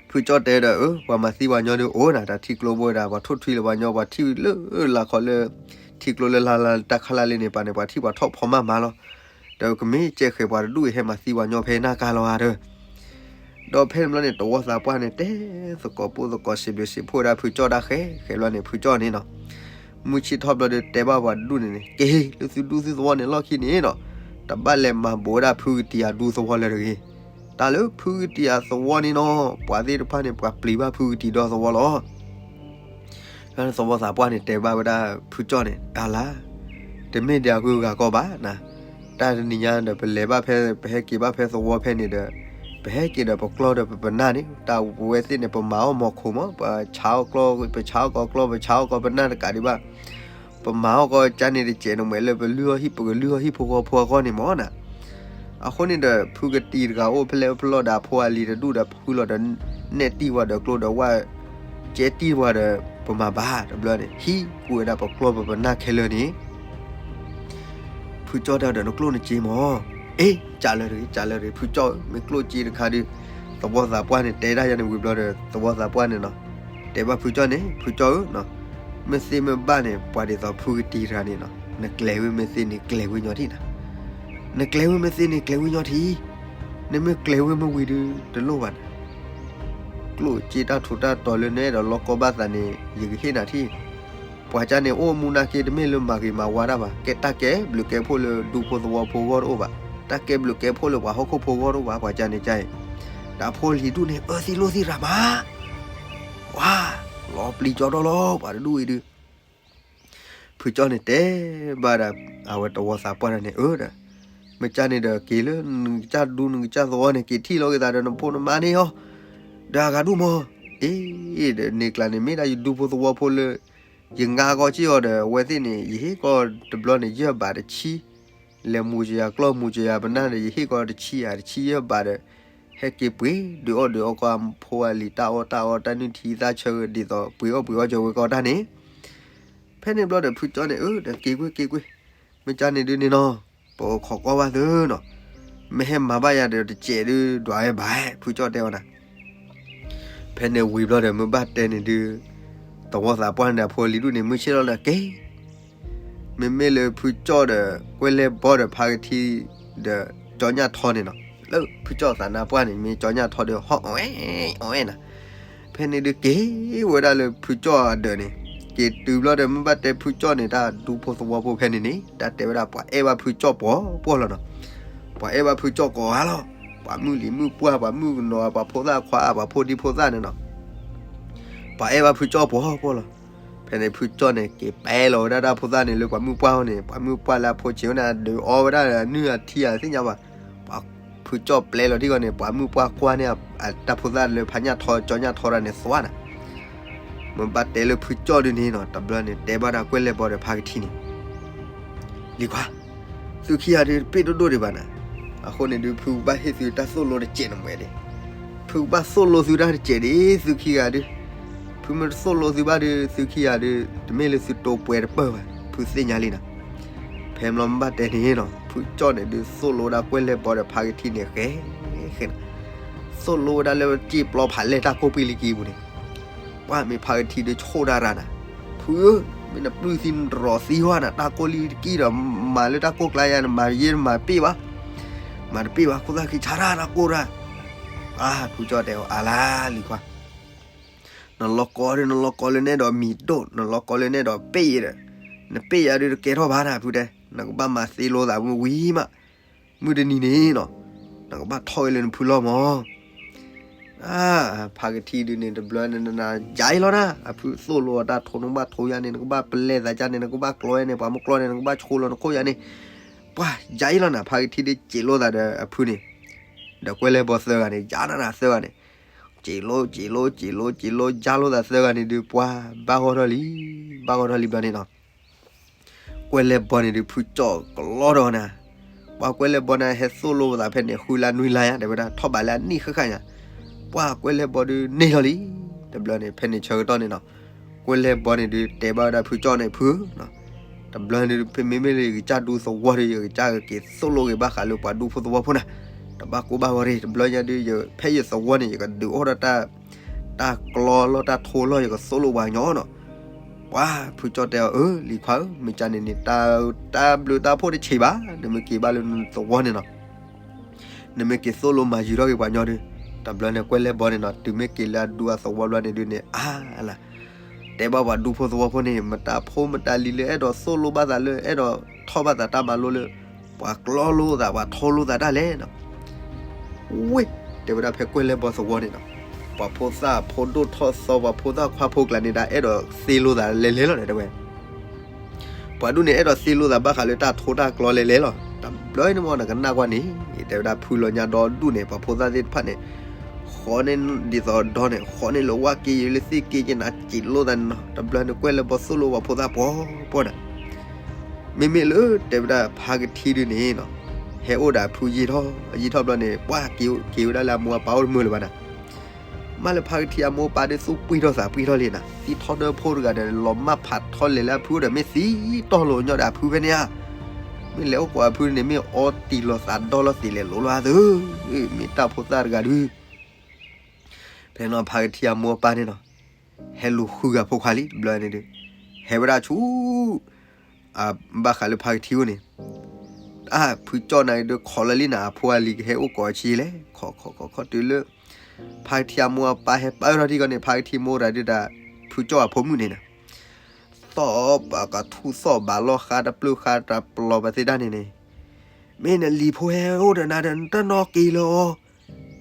ဖုကၠီတဲဒီး အၢ ပှၤမၤသံပှၤကညီဒုးအိၣ်နၤ တၢ်ထံကျိဘိဒၣ် ပှၤထိၣ်ထွံလၢပှၤကညီ ပှၤထံၣ်လၢလၢခီလၢ ထံကျိလၢလါလၢတၢ်ခါလၢ်လံန့ၣ် ပှၤန့ၣ် ပှၤထံၣ်ပှၤထီၣ်ဖီမၢ်မးလီၤ. ဒီးကမ့ၢ်ကဲဃဲၤပှၤတဒူၣ်အံၤ ဟဲမၤသံပှၤညီဖဲနၢ်ကါလီၤဧါဒီး ဒီးဖဲန့ၣ်ဘျီန့ၣ် သဝီသးပှၢ်န့ၣ်တဲသကိးပိၢ်သကိးစံးဘျုးစံးဖှိၣ်ဝဲဒၣ်ဖုကၠီၣ်တၢ်ဃဲဃဲၤဘျီန့ၣ် ဖုကၠီၣ်န့ၣ်နီၤ မုၢ်ဆ့ၣ်ထီၣ်ဘျီဒီးတဲဘၣ်ပှၤတဒူၣ်န့ၣ်န့ၣ် က့ၤလၢသုဒူသုသဝီန့ၣ်လီၢ်ခံန့ၣ်နီၤ တဘၣ်လဲၤမၤဘူးဝဲဒၣ်ဖုကတံၤအဒူသဝီလၢတဂ့ၤ. တၢ်လၢဖုကတံၤအသဝီန့ၣ်နီၤ ပှၤသ့ၣ်တဖၣ်န့ၣ် ပှၤပျံၤဘၣ်ဖုကတံၤဒီသဝီလီၤ. သဝီသးပှၢ်န့ၣ်တဲဘၣ်ဝဲဒၣ်ဖုကၠီၣ်န့ၣ် အၢလါ တမ့ၢ်ဒံးအဂုၤအဂၤကီဘၣ်နၤ, တၢ်တနံၤညါဒီး ပလဲၤဘၣ်ဖဲ ပဟဲက့ၤဘၣ်ဖဲသဝီဖဲန့ၣ်ဒီး ပဟဲက့ၤဒီးပကျီဒီးပပနၢ်န့ၣ် တၢ်ဝဲသ့ၣ်န့ၣ် ပမၤအီၣ်မီၤခိၣ်မး ပဆါအီၣ်ကျီ ပဆါအီၣ်ကီကျီ ပဆါအီၣ်ကီပနၢ်တကးဒံးဘၣ် ပမၤအီၣ်ကီကၠါန့ၣ်တစဲးန့ၣ် မ့ၢ်လၢပလုၢ်အီၣ်ဟံၣ် ပကလုၢ်အီၣ်ဟံၣ်ဖိဃီဖိအဂီၢ်န့ၣ်မးနၤ အဃိန့ၣ်ဒီး ဖုကတံၤတဂၤအိၣ်ဖဲလဲၣ်ဖဲလဲၣ်ဒီး အဖိအလံၤတဒူၣ်ဒီး ဖုလီၤဒီး နဲၣ်တံၢ်ဝဲဒီးကျိဒီးဝဲ ကဲတံၢ်ဝဲဒီး ပမၤဘၣ်တဘျီန့ၣ် ဟံးကွံာ်ဝဲဒၣ်ပကျီၢ်ပပနၢ်ခဲလၢာ်န့ၣ် ဖုကၠီၣ်တဲဒီး နကျိၣ်နစ့မး, အ့ ကးလၢာ်တဂ့ၤ ကးလၢာ်တဂ့ၤ ဖုကၠီၣ်ဧၢ မ့ၢ်ကျိၣ်စ့တခါဒီး သဝီသးပှၢ်န့ၣ် တဲဒၣ်ယၤန့ၣ်ဝံၤဘျီဒီး သဝီသးပှၢ်န့ၣ်နီၤ တဲဘၣ်ဖုကၠီၣ်န့ၣ် ဖုကၠီၣ်ဧၢ မ့ၢ်သ့မ့ၢ်ဘၣ်န့ၣ် ပှၤဒ်သိးဖုကတံၤတဂၤန့ၣ်နီၤ နကျဲၤဝဲမ့ၢ်သ့န့ၣ် ကျဲၤဝဲညီထံၣ်နၤ, နကျဲၤဝဲမ့ၢ်သ့န့ၣ် ကျဲၤဝဲညီထံၣ်, နမ့ၢ်ကျဲၤဝဲမ့ၢ်ဝံၤဒီး တလိၣ်ဘၣ်နၤ ကျိၣ်စ့တၢ်ထူးတၢ်တီၤလၢနအဲၣ်ဒိးလီၢ်ကီဘၣ်သးန့ၣ် ယကဟ့ၣ်နၤထံၣ်, ပှၤကၢ်န့ၣ် အိၣ်မူနာ်က့ တမ့ၢ်လၢမၤဂ့ၤမၤဝါတၢ်ဘၣ်, ကဲတၢ်ကဲဘျုးကဲဖှိၣ်လၢဒူဖိသဝီဖိဂီၢ်တအိၣ်ဘၣ်, တၢ်ကဲဘျုးကဲဖှိၣ်လၢပှၤဟီၣ်ခိၣ်ဖိဂီၢ်တအိၣ်ဘၣ်, ပှၤကၢ်န့ၣ်ကၢ်အံၤ, ဒီးဖိလံၤဒူၣ်န့ၣ် အၢသံလိၣ်သံရၤမး, ဝါ, လီၤပျံၤကၠီဒီလီၤ ပှၤတဒူၣ်အံၤဒုး ဖုကၠီၣ်န့ၣ်တဲဘၣ်ဒီး အဝဲတဝီသးပှၢ်န့ၣ် အၢဒီး မ့ၢ်ကၢ်န့ၣ်ဒီး က့ၤလၢနကစၢ်ဒူနကစၢ်သဝီန့ၣ် က့ၤထံၣ်လီၤက့ၤသးဒီးနဖိနမါန့ၣ်အီၤ, ဒီးအဂၤဒူၣ်မး, အ့ ဒီးန့ၣ်ကျါန့ၣ် မ့ၢ်ဒၣ်ယဒူဖိသဝီဖိလၢ ယငါကီၢ်က့ၢ်အီၤဒီး အဝဲသ့ၣ်န့ၣ် ယဟ့ၣ်ကီၢ်တဘျီန့ၣ် ယဲၢ်ဘးတဆံ, လဲၤမူၤကယၤကျီၢ်မူၤကယၤပနၢ်ဒီး ယဟ့ၣ်ကီၢ်တဆံယၤတဆံယဲၢ်ဘးဒီး ဟဲက့ၤပှ့ၤဒုးအီၣ်ဒုးအီကီၢ် ဖိအလံၤတၢ်အီၣ်တၢ်အီ တၢ်နုၢ်ထံသၣ်ဆၢ ဒ်သိးပှ့ၤအီၣ်ပှ့ၤအီၣ်ကၢၤဝဲကီၢ်တၢ်န့ၣ်, ဖဲန့ၣ်ဘျီဒီး ဖုကၠီၣ်န့ၣ် အၢ ဒီးက့ၤကွ့ၢ်က့ၤကွ့ၢ်, မ့ၢ်ကၢ်န့ၣ်ဒုးန့ၣ်နီၤ, ပခိးကီၢ်ဘၣ်သုနီၤ, မ့ၢ်ဟဲမၤဘၣ်ယၤဒီးတစဲးဒုး ဒွးဝဲဘၣ် ဖုကၠီၣ်တဲအီၤနၤ ဖဲန့ၣ်ဝံၤဘျီဒီး မ့ၢ်ဘၣ်တဲန့ၣ်ဒုး, တဝီသးပှၢ်န့ၣ်ဒီး အဖိအလံၤဒူၣ်န့ၣ် မုၢ်ဆ့ၣ်လီၤဒီးက့ၤ, မ့မ့ၢ်လၢဖုကၠီၣ်ဒီး ကွဲၢ်လဲၢ်ဘီဒီးဖါကထံဒီး ကၠီညၣ်ထီန့ၣ်နီၤ, လၢဖုကၠီၣ်သးနါပှၢ်န့ၣ် မ့ၢ်ကၠီညၣ်ထီဒီး ဟီၣ်အီၣ်အဲၣ်အီၣ်အဲၣ်နၤ, ဖဲန့ၣ်ဒုးက့ၤဝဲဒၣ်လၢဖုကၠီၣ်အဒၢးန့ၣ်, က့ၤတုၤဘျီဒီး မ့ၢ်ဘၣ်တဲဖုကၠီၣ်န့ၣ် တၢ်ဒူဖိသဝီဖိဖဲန့ၣ်န့ၣ် တၢ်တဲဝဲဒၣ် ပှၤအဲၣ်ဘၣ်ဖုကၠီၣ်ပှီၤပှီၢ်လီၤနီၤ, ပှၤအဲၣ်ဘၣ်ဖုကၠီၣ်ကိးဂၤလီၤ, ပှၤမုၣ်လံၤမုၣ်ပှၢ် ပှၤမုၣ်ကနီၤ ပှၤဖိသၣ်ခွါ ပှၤဖိဒံဖိသၣ်န့ၣ်နီၤ ပှၤအဲၣ်ဘၣ်ဖုကၠီၣ်ပှီၤပှီၢ်လီၤ. ဖဲန့ၣ်ဖုကၠီၣ်န့ၣ် က့ၤပဲလီၤဝဲဒၣ်တၢ်ဖိသၣ်န့ၣ်လၢပှၤမုၣ်ပှၢ်အအိၣ်န့ၣ်, ပှၤမုၣ်ပှၢ်လၢအဖိဆံးအိၣ်န့ၣ် အဒုးအီဝဲဒၣ်နုၢ်အထံအသ့ၣ်ညါဘၣ်. ပှၤဖုကၠီၣ်ပျဲလီၤထံဂီၢ်န့ၣ် ပှၤမုၣ်ပှၢ်ကွၢ်န့ၢ်တၢ်ဖိသၣ်လၢဖါညၣ်ထီ ကၠီညၣ်ထီတၢ်န့ၣ်သွါနၤ. မ့ၢ်ဘၣ်တဲလၢဖုကၠီၣ်ဒုးန့ၣ်နီၤ တဘျီန့ၣ် တဲဘၣ်ဒၣ်ကွဲၢ်လဲၢ်ဘီဒီးဖါကထံန့ၣ် လံၤခွါ, သုခံဂၤဒုးတပ့ၢ်ဒိၣ်ဒိၣ်ဒံးဘၣ်နၤ, အဃိန့ၣ်ဒုး ဖုကဘၣ်ဟ့ၣ်သုတၢ်သိၣ်လိတစဲးန့ၣ်မ့ၢ်ဒံး, ဖုကဘၣ်သိၣ်လိသုတၢ်တစဲးဒံး သုခံဂၤဒုး, ဖုမ့ၢ်တသိၣ်လိသုဘၣ်ဒုး သုခံဂၤဒုး တမ့ၢ်လၢသုတိၤပှဲၤတပၢၢ်ဘၣ် ဖုသ့ၣ်ညါလံနၤ. ဖဲမ့ၢ်ဘၣ်တဲန့ၣ်နီၤ ဖုကၠီၣ်န့ၣ်ဒုး သိၣ်လိဝဲဒၣ်ကွဲၢ်လဲၢ်ဘီဒီးဖါကထံန့ၣ် ဃဲဃဲနၤ, သိၣ်လိဝဲဒၣ်လၢစ့ၣ်ပျီဖးလဲၢ်တၢ်ကိၢ်ပှံၢ်လံကံပူၤန့ၣ် ပှၢ်မ့ၢ်ဖါကထံဒုးဆိၣ်တၢ်ရၤနၤ, ဖုဧၢ, မ့ၢ်နပျုၢ်သံနတရီၤသံဟီနၤ, တၢ်ကိၢ်လံတကံဒီး မၤလၢတၢ်ကိၢ်ကျါယၤ နမၤယဲနမၤတပ့ၢ်ဘၣ်, မၤတပ့ၢ်ဘၣ် ခိၣ်သၣ်ခံဆါတၢ်တၢ်ကိၢ်တၢ်. ဖုကၠီၣ်တဲအီၤ အါလါလံၤခွါ, နလီၤကီဒုး နလီၤကီလၢနအဲၣ်ဒိးမံၤဒိၣ် နလီၤကီလၢနအဲၣ်ဒိးပ့ၢ်ယဲဒီး, နပ့ၢ်ယၤဒုးတကဲထီၣ်ဘၣ်နၤ ဖုတဲ, နကဘၣ်မၤသ့လိသးမုၢ်ဝံၤမး, မုၢ်တနံၤန့ၣ်နီၤ, နကဘၣ်ထီၣ်ဝဲလၢနဖုလီၢ်မး ဖါကထံဒုးန့ၣ် တဘျီန့ၣ် နယၤအံၤလီၤနၤ, အဖုသိၣ်လိအတၢ်ထိးနကဘၣ်ထိးယၤန့ၣ် နကဘၣ်ပလဲသးကၢ်န့ၣ် နကဘၣ်ကျီယၤန့ၣ် ပှၤမ့ၢ်ကျီန့ၣ် နကဘၣ်ဆိလီၤနခိၣ်ယၤန့ၣ်, ပှၤယၤအံၤလီၤနၤ, ဖါကထံဒုးစံးလိသးဒီးအဖုန့ၣ်, ဒီးကွဲၢ်လဲၢ်ဘီသၢဂၤန့ၣ် ယၤနၤနၤသၢဂၤန့ၣ်, စံးလိ စံးလိ စံးလိ စံးလိ ယၤလိသးသၢဂၤန့ၣ်ဒုး ပှၤဘၣ်ဂီၢ်ထီၣ်လံ, ဘၣ်ဂီၢ်ထီၣ်လံဘျီန့ၣ်နီၤ ကွဲၢ်လဲၢ်ဘီန့ၣ်ဒုး ဖုကၠီၣ်ကလီဒီးနၤ, ပှၤကွဲၢ်လဲၢ်ဘီန့ၣ် ဟဲသိၣ်လိသးဖဲန့ၣ် ဃုလါနွံလါယါ တဲဝဲဒၣ် ထီၣ်ဘးလၢအနံၣ်ဃၣ်ဃၣ်ညါ, ပှၤကွဲၢ်လဲၢ်ဘီဒုးန့ၢ်ထီၣ်လံ, တဘျီန့ၣ် ဖဲန့ၣ်ဆၢကတီၢ်န့ၣ်နီၤ, ကွဲၢ်လဲၢ်ဘီန့ၣ်ဒုး တဲဘၣ်ဝဲဒၣ်ဖုကၠီၣ်န့ၣ် ဖုဧၢ, တဘျီန့ၣ်ဒုး မ့မ့ၢ်လၢယကစၢ်ဒူသဝီဒီး ယကစၢ်ကက့ၤသိၣ်လိက့ၤဘၣ်ဃးလၢပှၤဒူဖိသဝီဖိနၤ, တဘၣ်ကိၢ်ဘၣ်ဂီၤရ့ၣ်, တဘျီညါဒုး ယဖဲယသဝီန့ၣ် ယကဒုးအိၣ်ဒီးတၢ် တၢ်ကျီလီၢ်တၢ်ထိလီၢ် ယကသိၣ်လိပှၤကညီနီၤ, ပှၤဖုကၠီၣ်တဲအီၤ အၢ လံၤခွါဧၢ, မ့ၢ်ကန့ၣ်န့ၣ် တၢ်ဘျုးတၢ်ဖှိၣ်တဆံးဘၣ်, နမ့ၢ်က့ၤဘၣ်လၢနသဝီန့ၣ်နီၤ, နမ့ၢ်က့ၤသိၣ်လိမၤယုၤထီၣ်က့ၤပှၤညီဒုး, တဘျီန့ၣ်ကွဲလဲၣ်ဘီန့ၣ်နီၤ, တုၤမ့ၢ်က့ၤလၢအဒူအသဝီဘျီန့ၣ်ဒုးန့ၣ် အါလၢ် တဲဘၣ်ပှၤဒူဖိသဝီဖိန့ၣ် မတၤဖိမတၤလံၤလၢအဲၣ်ဒိးသိၣ်လိဘၣ်သးလၢ အဲၣ်ဒိးထီၣ်ဘၣ်သးတၢ်မၤလိလၢ ပှၤကျီလိသး ပှၤထီလိသးတၢ်လဲၣ်နီၤ. ဝ့ၢ် တဲဝဲဒၣ်ဖဲကွဲလဲၣ်ဘီသဝီန့ၣ်နီၤ, ပှၤဖိသၣ်ဖိဒိၣ်ထီၣ်သီ ပှၤဖိသၣ်ခွါဖိကျါန့ၣ် တၢ်အဲၣ်ဒိးသ့လိသးလဲၤလဲၤလီၤဒီးတဲဝဲ ပှၤဒူၣ်န့ၣ် အဲၣ်ဒိးသ့လိသးဘၣ်ဃးလၢတၢ်ထိတၢ်ကျီလဲၤလဲၤလီၤ. တဘျီန့ၣ်မ့ၢ်နကနၣ်ကွၢ်န့ၣ် တဲဝဲဒၣ်ဖုလီၤညါဒီဒူၣ်န့ၣ် ပှၤဖိသၣ်သ့ၣ်တဖၣ်န့ၣ် ဃီန့ၢ်ဒ်သိးဒီန့ၣ် ဃီန့ၢ်လၢဝၣ်က့ယလၢသ့ၣ်က့က့နၤ စံးလိသးန့ၣ်နီၤ. တဘျီန့ၣ်ကွဲလဲၣ်ဘီသိၣ်လိပှၤဖိသၣ်ပှီၤပှီၤနၤ. မ့မ့ၢ်လၢတဲဝဲဒၣ်ဖါကထံဒုးန့ၣ်နီၤ, ဟဲအိၣ်ဒီးအဖုယံာ်ထီၣ် ယံာ်ထီၣ်ဘျီန့ၣ် ပှၤက့ၤက့ၤဝဲဒၣ်လၢအမိၢ်အပၢ်အိၣ်တမုာ်လၢၤဘၣ်နၤ. မ့ၢ်လၢဖါကထံအမိၢ်အပၢ်ဒုးသူၣ်ပှံၢ်ထီၣ်သးပှံၢ်ထီၣ်လံနၤ, သံထီၣ်ဒၢဖိတဂၤဒီး လီၤမၢ်ဖးထီလဲၤလၢအဖုအိၣ်ဒီး မ့ၢ်သံတီၢ်လိာ်ညီဒီးအဖုဖဲန့ၣ်ဧါ. မ့ၢ်လဲၤအိၣ်ကိးအဖုန့ၣ် မ့ၢ်အီတံၢ်လိာ်သးဒီလိာ်သ့လဲၤလိၤလီၤသၢ, မ့ၢ်တၢ်ဖိသၣ်တဂၤဒုး ဖဲန့ၣ်ဖါကထံအမိၢ်အပၢ်န့ၣ်နီၤ, ဟဲလူၤဃုဂၤဖိခွါလံတဘျီန့ၣ်ဒီး, ဟဲဝဲဒၣ်ဆူ ဘၣ်ဃးလၢဖါကထံအိၣ်န့ၣ်, အါ ဖုကၠီၣ်နၤဒီးခိးလၢလံနၤ အဖိအလံၤကဟဲအိၣ်ကိးအဆံးလဲၣ်, ခိးခိးခိးခိးတုၤလၢ ဖါကထံအမိၢ်အပၢ်ဟဲပၢၢ်ထီၣ်ထံကီၢ်န့ၣ် ဖါကထံမိၢ်တၢ်ဒုးတၢ် ဖုကၠီၣ်အဖိမုၣ်န့ၣ်နီၤ, သီၣ်ပကထူၣ်သီၣ်ဘၣ်လီၤဃါတပျုၢ်ဃါတပျီၤပသ့ၣ်တၢ်န့ၣ်န့ၣ်, မ့ၢ်နလံၤဖိဟဲအိၣ်ဒီးနၤဒီး နတနီၣ်က့ၤလၢၤအီၤ,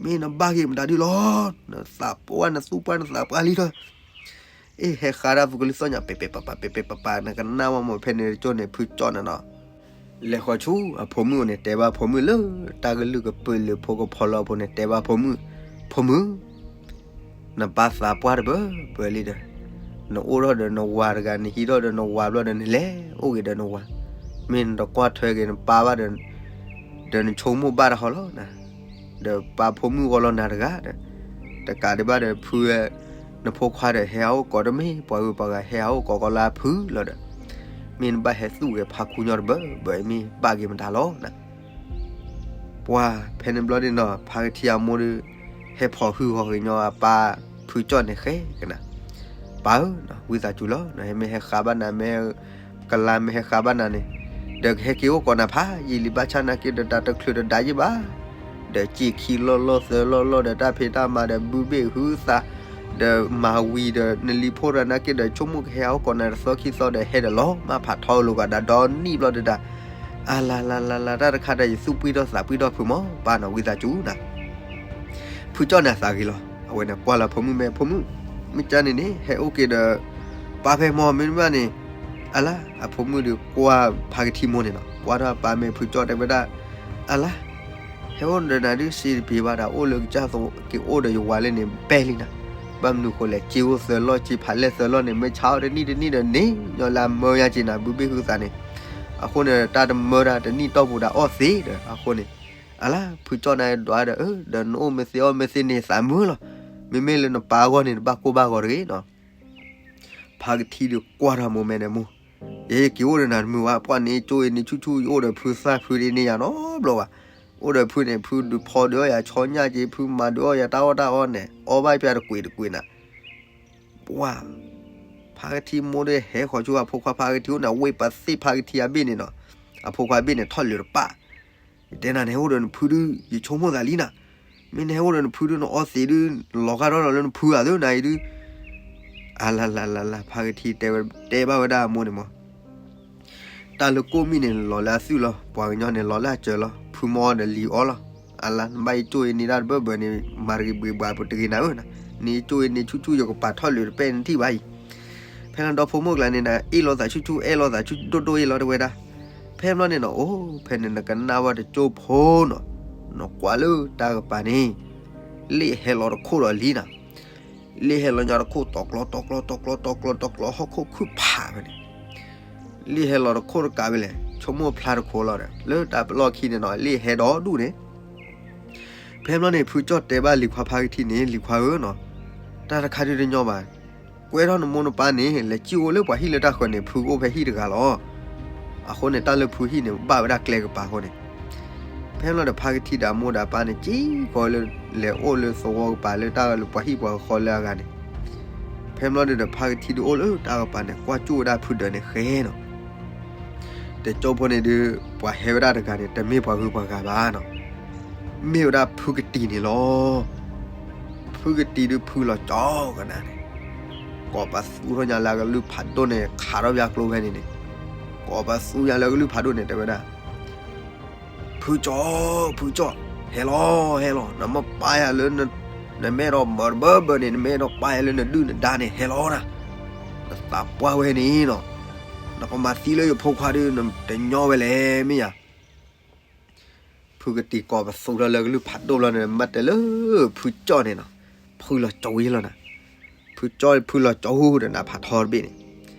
မ့ၢ်နဘၣ်ဂ့ၤမတၤဒုးလီၤ, နသးပှၢ်နသူၣ်ပှၢ်နသးပှၢ်လံထီၣ်, အ့ၣ် ဟဲဃါဒၣ်ပကလုၢ်သီၣ်ညါ ပဲာ်ပဲာ်ပၤပၤ ပဲာ်ပဲာ်ပၤပၤ နကနၣ်ဝဲမ့ၢ်ဖဲန့ၣ်တကၠိန့ၣ် ဖုကၠီၣ်နၤနီၤ, လဲၤဃီၤဆူအဖိမုၣ်န့ၣ် တဲဘၣ်ဖိမုၣ်လၢ တၢ်ကလုၢ်ကပၢၤလၢဖိကဖီလၢအဖိန့ၣ် တဲဘၣ်ဖိမုၣ်, ဖိမုၣ် နပၢ်သးပှၢ်တဘၢဘၢလံဒီး, နအိၣ်ထီၣ်ဒီးနဝၤတဂၤ နဟံးထီၣ်ဒီးနဝၤဘျီဒီး နလဲၤအိၣ်က့ၤဒီးနဝၤ, မ့ၢ်နတကွၢ်ထွဲက့ၤနပၢ်ဘၣ်ဒီး, ဒီးနဆိကမိၣ်ဘၣ်တဟီလီၤနၤ, ဒီးပၢ်ဖိမုၣ်ဂီၢ်လီၤနၤတဂၤဒီး, တကးဒံးဘၣ်ဒီး ဖု နဖိခွါဒီး ဟဲဟးအိၣ်ကိးတမ့ၢ်ပှၤဂုၤပှၤဂၤ ဟဲဟးအိၣ်ကိးကီးလၢအဖုလီၤဒီး, မ့ၢ်နဘၣ်ဟဲသူၣ်ဂဲၤဖါခူညီတဘၢဘၢ မ့ၢ်ဘၣ်ဂ့ၤမတၤလီၤနၤ ပှၤဖဲန့ၣ်ဘျီန့ၣ်နီၤ ဖါကထံအမိၢ်ဒီး ဟဲဖိးဟုၣ်ဂီၤကညီအပၢ်ဖုကၠီၣ်န့ၣ်ဃဲကနၤ, ပၢ်ဧၢ, ဝံသးစူၤလီၤ, မ့ၢ်ဟဲဃးဘၣ်နၤ မ့ၢ်ကလါမ့ၢ်ဟဲဃးဘၣ်နၤန့ၣ်, ဒီးကဟဲက့ၤအိၣ်ကိးနၤဖးယံာ်လံ ဘၣ်ဆၣ်နာ်က့ဒီး တၢ်တချုးတဒါယံာ်ဘၣ်, ဒီးစံၣ်ခံလီၢ်လီၢ်သၢလီၢ်လီၢ်ဒီး တၢ်ဖံးတၢ်မၤဒီး ဘုဘ့ၣ်ဟုသး ဒီးမၤဝံၤဒီး နလံၤဖိတဂၤနာ်က့ဒီး ဆိကမိၣ်ကဟဲဟးအိၣ်ကိးနၤတသီခံသီဒီး ဟဲဒီးလီၤမၢ်ဖးထီလိာ်ကဒီး ဒီနံၣ်ဘျီတဒါ, အလၤလၤလၤလၤ တၢ်တခါဒီး ယသူၣ်ပှံၢ်ထီၣ်သးပှံၢ်ထီၣ်ဖုမီၤ ပၢ်နီၤ ဝံသးစူၤနၤ ဖုကၠီၣ်န့ၣ်အသးဂ့ၤလီၤ. အဝဲန့ၣ်ကွၢ်လၢဖိမုၣ်မဲ ဖိမုၣ်, မ့ၢ်ကန့ၣ်န့ၣ် ဟဲအိၣ်က့ၤဒီး ပၢ်ဖဲမီၤ မ့တမ့ၢ်န့ၣ်, အလါ အဖိမုၣ်ဒီးကွၢ်ဖါကထံမိၢ်န့ၣ်နီၤ ကွၢ်ထီၣ်အပၢ်မ့ၢ်ဖုကၠီၣ်တဲဝဲဒၣ်, အလါ ဟဲအိၣ်ဒီးနၤဒုးစံးတပျ့ၤဘၣ်ဒီး အိၣ်လၢကစၢ်သဝီ က့ၤအိၣ်ဒီးယဝၤလၢန့ၣ် ဘဲလံနၤ, ဘၣ်မနုၤဃိလဲၣ် စ့အိၣ်သၢလီၢ် စ့ဖးလဲၢ်သၢလီၢ်န့ၣ် မ့ၢ်ဆါအီၤတနံၣ်တနံၣ်ဒီးန့ၣ် ညီလၢအမၢယၤက့ၤနၤ ဘုဘ့ၣ်ဟုသးန့ၣ်, အဃိန့ၣ် တၢ်တမၢတၢ်တနံၣ်တီၢ်ပူၤဒီးအီၣ်သ့ဒီး အဃိန့ၣ်, အလါ ဖုကၠီၣ်နၤဒွးဒီး ဒီးနအိၣ်မ့ၢ်သ့အီၣ်မ့ၢ်သ့န့ၣ် သးမုာ်လီၤ, မ့မ့ၢ်လၢနပၢ်အဂီၢ်န့ၣ် နဘၣ်ကိၢ်ဘၣ်ဂီၤတဂ့ၤနီၤ ဖါကထံဒီးကွၢ်ထီၣ်မိၢ်မဲန့ၣ်မိၢ်, ယက့ၤအိၣ်ဒီးနၤတမုာ်ဘၣ် ပှၢ်န့ၣ်ကၠိအံၤန့ၣ်ဆူၣ်ဆူၣ် ယအိၣ်ဒီးဖုသၣ်ဖုဒ်န့ၣ်ယၤနီတဘျီဘၣ်, အိၣ်ဒီးဖုန့ၣ် ဖုဒုးဖီဒုးအီၣ်ယၤဆီညၣ်က့ၤ ဖုမၤဒုးအီၣ်ယၤတၢ်အီၣ်တၢ်အီန့ၣ် အီၣ်ဘၣ်ဖဲတကွံာ်တကွံာ်နၤ, ပှၢ် ဖါကထံမိၢ်ဒီးဟဲဃီၤဆူအဖိခွါဖါကထံအိၣ်န့ၣ် ဝ့ၢ်ပသ့ၣ်ဖါကထံအဘ့ၣ်န့ၣ်နီၤ, အဖိခွါဘ့ၣ်န့ၣ်ထီၣ်လၢာ်တပၣ် ယတဲနၤ နဟဲအိၣ်ဒီးနဖုဒုး ယဆိကမိၣ်သးလံနၤ, မ့ၢ်နဟဲအိၣ်ဒီးနဖုဒုး နအီသံးဒုး လီၤဂာ်ထီၣ်လီၤလၢနဖုဧါသၢနၤအံၤဒုး, အလါလါလါလါ ဖါကထံတဲဘၣ်ဝဲဒၣ်အမိၢ်န့ၣ်မး, တၢ်လၢကိၣ်မံၣ်န့ၣ် လီၤလၢအသွံၣ်လီၤ, ပှၤကညီန့ၣ် လီၤလၢအစၢၤလီၤ, ဖုမီဒီးလံၤအီလီၤ, အလါ နဘၣ်ယကၠိအံၤန့ၣ်တၢ်တဘၢဘၢန့ၣ် မၤတဂ့ၤဘှ့ၣ်ဘှးပတဂ့ၤနၤဧၢနၤ, နကၠိအံၤန့ၣ်ဆူၣ်ဆူၣ် ယကပာ်ထီၣ်လၢာ်တပဲၣ်နထံၣ်ဘၣ်အံၤ ဖဲလၢဒီဖိမိၢ်ကျါန့ၣ် အ့ၣ်လိာ်သးဆူၣ်ဆူၣ် အဲၣ်လိာ်သးဆူၣ်ဒိၣ်ဒိၣ်အ့ၣ်လီၤတဲဝဲဒၣ်, ဖဲဘျီန့ၣ်နီၤ အိၣ် ဖဲန့ၣ်နကနၣ်ဝဲတကၠိဖိနီၤ, နကွၢ်လၢတၢ်ကပၤန့ၣ်, လ့ၣ်ဟဲလီၤတခိၣ်ဒီးလံနၤ, လ့ၣ်ဟဲလီၤညါတခိၣ် တီၤကျီတီၤကျီတီၤကျီတီၤကျီတီၤကျီ ဟီၣ်ခိၣ်ခုၣ်ဖးဖဲန့ၣ် လ့ၣ်ဟဲလီၤတခိၣ်တကးဝဲလဲၣ် ဆိကမိၣ်ဖျါတခိၣ်လီၤဒီး လၢတၢ်ပလီၢ်ခံန့ၣ်နီၤ လ့ၣ်ဟဲဒီဒူၣ်န့ၣ်, ဖဲဘျီန့ၣ် ဖုကၠီၣ်တဲဘၣ်လံၤခွါဖါကထံန့ၣ် လံၤခွါဧၢနီၤ, တၢ်တခါဒုးတညီဘၣ်, ကွဲထီၣ်နမိၢ်နပၢ်န့ၣ် လဲၤစံၣ်အိၣ်လၢပှၤဟံၣ်လၢတၢ်ဃၢၤန့ၣ် ဖုကအိၣ်ဖဲဟံၣ်တဂၤလီၤ. အဃိန့ၣ် တၢ်လၢဖုဟံၣ်န့ၣ် ဘၣ်ဝဲဒၣ်ကျဲကပၤအဃိန့ၣ် ဖဲဘျီဒီးဖါကထံဒီးအမိၢ်ဒီးအပၢ်န့ၣ် စံၣ်ကီးလၢ လဲၤအိၣ်လၢသဝီကပၤလၢတၢ်လၢပှၤဟံၣ်ပှၤဃီလၢအဂၤန့ၣ်, ဖဲမ့ၢ်လီၤဒုးဒီး ဖါကထံဒုးအိၣ်လၢတၢ်ကပၤန့ၣ် ကွၢ်ကၠိၣ်ဝဲဒၣ်ဖုဒၢးန့ၣ်ဃဲနီၤ. တကၠိဖိန့ၣ်ဒုး ပှၤဟဲဝဲဒၣ်တဂၤန့ၣ် တမ့ၢ်ပှၤဂုၤပှၤဂၤဘၣ်နီၤ, မ့ၢ်ဝဲဒၣ်ဖုကတံၤန့ၣ်လီၤ. ဖုကတံၤဒုးဖုလီၤကၠီကနၣ်န့ၣ်, ကိးပသူထီၣ်ညါလၢအကလုၢ်ဖးဒိၣ်န့ၣ် ခးထီၣ်ဘၣ်ကျိဖဲန့ၣ်န့ၣ်, ကိးပသူညါလၢအကလုၢ်ဖးဒိၣ်န့ၣ် တဲဝဲဒၣ် ဖုကၠီ, ဖုကၠီ, ဟဲလီၤ, ဟဲလီၤ, နမ့ၢ်ပာ်ယၤလၢ နမ့ၢ်အဲၣ်ဒိးမၤတဘၢဘၢန့ၣ် နမ့ၢ်အဲၣ်ဒိးပာ်ယၤလၢနဒုၣ်နဒါန့ၣ် ဟဲလီၤနၤ, နသးပှၢ်ဝဲန့ၣ်နီၤ, နကမၤသံလၢယဖိခွါဒုး နတညီဝဲလဲၣ် မ့ၢ်ယၤ. ဖုကတံၤကိးပသူထီၣ်လၢကလုၢ်ဖးဒိၣ်ဘျီန့ၣ် မ့ၢ်တဲလၢဖုကၠီန့ၣ်နီၤ, ဖုလီၤကၠီဝံၤလီၤနၤ, ဖုကၠီဖုလီၤကၠီဟူဒီးနၢ်ဖးထီတဘ့ၣ်န့ၣ်,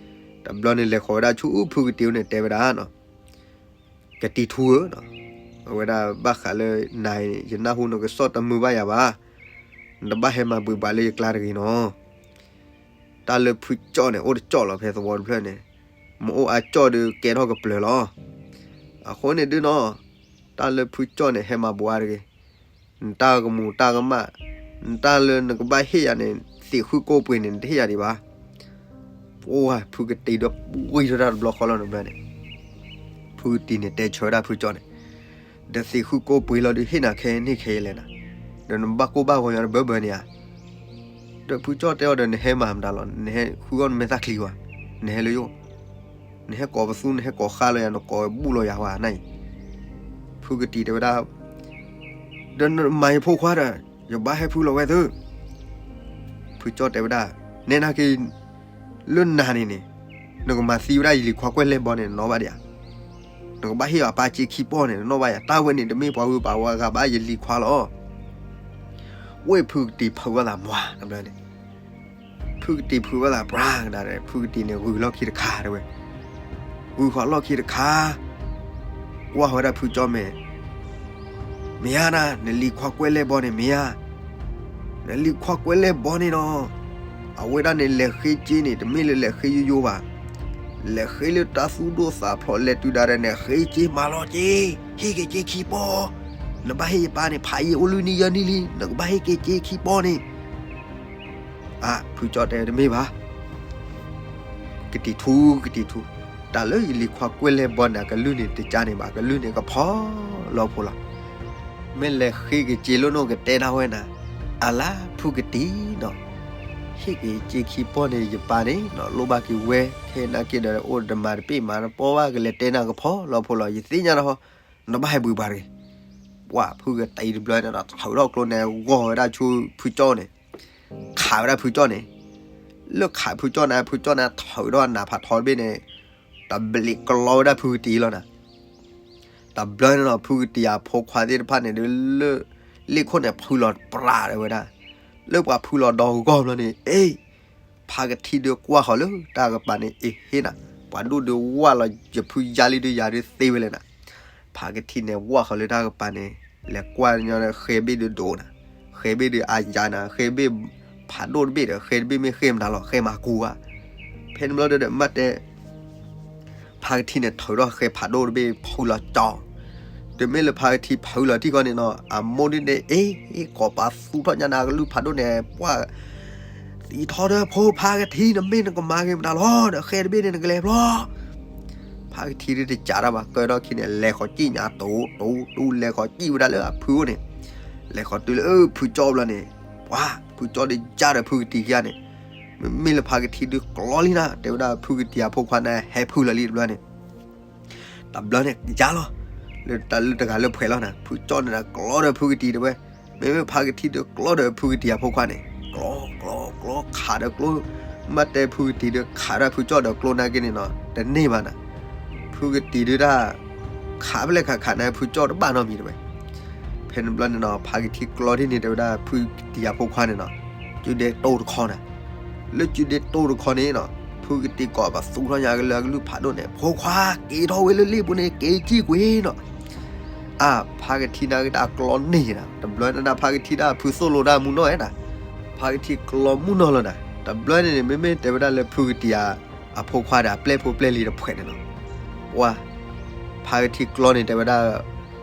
တဘျီန့ၣ် လဲၤဃီၤဝဲဒၣ်ဆူဖုကတံၤန့ၣ် တဲဝဲဒၣ်နီၤ, ကတံၤထူဧၢ, အဝဲဒၣ်ဘၣ်ဃးလၢနၤ ယနၢ်ဟူနကစီၣ်တမုာ်ဘၣ်ယၤဘၣ်, နတဘၣ်ဟဲမၤဘှံးဘှးလၢယကျါတဂ့ၤနီၤ. တၢ်လၢဖုကၠီန့ၣ် အိၣ်တကၠီလီၤ ဖဲသဝီတဖျၢၣ်န့ၣ်, မ့ၢ်အိၣ်အကၠီဒုးကဲထီၣ်ကပျၢၤလီၤ. အဃိန့ၣ်ဒုးနီၤ, တၢ်လၢဖုကၠီန့ၣ် ဟဲမၤဘှါတဂ့ၤ, နတၢ်ကမူၤတၢ်ကမၣ်, နတၢ်လၢနကဘၣ်ဟ့ၣ်ယၤန့ၣ် သံးဃုာ်ကိၢ်ပှ့ၤန့ၣ် နတဟ့ၣ်ယၤဒံးဘၣ်. ပှၢ်ဖုကတံၤဒီးဝံၤထီၣ်တၢ်တဘျီဃီလီၤန့ၣ်ဘျီန့ၣ်, ဖုကတံၤန့ၣ် တဲဆၢဝဲဒၣ်ဖုကၠီန့ၣ်, ဒီးသံးဃုာ်ကိၢ်ပှ့ၤလီၤဒုး ဟ့ၣ်နၤခဲန့ၣ်ခဲအံၤလဲၣ်နၤ, ဒီးနဘၣ်ကိၢ်ဘၣ်ဂီၤညီတဘၢဘၢန့ၣ်ဧါ. ဒီးဖုကၠီတဲအီၤဒီး နဟဲမၤမတၤလီၤ, နဟဲဃုအီၣ်နမဲာ်သၣ်ချံဝဲ, နဟဲလၢယအိၣ်, နဟဲကိးပသူ နဟဲကိးဃါလီၤယၤ နကိးဘူၣ်လီၤယၤဝဲနၤအံၤ. ဖုကတံၤတဲဝဲဒၣ်, ဒီးနမၤယဖိခွါဒီး ယဘၣ်ဟဲဖုလီၤဝဲသု. ဖုကၠီတဲဝဲဒၣ်, နဲနာ်က့ၤ လၢနၤန့ၣ်န့ၣ်, နကမၤသံဝဲဒၣ်ယလံၤခွါကွဲၢ်လဲၢ်ဘီန့ၣ် နနီၣ်ဘၣ်ဒံးဧါ. နကဘၣ်ဟ့ၣ်အပၢ်စ့ခံပီၢ်န့ၣ် နနီၣ်ဘၣ်ယၤ, တၢ်ဝဲန့ၣ် တမ့ၢ်ပှၤဂုၤပှၤဂၤဘၣ် ယလံၤခွါလီၤ. ဝ့ၢ်ဖုကတံၤဖုးဝဲသးမွၤတဘျီန့ၣ်, ဖုကတံၤဖုးဝဲသးပြါကဒါဒီး ဖုကတံၤန့ၣ် ဂုၤလီၢ်ခံတခါတဲဝဲ, ဂုၤဃီၤလီၢ်ခံတခါ, ကွၢ်ဃီၤဝဲဒၣ်ဖုကၠီမဲာ်, မ့ၢ်ဧါနၤ နလံၤခွါကွဲၢ်လဲၢ်ဘီန့ၣ် မ့ၢ်ဧါ. နလံၤခွါကွဲၢ်လဲၢ်ဘီန့ၣ်နီၤ, အဝဲဒၣ်န့ၣ် လဲၤဃ့စ့န့ၣ် တမ့ၢ်လၢလဲၤဃ့ယိယိဘၣ်, လဲၤဃ့လၢတၢ်သူၣ်ဒိၣ်သးဖျိး လဲၤတုၤဒၣ်ဒီးန့ၣ် ဃ့စ့မၤလီၤစ့, ဟ့ၣ်က့ၤစ့ခံပီၢ်, နဘၣ်ဟ့ၣ်ယပၢ်န့ၣ် ဖးယံာ်အိၣ်လွံၢ်နံၣ်ယဲၢ်နံၣ်လံ, နကဘၣ်ဟ့ၣ်က့ၤစ့ခံပီၢ်န့ၣ်. အါ, ဖုကၠီတဲ တမ့ၢ်ဘၣ်, ကတံၤထူ ကတံၤထူ, တၢ်လၢယလံၤခွါကွဲၢ်လဲၢ်ဘီန့ၣ် အကလုၢ်န့ၣ်တကါန့ၣ်ဘၣ်, အကလုၢ်န့ၣ်ကဖီလီၤဖိလီၤ. မ့ၢ်လဲၤဃ့က့ၤစ့လၢနအိၣ် ကတဲဒၣ်ဝဲနၤ, အလါဖုကတံၤနီၤ, ဟ့ၣ်က့ၤစ့ခံပီၢ်န့ၣ် ယပၢ်န့ၣ်နီၤ လိၣ်ဘၣ်က့ၤဝဲ, ခဲနာ်က့ၤဒီးအိၣ်တမၤတပ့ၢ်မၤတပီၢ်ဘၣ် ကလဲၤတဲနၤကဖီလီၤဖိလီၤ ယသ့ၣ်ညါနၤဟီ, နဘၣ်ဟဲဘှံးပှၤတဂ့ၤ. ပှၢ်ဖုကတံၤတဘျီန့ၣ်ဒီး ထုးထီၣ်ကျိန့ၣ် ဂီၤဝဲဒၣ်ဆူဖုကၠီန့ၣ်, ခးဝဲဒၣ်ဖုကၠီန့ၣ်, လၢခးဖုကၠီန့ၣ် ဖုကၠီန့ၣ် ထုးထီၣ်နၢ်ဖးထီတဘ့ၣ်န့ၣ်, တဘျီကျီဝဲဒၣ်ဖုကတံၤလီၤနၤ. တဘျီန့ၣ်ဒီး ဖုကတံၤအဖိခွါသ့ၣ်တဖၣ်န့ၣ်ဒီး လၢလ့ၣ်ခိၣ်န့ၣ် ဖုလီၤပြးဒီးဝဲဒၣ်, လၢပှၤဖုလီၤဒီးဂီၢ်ဘျီန့ၣ် အ့ ဖါကထံဒုးကွၢ်ဃီၤလၢတၢ်ကပၤန့ၣ် အ့ဟ့ၣ်နၤ, ပှၤဒိၣ်ဒုးဝၢ်လီၤယဖုယါလံဒုးယၤဒုးသ့ဝဲလဲၣ်နၤ. ဖါကထံန့ၣ်ဝၢ်ဃီၤလၢတၢ်ကပၤန့ၣ်, လဲၤကွၢ်ညီဒီး ဃဲဘ့ၣ်ဒုးဒိၣ်နၤ, ဃဲဘ့ၣ်ဒုးအါယၤနၤ, ဃဲဘ့ၣ်ဖးဒိၣ်တဘ့ၣ်ဒီး ဃဲတဘ့ၣ်မ့ၢ်ဃဲမတၤလီၤ ဃဲမၤကူၤဧါ. ဖဲန့ၣ်ဘျီဒီး မ့ၢ်တဲ ဖါကထံန့ၣ် ထုးထီၣ်ဃဲဖးဒိၣ်တဘ့ၣ် ဖုလီၤကၠီ, တမ့ၢ်လၢဖါကထံဖုလီၤတံၢ်ဃီန့ၣ်နီၤ အမိၢ်ဒုးန့ၣ် အ့ ကိးပသူထီၣ်ညါနၤကလုၢ်ဖးဒိၣ်န့ၣ် ပှၢ် သံထီၣ်ဒီးဖိဖါကထံ နမ့ၢ်နကမၤဂ့ၤမတၤလီၤဒီး ဃဲတဘ့ၣ်န့ၣ် နကလဲၤဘျီ. ဖါကထံဒုးတကးတၢ်ဘၣ် ကၢထီၣ်ခံန့ၣ် လဲၤဃီၤစံၣ်ညါတူတူတူ လဲၤဃီၤစံၣ်ဝဲဒၣ်လၢအဖုအိၣ်န့ၣ်, လဲၤဃီၤတုၤလၢဖုကၠီဘျီန့ၣ်, ပှၢ် ဖုကၠီဒုးကၢ်ဒီးဖုကတံၤခံဂၤန့ၣ်, မ့မ့ၢ်လၢဖါကထံဒုးကျီလံနၤ တဲဝဲဒၣ် ဖုကတံၤအဖိခွါန့ၣ် ဟဲဖုလီၤလံတဘျီန့ၣ် တဘျီန့ၣ် ယါလီၤ, လၢတၢ်လၢတဂၤလၢဖှဲးလီၤနၤ ဖုကၠီန့ၣ်ဒီး ကျီဒီးဖုကတံၤတဲဝဲ, မ့မ့ၢ်ဖါကထံဒီးကျီဒီးဖုကတံၤအဖိခွါန့ၣ် ကျီ ကျီ ကျီ ခးဒီးကျိ, မ့ၢ်တဲဖုကတံၤဒီးခးဒီးဖုကၠီဒီးကျိနာ်က့န့ၣ်နီၤ တန့ၢ်ဘၣ်နၤ, ဖုကတံၤဒုးတၢ် ခးဖဲလဲၣ်ခးခးန့ၣ် ဖုကၠီတဘၣ်နီတမံၤတဲဝဲ. ဖဲန့ၣ်ဘျီန့ၣ်နီၤ ဖါကထံကျီဒ်န့ၣ်တဲဝဲဒၣ် ဖုကတံၤအဖိခွါန့ၣ်နီၤ စုဒ့တိၢ်တခီနၤ, လၢစုဒ့တိၢ်တခီန့ၣ်နီၤ ဖုကတံၤကိးပသူထီၣ်ညါကလၢအကလုၢ်ဖးဒိၣ်န့ၣ် ဖိခွါ က့ၤထီၣ်ဝဲလၢလ့ၣ်ပူၤန့ၣ် က့ၤစံၣ်ကွံာ်နီၤ. အါ ဖါကထံနာ်က့တၢ်ကျီန့ၢ်နၤ တဘျီန့ၣ်ဒၣ် ဖါကထံဒၣ်ဖုသိၣ်လိတၢ်မူနီၢ်ဝဲနၤ, ဖါကထံကျီမူနီၢ်လီၤနၤ တဘျီန့ၣ်န့ၣ် မ့မ့ၢ်တဲဝဲဒၣ်လၢဖုကတံၤအဖိခွါဒီးအပျဲၢ်ဖိပျဲၢ်လံၤတဖှဲးန့ၣ်နီၤ ပှၢ် ဖါကထံကျီန့ၣ်တဲဝဲဒၣ်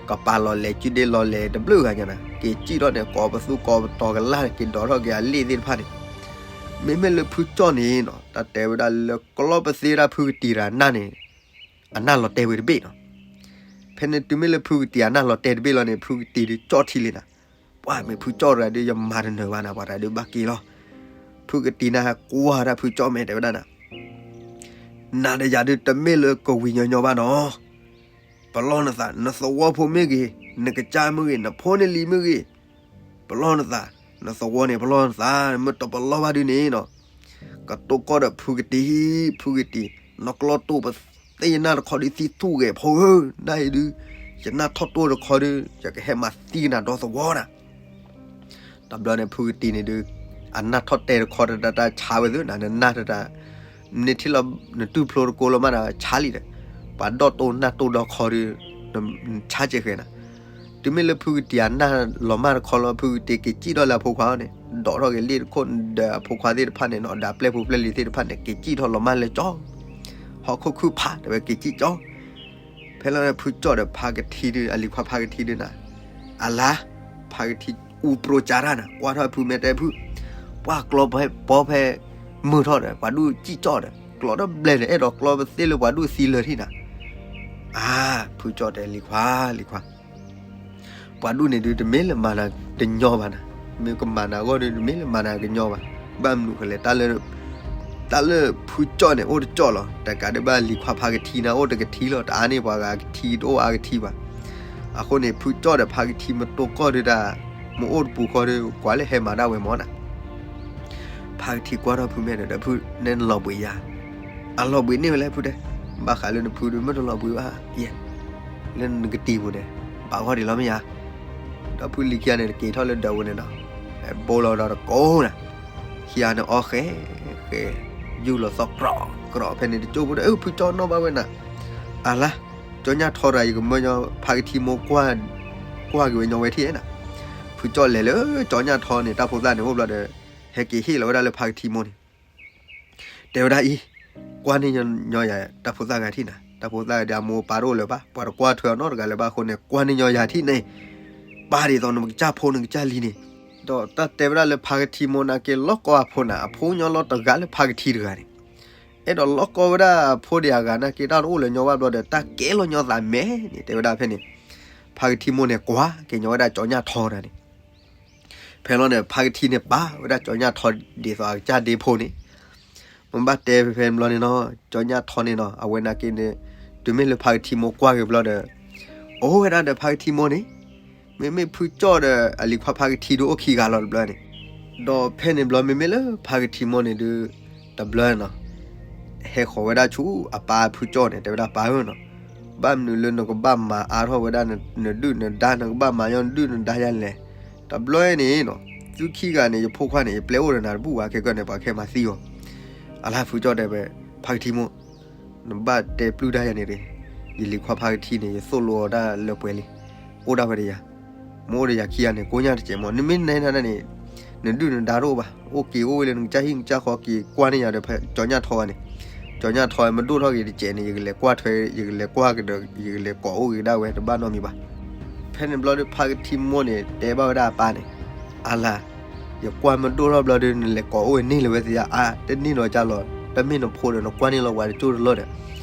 ကပၤလီၤလဲၤ စုဒ့လီၤလဲၤတဘျုးဂၤညါနၤ က့ၤစံၣ်ထီၣ်န့ၣ် ကိးပသူကိးပတီၤကလၢ် က့ၤဒိးထီၣ်က့ၤအလ့ၣ်သ့ၣ်တဖၣ်န့ၣ် မ့မ့ၢ်လၢဖုကၠီၣ်န့ၣ်နီၤ တၢ်တဲဝဲဒၣ်လၢကျီပသ့ဝဲဒၣ်ဖုကတံၤတဂၤအနၢ်န့ၣ် အနၢ်လီၤတဲာ်ဝဲတဘ့ၣ်နီၤ. ဖဲန့ၣ်တုၤမ့ၢ်လၢဖုကတံၤအနၢ်လီၤတဲာ်တဘ့ၣ်လီၤန့ၣ် ဖုကတံၤဒုးကၠီၣ်ထံလံနၤ. ပှၤမ့ၢ်ဖုကၠီၣ်တဂၤဒုး ယမၤတနၢၤဘၣ်နၤ ပှၤတဂၤဒုးဘၣ်က့ၤလီၤ. ဖုကတံၤနၢ်ဟဲကွၢ်တၢ်ဖုကၠီၣ်မဲာ်တဲဝဲဒၣ်နၤ နၤဒီးယၤဒုးတမ့ၢ်လၢကဝံၤညီညီဘၣ်နီၤ. ပလီၢ်နသး နသဝီဖိမ့ၢ်ဂ့ၤ, နကစၢ်မ့ၢ်ဂ့ၤ, နဖိနလံၤမ့ၢ်ဂ့ၤ, ပလီၢ်နသး, နသဝီန့ၣ် ပလီၢ်နသး, မ့ၢ်တပလီၢ်ဘၣ်ဒုးန့ၣ်နီၤ, ကတိၢ်ကီၢ်ဒီးဖုကတံၤ, ဖုကတံၤ, နကျီတိၢ်ပသ့ၣ်ယနၢ်တခီဒုးသံထူၣ်ဂဲၤဖိဧၢ, နၢ်အံၤဒုး, ယနၢ်ထီၣ်တိၢ်တခီဒုး ယကဟဲမၤသံကနၤဒီသဝီနၤ. တဘျီန့ၣ် ဖုကတံၤန့ၣ်ဒုး, အနၢ်ထီၣ်တဲာ်တခီတတၢ်ဆါဝဲသုနၤ နနၢ်တတၢ်, နထံၣ်လီၤနတူၢ်ဖျိတကိလီၤမးနၤဆါလံဒီး, ပှၤဒီၣ်တိၢ်နၢ်တိၢ်ဒီခီဒုး, နဆါစဲးဃဲၤနၤ. တုၤမ့ၢ်လၢဖုကတံၤအနၢ်လီၤမၢ်တခီလီၤ ဖုကတံၤက့ၤစံၣ်ထီၣ်လၢအဖိခွါအအိၣ်န့ၣ်, ဒိးထီၣ်က့ၤလ့ၣ်တခိၣ်ဒီးအဖိခွါသ့ၣ်တဖၣ်န့ၣ်နီၤ ဒီးအပျဲၢ်ဖိပျဲၢ်လံၤသ့ၣ်တဖၣ်န့ၣ် က့ၤစံၣ်ထီၣ်လီၤမၢ်လၢကၠီ ဟီၣ်ခိၣ်ခုၣ်ဖးတဲဝဲက့ၤစံၣ်ကၠီ ဖဲလီၤန့ၣ်ဖုကၠီၣ်ဒီးဖါကထံဒုး အလံၤခွါဖါကထံဒုးနၤ, အလါ, ဖါကထံအူပြိကၠါတၢ်နၤ ကွၢ်ထီၣ်ဖုမဲာ်တဲဖု, ပှၤကျီပီဖဲ မုာ်ထီၣ်ဒီး ပှၤဒူၣ်စံၣ်ကၠီၣ်ဒီး ကျီဒီဘျဲၣ်ဒီး အဲၣ်ဒိးကျီပသ့ၣ်လၢပှၤဒူၣ်သံလၢာ်ထံၣ်နၤ. အါ, ဖုကၠီၣ်တဲလံၤခွါ, လံၤခွါ ပှၤဒူၣ်န့ၣ်ဒုးတမ့ၢ်လၢမၤနၤတညီဘၣ်နၤ, မ့ၢ်ကမၤနၤအဂီၢ်ဒုး တမ့ၢ်လၢမၤနၤကညီဘၣ်, ဘၣ်မနုၤဃိလဲၣ်, တၢ်လၢဖုကၠီၣ်န့ၣ် အိၣ်တကၠီၣ်လီၤ, တကးဒံးဘၣ်လံၤခွါဖါကထံနၤ အိၣ်တကထံလီၤ, တအါန့ၢ်ပှၤဂၤကထံတအိၣ်အါကထံဘၣ်. အဃိန့ၣ် ဖုကၠီၣ်ဒီးဖါကထံမတိၢ်ကီၢ်ဒုးတၢ်, မ့ၢ်အိၣ်တပူၤဃီဒုး ကွၢ်လၢဟဲမၤဒၣ်ဝဲမၢ်နၤ. ဖါကထံကွၢ်ထီၣ်ဖုမဲာ်ဒီး ဒီးဖုနဲနလီၤဘှံးယၤ, အလီၤဘှံးန့ၢ်ဝဲလဲၣ်ဖုတဲ, ဘၣ်ဃးလၢနဖုဒုး မ့ၢ်တလီၤဘှံးဘၣ်ယဲ, လၢနကတံၤပူၤန့ၣ် ဘၣ်ဂီၢ်ဒံးလီၤမ့ၢ်ယၤ. ဒီးဖုလံၤခံဂၤန့ၣ် တက့ၤထီၣ်လၢဒၢးပူၤန့ၣ်နီၤ, ဘိလီၤဒီးတကိးနၤ, ခံဂၤန့ၣ်အီၣ်ဃဲ, ဃဲ, ယူၢ်လီၤသီၣ်ကြီ, ကြီဖဲန့ၣ်တကၠိဖိဒီး ဖုကၠီၣ်နီၣ်ဘၣ်ဝဲနၤ, အလါ, ကၠီညၣ်ထီတဂၤ ယကမၢညီဖါကထံမိၢ် ကွၢ်က့ၤဝဲညီဝဲထံၣ်နၤ. ဖုကၠီၣ်လဲၤလၢကၠီညၣ်ထီန့ၣ် တၢ်ဖိသၣ်န့ၣ်အိၣ်ဘျီဒီး, ဟဲက့ၤဟ့ၣ်လီၤဝဲဒၣ်လၢဖါကထံမိၢ်န့ၣ် တဲဝဲဒၣ်အံၤ, ကွၢ်န့ၢ်ညီယၤတၢ်ဖိသၣ်ဂၤထံၣ်နၤ, တၢ်ဖိသၣ်ဂၤဒီးအမိၢ်အပၢ်တအိၣ်လၢၤဘၣ်, ပှၤတကွၢ်ထွဲအီၤနီတဂၤလၢၤဘၣ်အဃိန့ၣ် ကွၢ်န့ၢ်ညီယၤထံၣ်န့ၣ်, ပၢ်ဒ်သိးနကစၢ်ဖိနကစၢ်လံၤန့ၣ်, ဒီးတၢ်တဲဝဲဒၣ်လၢဖါကထံမိၢ်နာ်က့ၤ လီၤကီအဖိနၤ, အဖိညီလီၤတဂၤလၢဖါကထံတဂၤန့ၣ်, အဲၣ်ဒိးလီၤကီဝဲဒၣ်အဖိဒံးအဂၤနာ်က့ၤ တၢ်တအိၣ်လၢၤညီဘၣ်ဘျီဒီး တၢ်ကဲလီၤညီသးမဲာ်န့ၣ် တဲဝဲဒၣ်ဖဲန့ၣ်, ဖါကထံမိၢ်န့ၣ် ကွၢ်က့ၤညီဝဲဒၣ်ကၠီညၣ်ထီတဂၤန့ၣ် ဖဲလီၤန့ၣ် ဖါကထံန့ၣ်ပာ်ဝဲဒၣ်ကၠီညၣ်ထီဒ်သိးအကစၢ်ဒ့ဖိန့ၣ်, မ့ၢ်ဘၣ်တဲဖဲဖဲဘျီန့ၣ်နီၤ, ကၠီညၣ်ထီန့ၣ်နီၤ အဝဲနာ်က့ၤန့ၣ်, တုၤမ့ၢ်လၢဖါကထံမိၢ်ကွၢ်က့ၤဘျီဒီး, အိၣ်ဝဲဒၣ်ဒီးဖါကထံမိၢ်န့ၣ်, မ့မ့ၢ်ဖုကၠီၣ်ဒီးအလံၤခွါဖါကထံဒုးအိၣ်ခံဂၤလီၤတဘျီန့ၣ်, ဒီးဖဲန့ၣ်ဘျီမ့မ့ၢ်လၢဖါကထံမိၢ်န့ၣ်ဒုး, တဘျီနီၤ ဟဲဃီၤဝဲဒၣ်ဆူအပၢ်ဖုကၠီၣ်န့ၣ် တဲဝဲဒၣ်ပၢ်ဧၢနီၤ, ဘၣ်မနုၤလၢနကဘၣ်မၤအါထီၣ်ဝဲဒၣ်နဒုၣ်နဒါ နကဘၣ်မၤညီနဒုၣ်နဒါယါလဲၣ်, တဘျီန့ၣ်နီၤ, သုခံဂၤန့ၣ် ယဖိခွါန့ၣ် ယပျဲအိၣ်ဒီးနၤတဘူၣ်ဘၣ် ခဲကနံၣ်န့ၣ် ပှၤကဟဲမၤသံအီၤ, အလါဖုကၠီၣ်တဲဝဲ, ဖါကထံမိၢ်, နဘၣ်တဲပျုၢ်တၢ်ယၤန့ၣ်တဂ့ၤ, ယလံၤခွါဖါကထံန့ၣ် ယသိၣ်လိအီၤဒၣ်လၢပှဲၤလံ, အိၣ်ဒၣ်ဝဲဒီးယၤ, မ့ၢ်အိၣ်ဒီးယၤခံဂၤန့ၣ် ကိညၢ်တစဲးမး နမ့ၢ်နဲဒၣ်န့ၣ်, နဒုၣ်နဒါတအိၣ်ဘၣ် အိၣ်က့ၤအိၣ်ဝဲလၢနကစၢ်ဟံၣ်နကစၢ်ဃီ က့ၤကွၢ်န့ၢ်ယၤဒီးကၠီညၣ်ထီဂၤန့ၣ်, ကၠီညၣ်ထီမ့ၢ်ဒိၣ်ထီၣ်က့ၤတစဲးန့ၣ် ယကလဲၤကွၢ်ထွဲ ယကလဲၤကွၢ်ကဒီး ယကလဲၤကိးအိၣ်က့ၤဒၣ်ဝဲတဘၣ်နီတမံၤဘၣ်. ဖဲန့ၣ်ဘျီဒီးဖါကထံမိၢ်န့ၣ် တဲဘၣ်ဝဲဒၣ်အပၢ်န့ၣ်, အလါ, ယကွၢ်မ့ၢ်ဒိၣ်ထီၣ်ဘျီဒီး နလဲၤကိးအိၣ်ဝဲန့ၢ်လၢၤဝဲသ့ဧါ, တန့ၢ်နီတဂၤလီၤ, တမ့ၢ်နဖိဒီး နကွၢ်န့ၢ်လီၤပှၤတကၠိၢ်တလီၢ်ဒီး,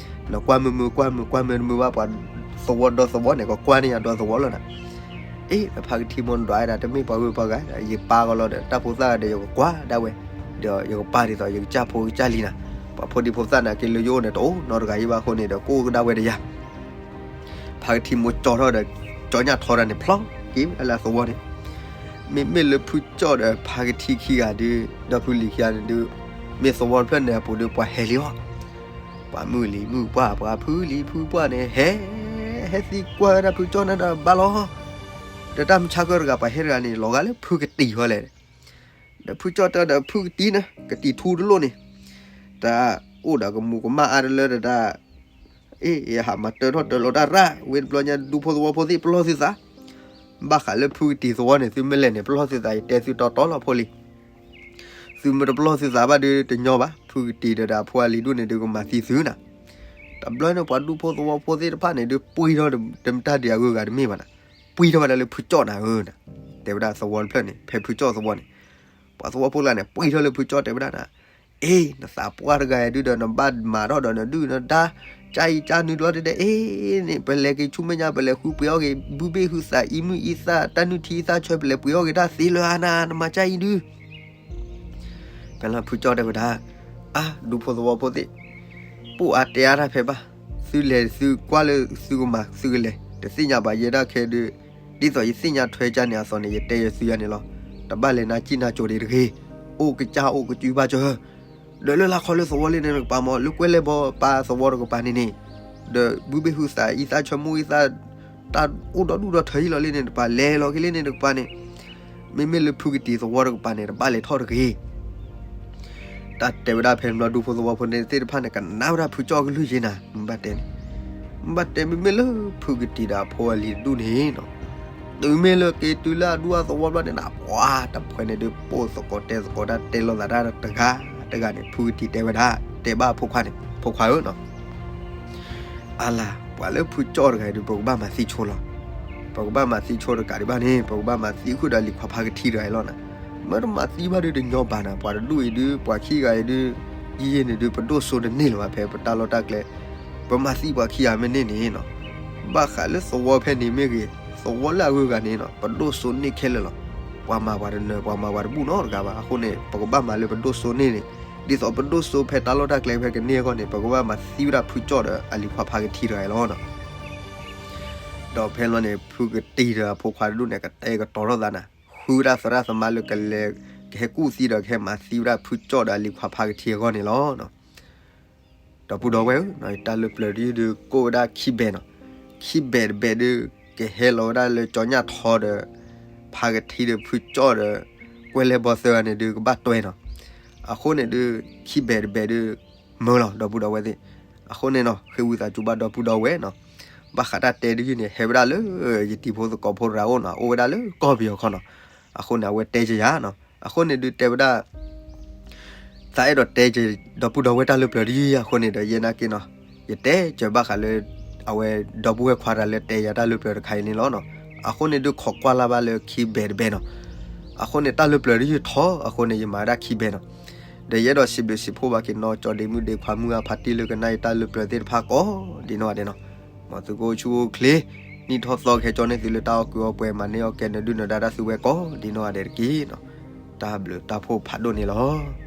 နကွၢ်မုာ်မုာ်ကွၢ်မုာ်ကွၢ်မုာ်တမုာ်ဘၣ် ပှၤသဝီဒီသဝီန့ၣ် ကကွၢ်န့ၢ်ယၤဒီသဝီလီၤနၤ. အ့ ဖါကထံမိၢ်နဒွးဝဲဒၣ် တမ့ၢ်ပှၤဂုၤပှၤဂၤ ယပၢ်ကီးလီၤဒီး တၢ်ဖိသၣ်ဂၤဒီး ယကကွၢ်ဒၣ်ဝဲ, ဒီးယကပာ်ဒ်သိး ယကစၢ်ဖိကစၢ်လံၤနၤ, ပှၤဖိဒံဖိသၣ်နာ်က့ၤလၢယအိၣ်န့ၣ် တအိၣ်နီတဂၤအံၤဘၣ်အဃိန့ၣ်ဒီး ကအိၣ်ကဒါဝဲဒီးယၤ ဖါကထံမိၢ်ကၠီထီၣ်ဒီး ကၠီညၣ်ထီတၢ်န့ၣ် ဖျီက့ၤဝဲလၢသဝီန့ၣ်, မ့မ့ၢ်လၢဖုကၠီၣ်ဒီးဖါကထံခံဂၤဒုး ဒီးဖုလံၤခံဂၤန့ၣ်ဒုး, မ့ၢ်သဝီတဖျၢၣ်န့ၣ်အပူၤဒီး ပှၤဟဲလံအီၤ, ပှၤမုၢ်လံၤမုၢ်ပှၢ် ပှၤဖုလံၤဖုပှၢ်န့ၣ် ဟဲ, ဟဲသံကွၢ်ဝဲဒၣ်ဖုကၠီၣ်န့ၣ်ဒီးဘၣ်လီၤ, ဒီးတၢ်မုၢ်ဆါခီတဂၤ ပှၤဟဲတဂၤန့ၣ် လီၤဂာ်လၢဖုကတံၤဃီလဲၣ် ဒီးဖုကၠီၣ်တဲဒီး ဖုကတံၤန့ၣ် ကတံၤထူတလိၣ်န့ၣ်, တၢ်အိၣ်ဒီးကမူးကမၣ်အါတလၢဒီးတၢ်, အ့ ယဟးမၤတၢထီၣ်တၢလီၤတၢ်ရၣ်, ဝ့ၢ်တဘျီညါဒူဖိသဝီဖိသ့ၣ်ပလီၢ်သုသး, ဘၣ်ဃးလၢဖုကတံၤသဝီန့ၣ် သုမ့ၢ်လဲၤန့ၣ် ပလီၢ်သုသး ယတဲသုတီတီလီၤဖိလံ, သုမ့ၢ်တပလီၢ်သုသးဘၣ်ဒီးတညီဘၣ်, ဖုကတံၤဒီးအဖိအလံၤဒူၣ်န့ၣ်ဒီးကမၤသံသုနၤ, တဘျီန့ၣ် ပှၤဒူဖိသဝီဖိသ့ၣ်တဖၣ်န့ၣ်ဒီး ပှံၢ်ထီၣ်တမ့ၢ်တၢ်ဒံးအဂုၤအဂၤတမ့ၢ်ဘၣ်နၤ, ပှံၢ်ထီၣ်ဝဲဒၣ်လၢဖုကၠီၣ်နၤဧၢ, တဲဝဲဒၣ်သဝီတဖျၢၣ်န့ၣ် ဖဲဖုကၠီၣ်သဝီန့ၣ်, ပှၤ ပှၤသဝီဖိတဂၤန့ၣ် ပှ့ၤထီၣ်လၢဖုကၠီၣ်တဲဝဲဒၣ်နၤ, အ့ နသးပှၢ်တဂၤအံၤဒုဒီး နဘၣ်မၤထီၣ်ဒီးနဒုၣ်နဒါ, ကၢ်အံၤကၢ်နုာ်တဘျီတဲဒဲး အ့န့ၣ် ပလဲၤက့ၤဆူမဲာ်ညါ ပလဲၤဃုပှ့ၤအီၣ်က့ၤ ဘုဘ့ၣ်ဟုသး အံမုၢ်အံသၣ် တၢ်နုၢ်ထံအံသၣ်ဆၢ ပလဲၤပှ့ၤအီၣ်က့ၤတၢ်သ့လၢအါနၤ နမၤကၢ်အံၤဒု ဖဲလီၤဖုကၠီၣ်တဲဝဲဒၣ်, အါ ဒူဖိသဝီဖိသ့ၣ်, ပိၢ်အါတဲအါတၢ်ဖဲဘၣ်, သုလဲၤသုကွၢ်လၢသုကမၤသုကလဲၤ တသ့ၣ်ညါဘၣ်ယဲဒၣ်ခဲဒု, ဒ်သိးယသ့ၣ်ညါထွဲကၢ်န့ၣ်အသိးန့ၣ် ယတဲယသုယၤန့ၣ်လီၤ. တဘၣ်လဲၤနါစံၣ်နါကိၤဒံးတဂ့ၤ, အိၣ်ကစၢ်အိၣ်ကစုဘၣ်စၢၤ ဒီးလၢလၢခီလၢသဝီလၢန့ၣ်တကပၤမ့ၢ် လၢကွဲလဲဘီပၢ်သဝီတကပၤန့ၣ်န့ၣ်, ဒီးဘုဘ့ၣ်ဟုသးအံသၣ်ဆၢ မုၢ်အံသၣ် တၢ်အိၣ်ဒီဒူၣ်ဒီထၢအံၤလီၤလၢန့ၣ်တကပၤ လဲၤလီၤက့ၤလၢန့ၣ်တကပၤန့ၣ်, မ့မ့ၢ်လၢဖုကတံၤသဝီတကပၤန့ၣ် တဘၣ်လဲၤထီၣ်တဂ့ၤ တၢ်တဲဝဲဒၣ်ဖဲန့ၣ်ဘျီ ဒူဖိသဝီဖိန့ၣ်သ့ၣ်တဖၣ်န့ၣ် ကနၣ်ဝဲဒၣ်ဖုကၠီၣ်ကလုၢ်ယ့နၤ မ့ၢ်ဘၣ်တဲန့ၣ်, မ့ၢ်ဘၣ်တဲမ့မ့ၢ်လၢဖုကတံၤဒီးအဖိအလံၤတဒူၣ်န့ၣ်နီၤ, တုၤမ့ၢ်လၢက့ၤတုၤလၢအဒူအသဝီဘျီန့ၣ်နၤ ပှၤတဖှဲးန့ၣ်ဒုး ပိာ်သကိးတဲသကိးတၢ် တဲလိာ်သးတၢ်တဂၤတဂၤန့ၣ် ဖုကတံၤတဲဝဲဒၣ် တဲဘၣ်အဖိခွါန့ၣ် ဖိခွါဧၢနီၤ အါလါ ပှၤလၢဖုကၠီၣ်တဂၤအံၤဒုး ပကဘၣ်မၤသံဆိလီၤ. ပကဘၣ်မၤသံဆိတကးဒံးဘၣ်န့ၣ် ပကဘၣ်မၤသံဃုာ်ဒီးလံၤခွါဖါကထံတဂၤအံၤလီၤနၤ. မ့ၢ်တမၤသံဘၣ်ဒုးတညီဘၣ်နၤ, ပှၤတဒူၣ်အံၤဒုး ပှၤခံဂၤအံၤဒုး ယံာ်ယံာ်န့ၣ်ဒုး ပဒိၣ်စိန့ၢ်န့ၢ်လၢၤဘၣ် ဖဲပတၢ်လီၢ်တၢ်ကျဲ ပမၤသံပှၤခံဂၤမ့ၢ်န့ၢ်န့ၣ်နီၤ, ဘၣ်ဃးလၢသဝီဖဲန့ၣ်မ့ၢ်ဂ့ၤ သဝီလၢအဂုၤအဂၤန့ၣ်နီၤ ပဒိၣ်စိန့ၢ်ခဲလၢာ်လီၤ. ပှၤမၤပှၤတနၢၤ ပှၤမၤပှၤတဘူၣ်နီတဂၤဘၣ်. အဃိန့ၣ် ပကဘၣ်မၤလၢပဒိၣ်စိန့ၢ်န့ၣ်, ဒ်သိးပဒိၣ်စိဖဲတၢ်လီၢ်တၢ်ကျဲဖဲကန့ၢ်အဂီၢ်န့ၣ် ပကဘၣ်မၤသံဝဲဒၣ်ဖုကၠီၣ်ဒီးအလံၤခွါဖါကထံတဂၤအံၤလီၤနီၤ. ဒီးဖဲလီၤန့ၣ် ဖုကတံၤဒီးအဖိခွါတဒူၣ်န့ၣ် ကတဲာ်ကတီၤထီၣ်သးနၤ, ဃုဝဲဒၣ်သရၣ်သမါလၢကလဲၤ ကဟဲကူၣ်သံဒီးကဟဲမၤသံဝဲဒၣ်ဖုကၠီၣ်ဒီးအလံၤခွါဖါကထံအဂီၢ်န့ၣ်လီၤ. ဒီပုၢ်ဒီဝဲၢ်ဧၢ, တၢ်လၢပျၢၤတယုၢ်ဒုးကိးဝဲဒၣ်ခံဘဲနီၤ, ခံဘဲတဘဲဒုး ကဟဲလီၤဝဲဒၣ်လၢကၠီညၣ်ထီဒီး ဖါကထံဒီးဖုကၠီၣ်ဒီး ကွဲလဲဘီသၢဂၤန့ၣ်ဒုး ကဘၣ်တွဲနီၤ. အဃိန့ၣ်ဒုး ခံဘဲတဘဲဒုး မၢလီၤ ဒီပုၢ်ဒီဝဲၢ်သ့ၣ်. အဃိန့ၣ်နီၤ ဃ့ဝံသးစူၤဘၣ်ဒီပုၢ်ဒီဝဲၢ်နီၤ, ဘၣ်ဃးတၢ်တဲတယုၢ်န့ၣ် ဟဲဝဲဒၣ်လၢ ယတံၤဖိသကိးဖိတဂၤအိၣ်နီၤ, အိၣ်ဝဲဒၣ်လၢကီၢ်ပယီၤခီနီၤ. အဃိန့ၣ် အဝဲတဲကယၤနီၤ, အဃိန့ၣ်ဒုးတဲဝဲဒၣ် သးအဲၣ်ဒိးတဲက့ၤ ဒီပုၢ်ဒီဝဲၢ်တၢ်လၢပျၢၤတယုၢ်အံၤအဃိန့ၣ်ဒီး ယဲနာ်က့နီၤ, ယတဲကၢၤဘၣ်ဃးလၢ အဝဲဒီပုၢ်ဝဲၢ်ခွါတဂၤလၢတဲယၤတၢ်လၢပျၢၤတခါအံၤန့ၣ်လီၤနီၤ. အဃိန့ၣ်ဒုးခိးကွၢ်လၢ်ဘၣ်လၢခံဘဲတဘဲနီၤ. အဃိန့ၣ်တၢ်လၢပျၢၤတယုၢ်ထီ အဃိန့ၣ် ယမၤဝဲဒၣ်ခံဘဲနီၤ. ဒီးယအဲၣ်ဒိးစံးဘျုးစံးဖှိၣ်ဘၣ်က့ၤနီၢ်ကၠီဒ့မုၣ်ဒ့ခွါမုၢ်အါဖါတံၢ်လၢကနၣ်ယတၢ်လၢပျၢၤသ့ၣ်တဖၣ်ကိးဒ်နီၢ်ဂၤဒဲးနီၤ. မ်သုကအိၣ်ဆူၣ်အိၣ်ချ့ နံၣ်ထီၣ်သီကဟဲကၠီန့ၢ်သုလၢတၢ်အီၣ်ကုၢ်အီၣ်ပှဲၤ မၤန့ၢ်အီၣ်ကဲနဒုၣ်နဒါတၢ်သုဝဲကိးဒ်နီၢ်ဂၤဒဲးတက့ၢ်နီၤ. တၢ်ဘျုးတၢ်ဖှိၣ်ဖးဒိၣ်န့ၣ်လီၤ.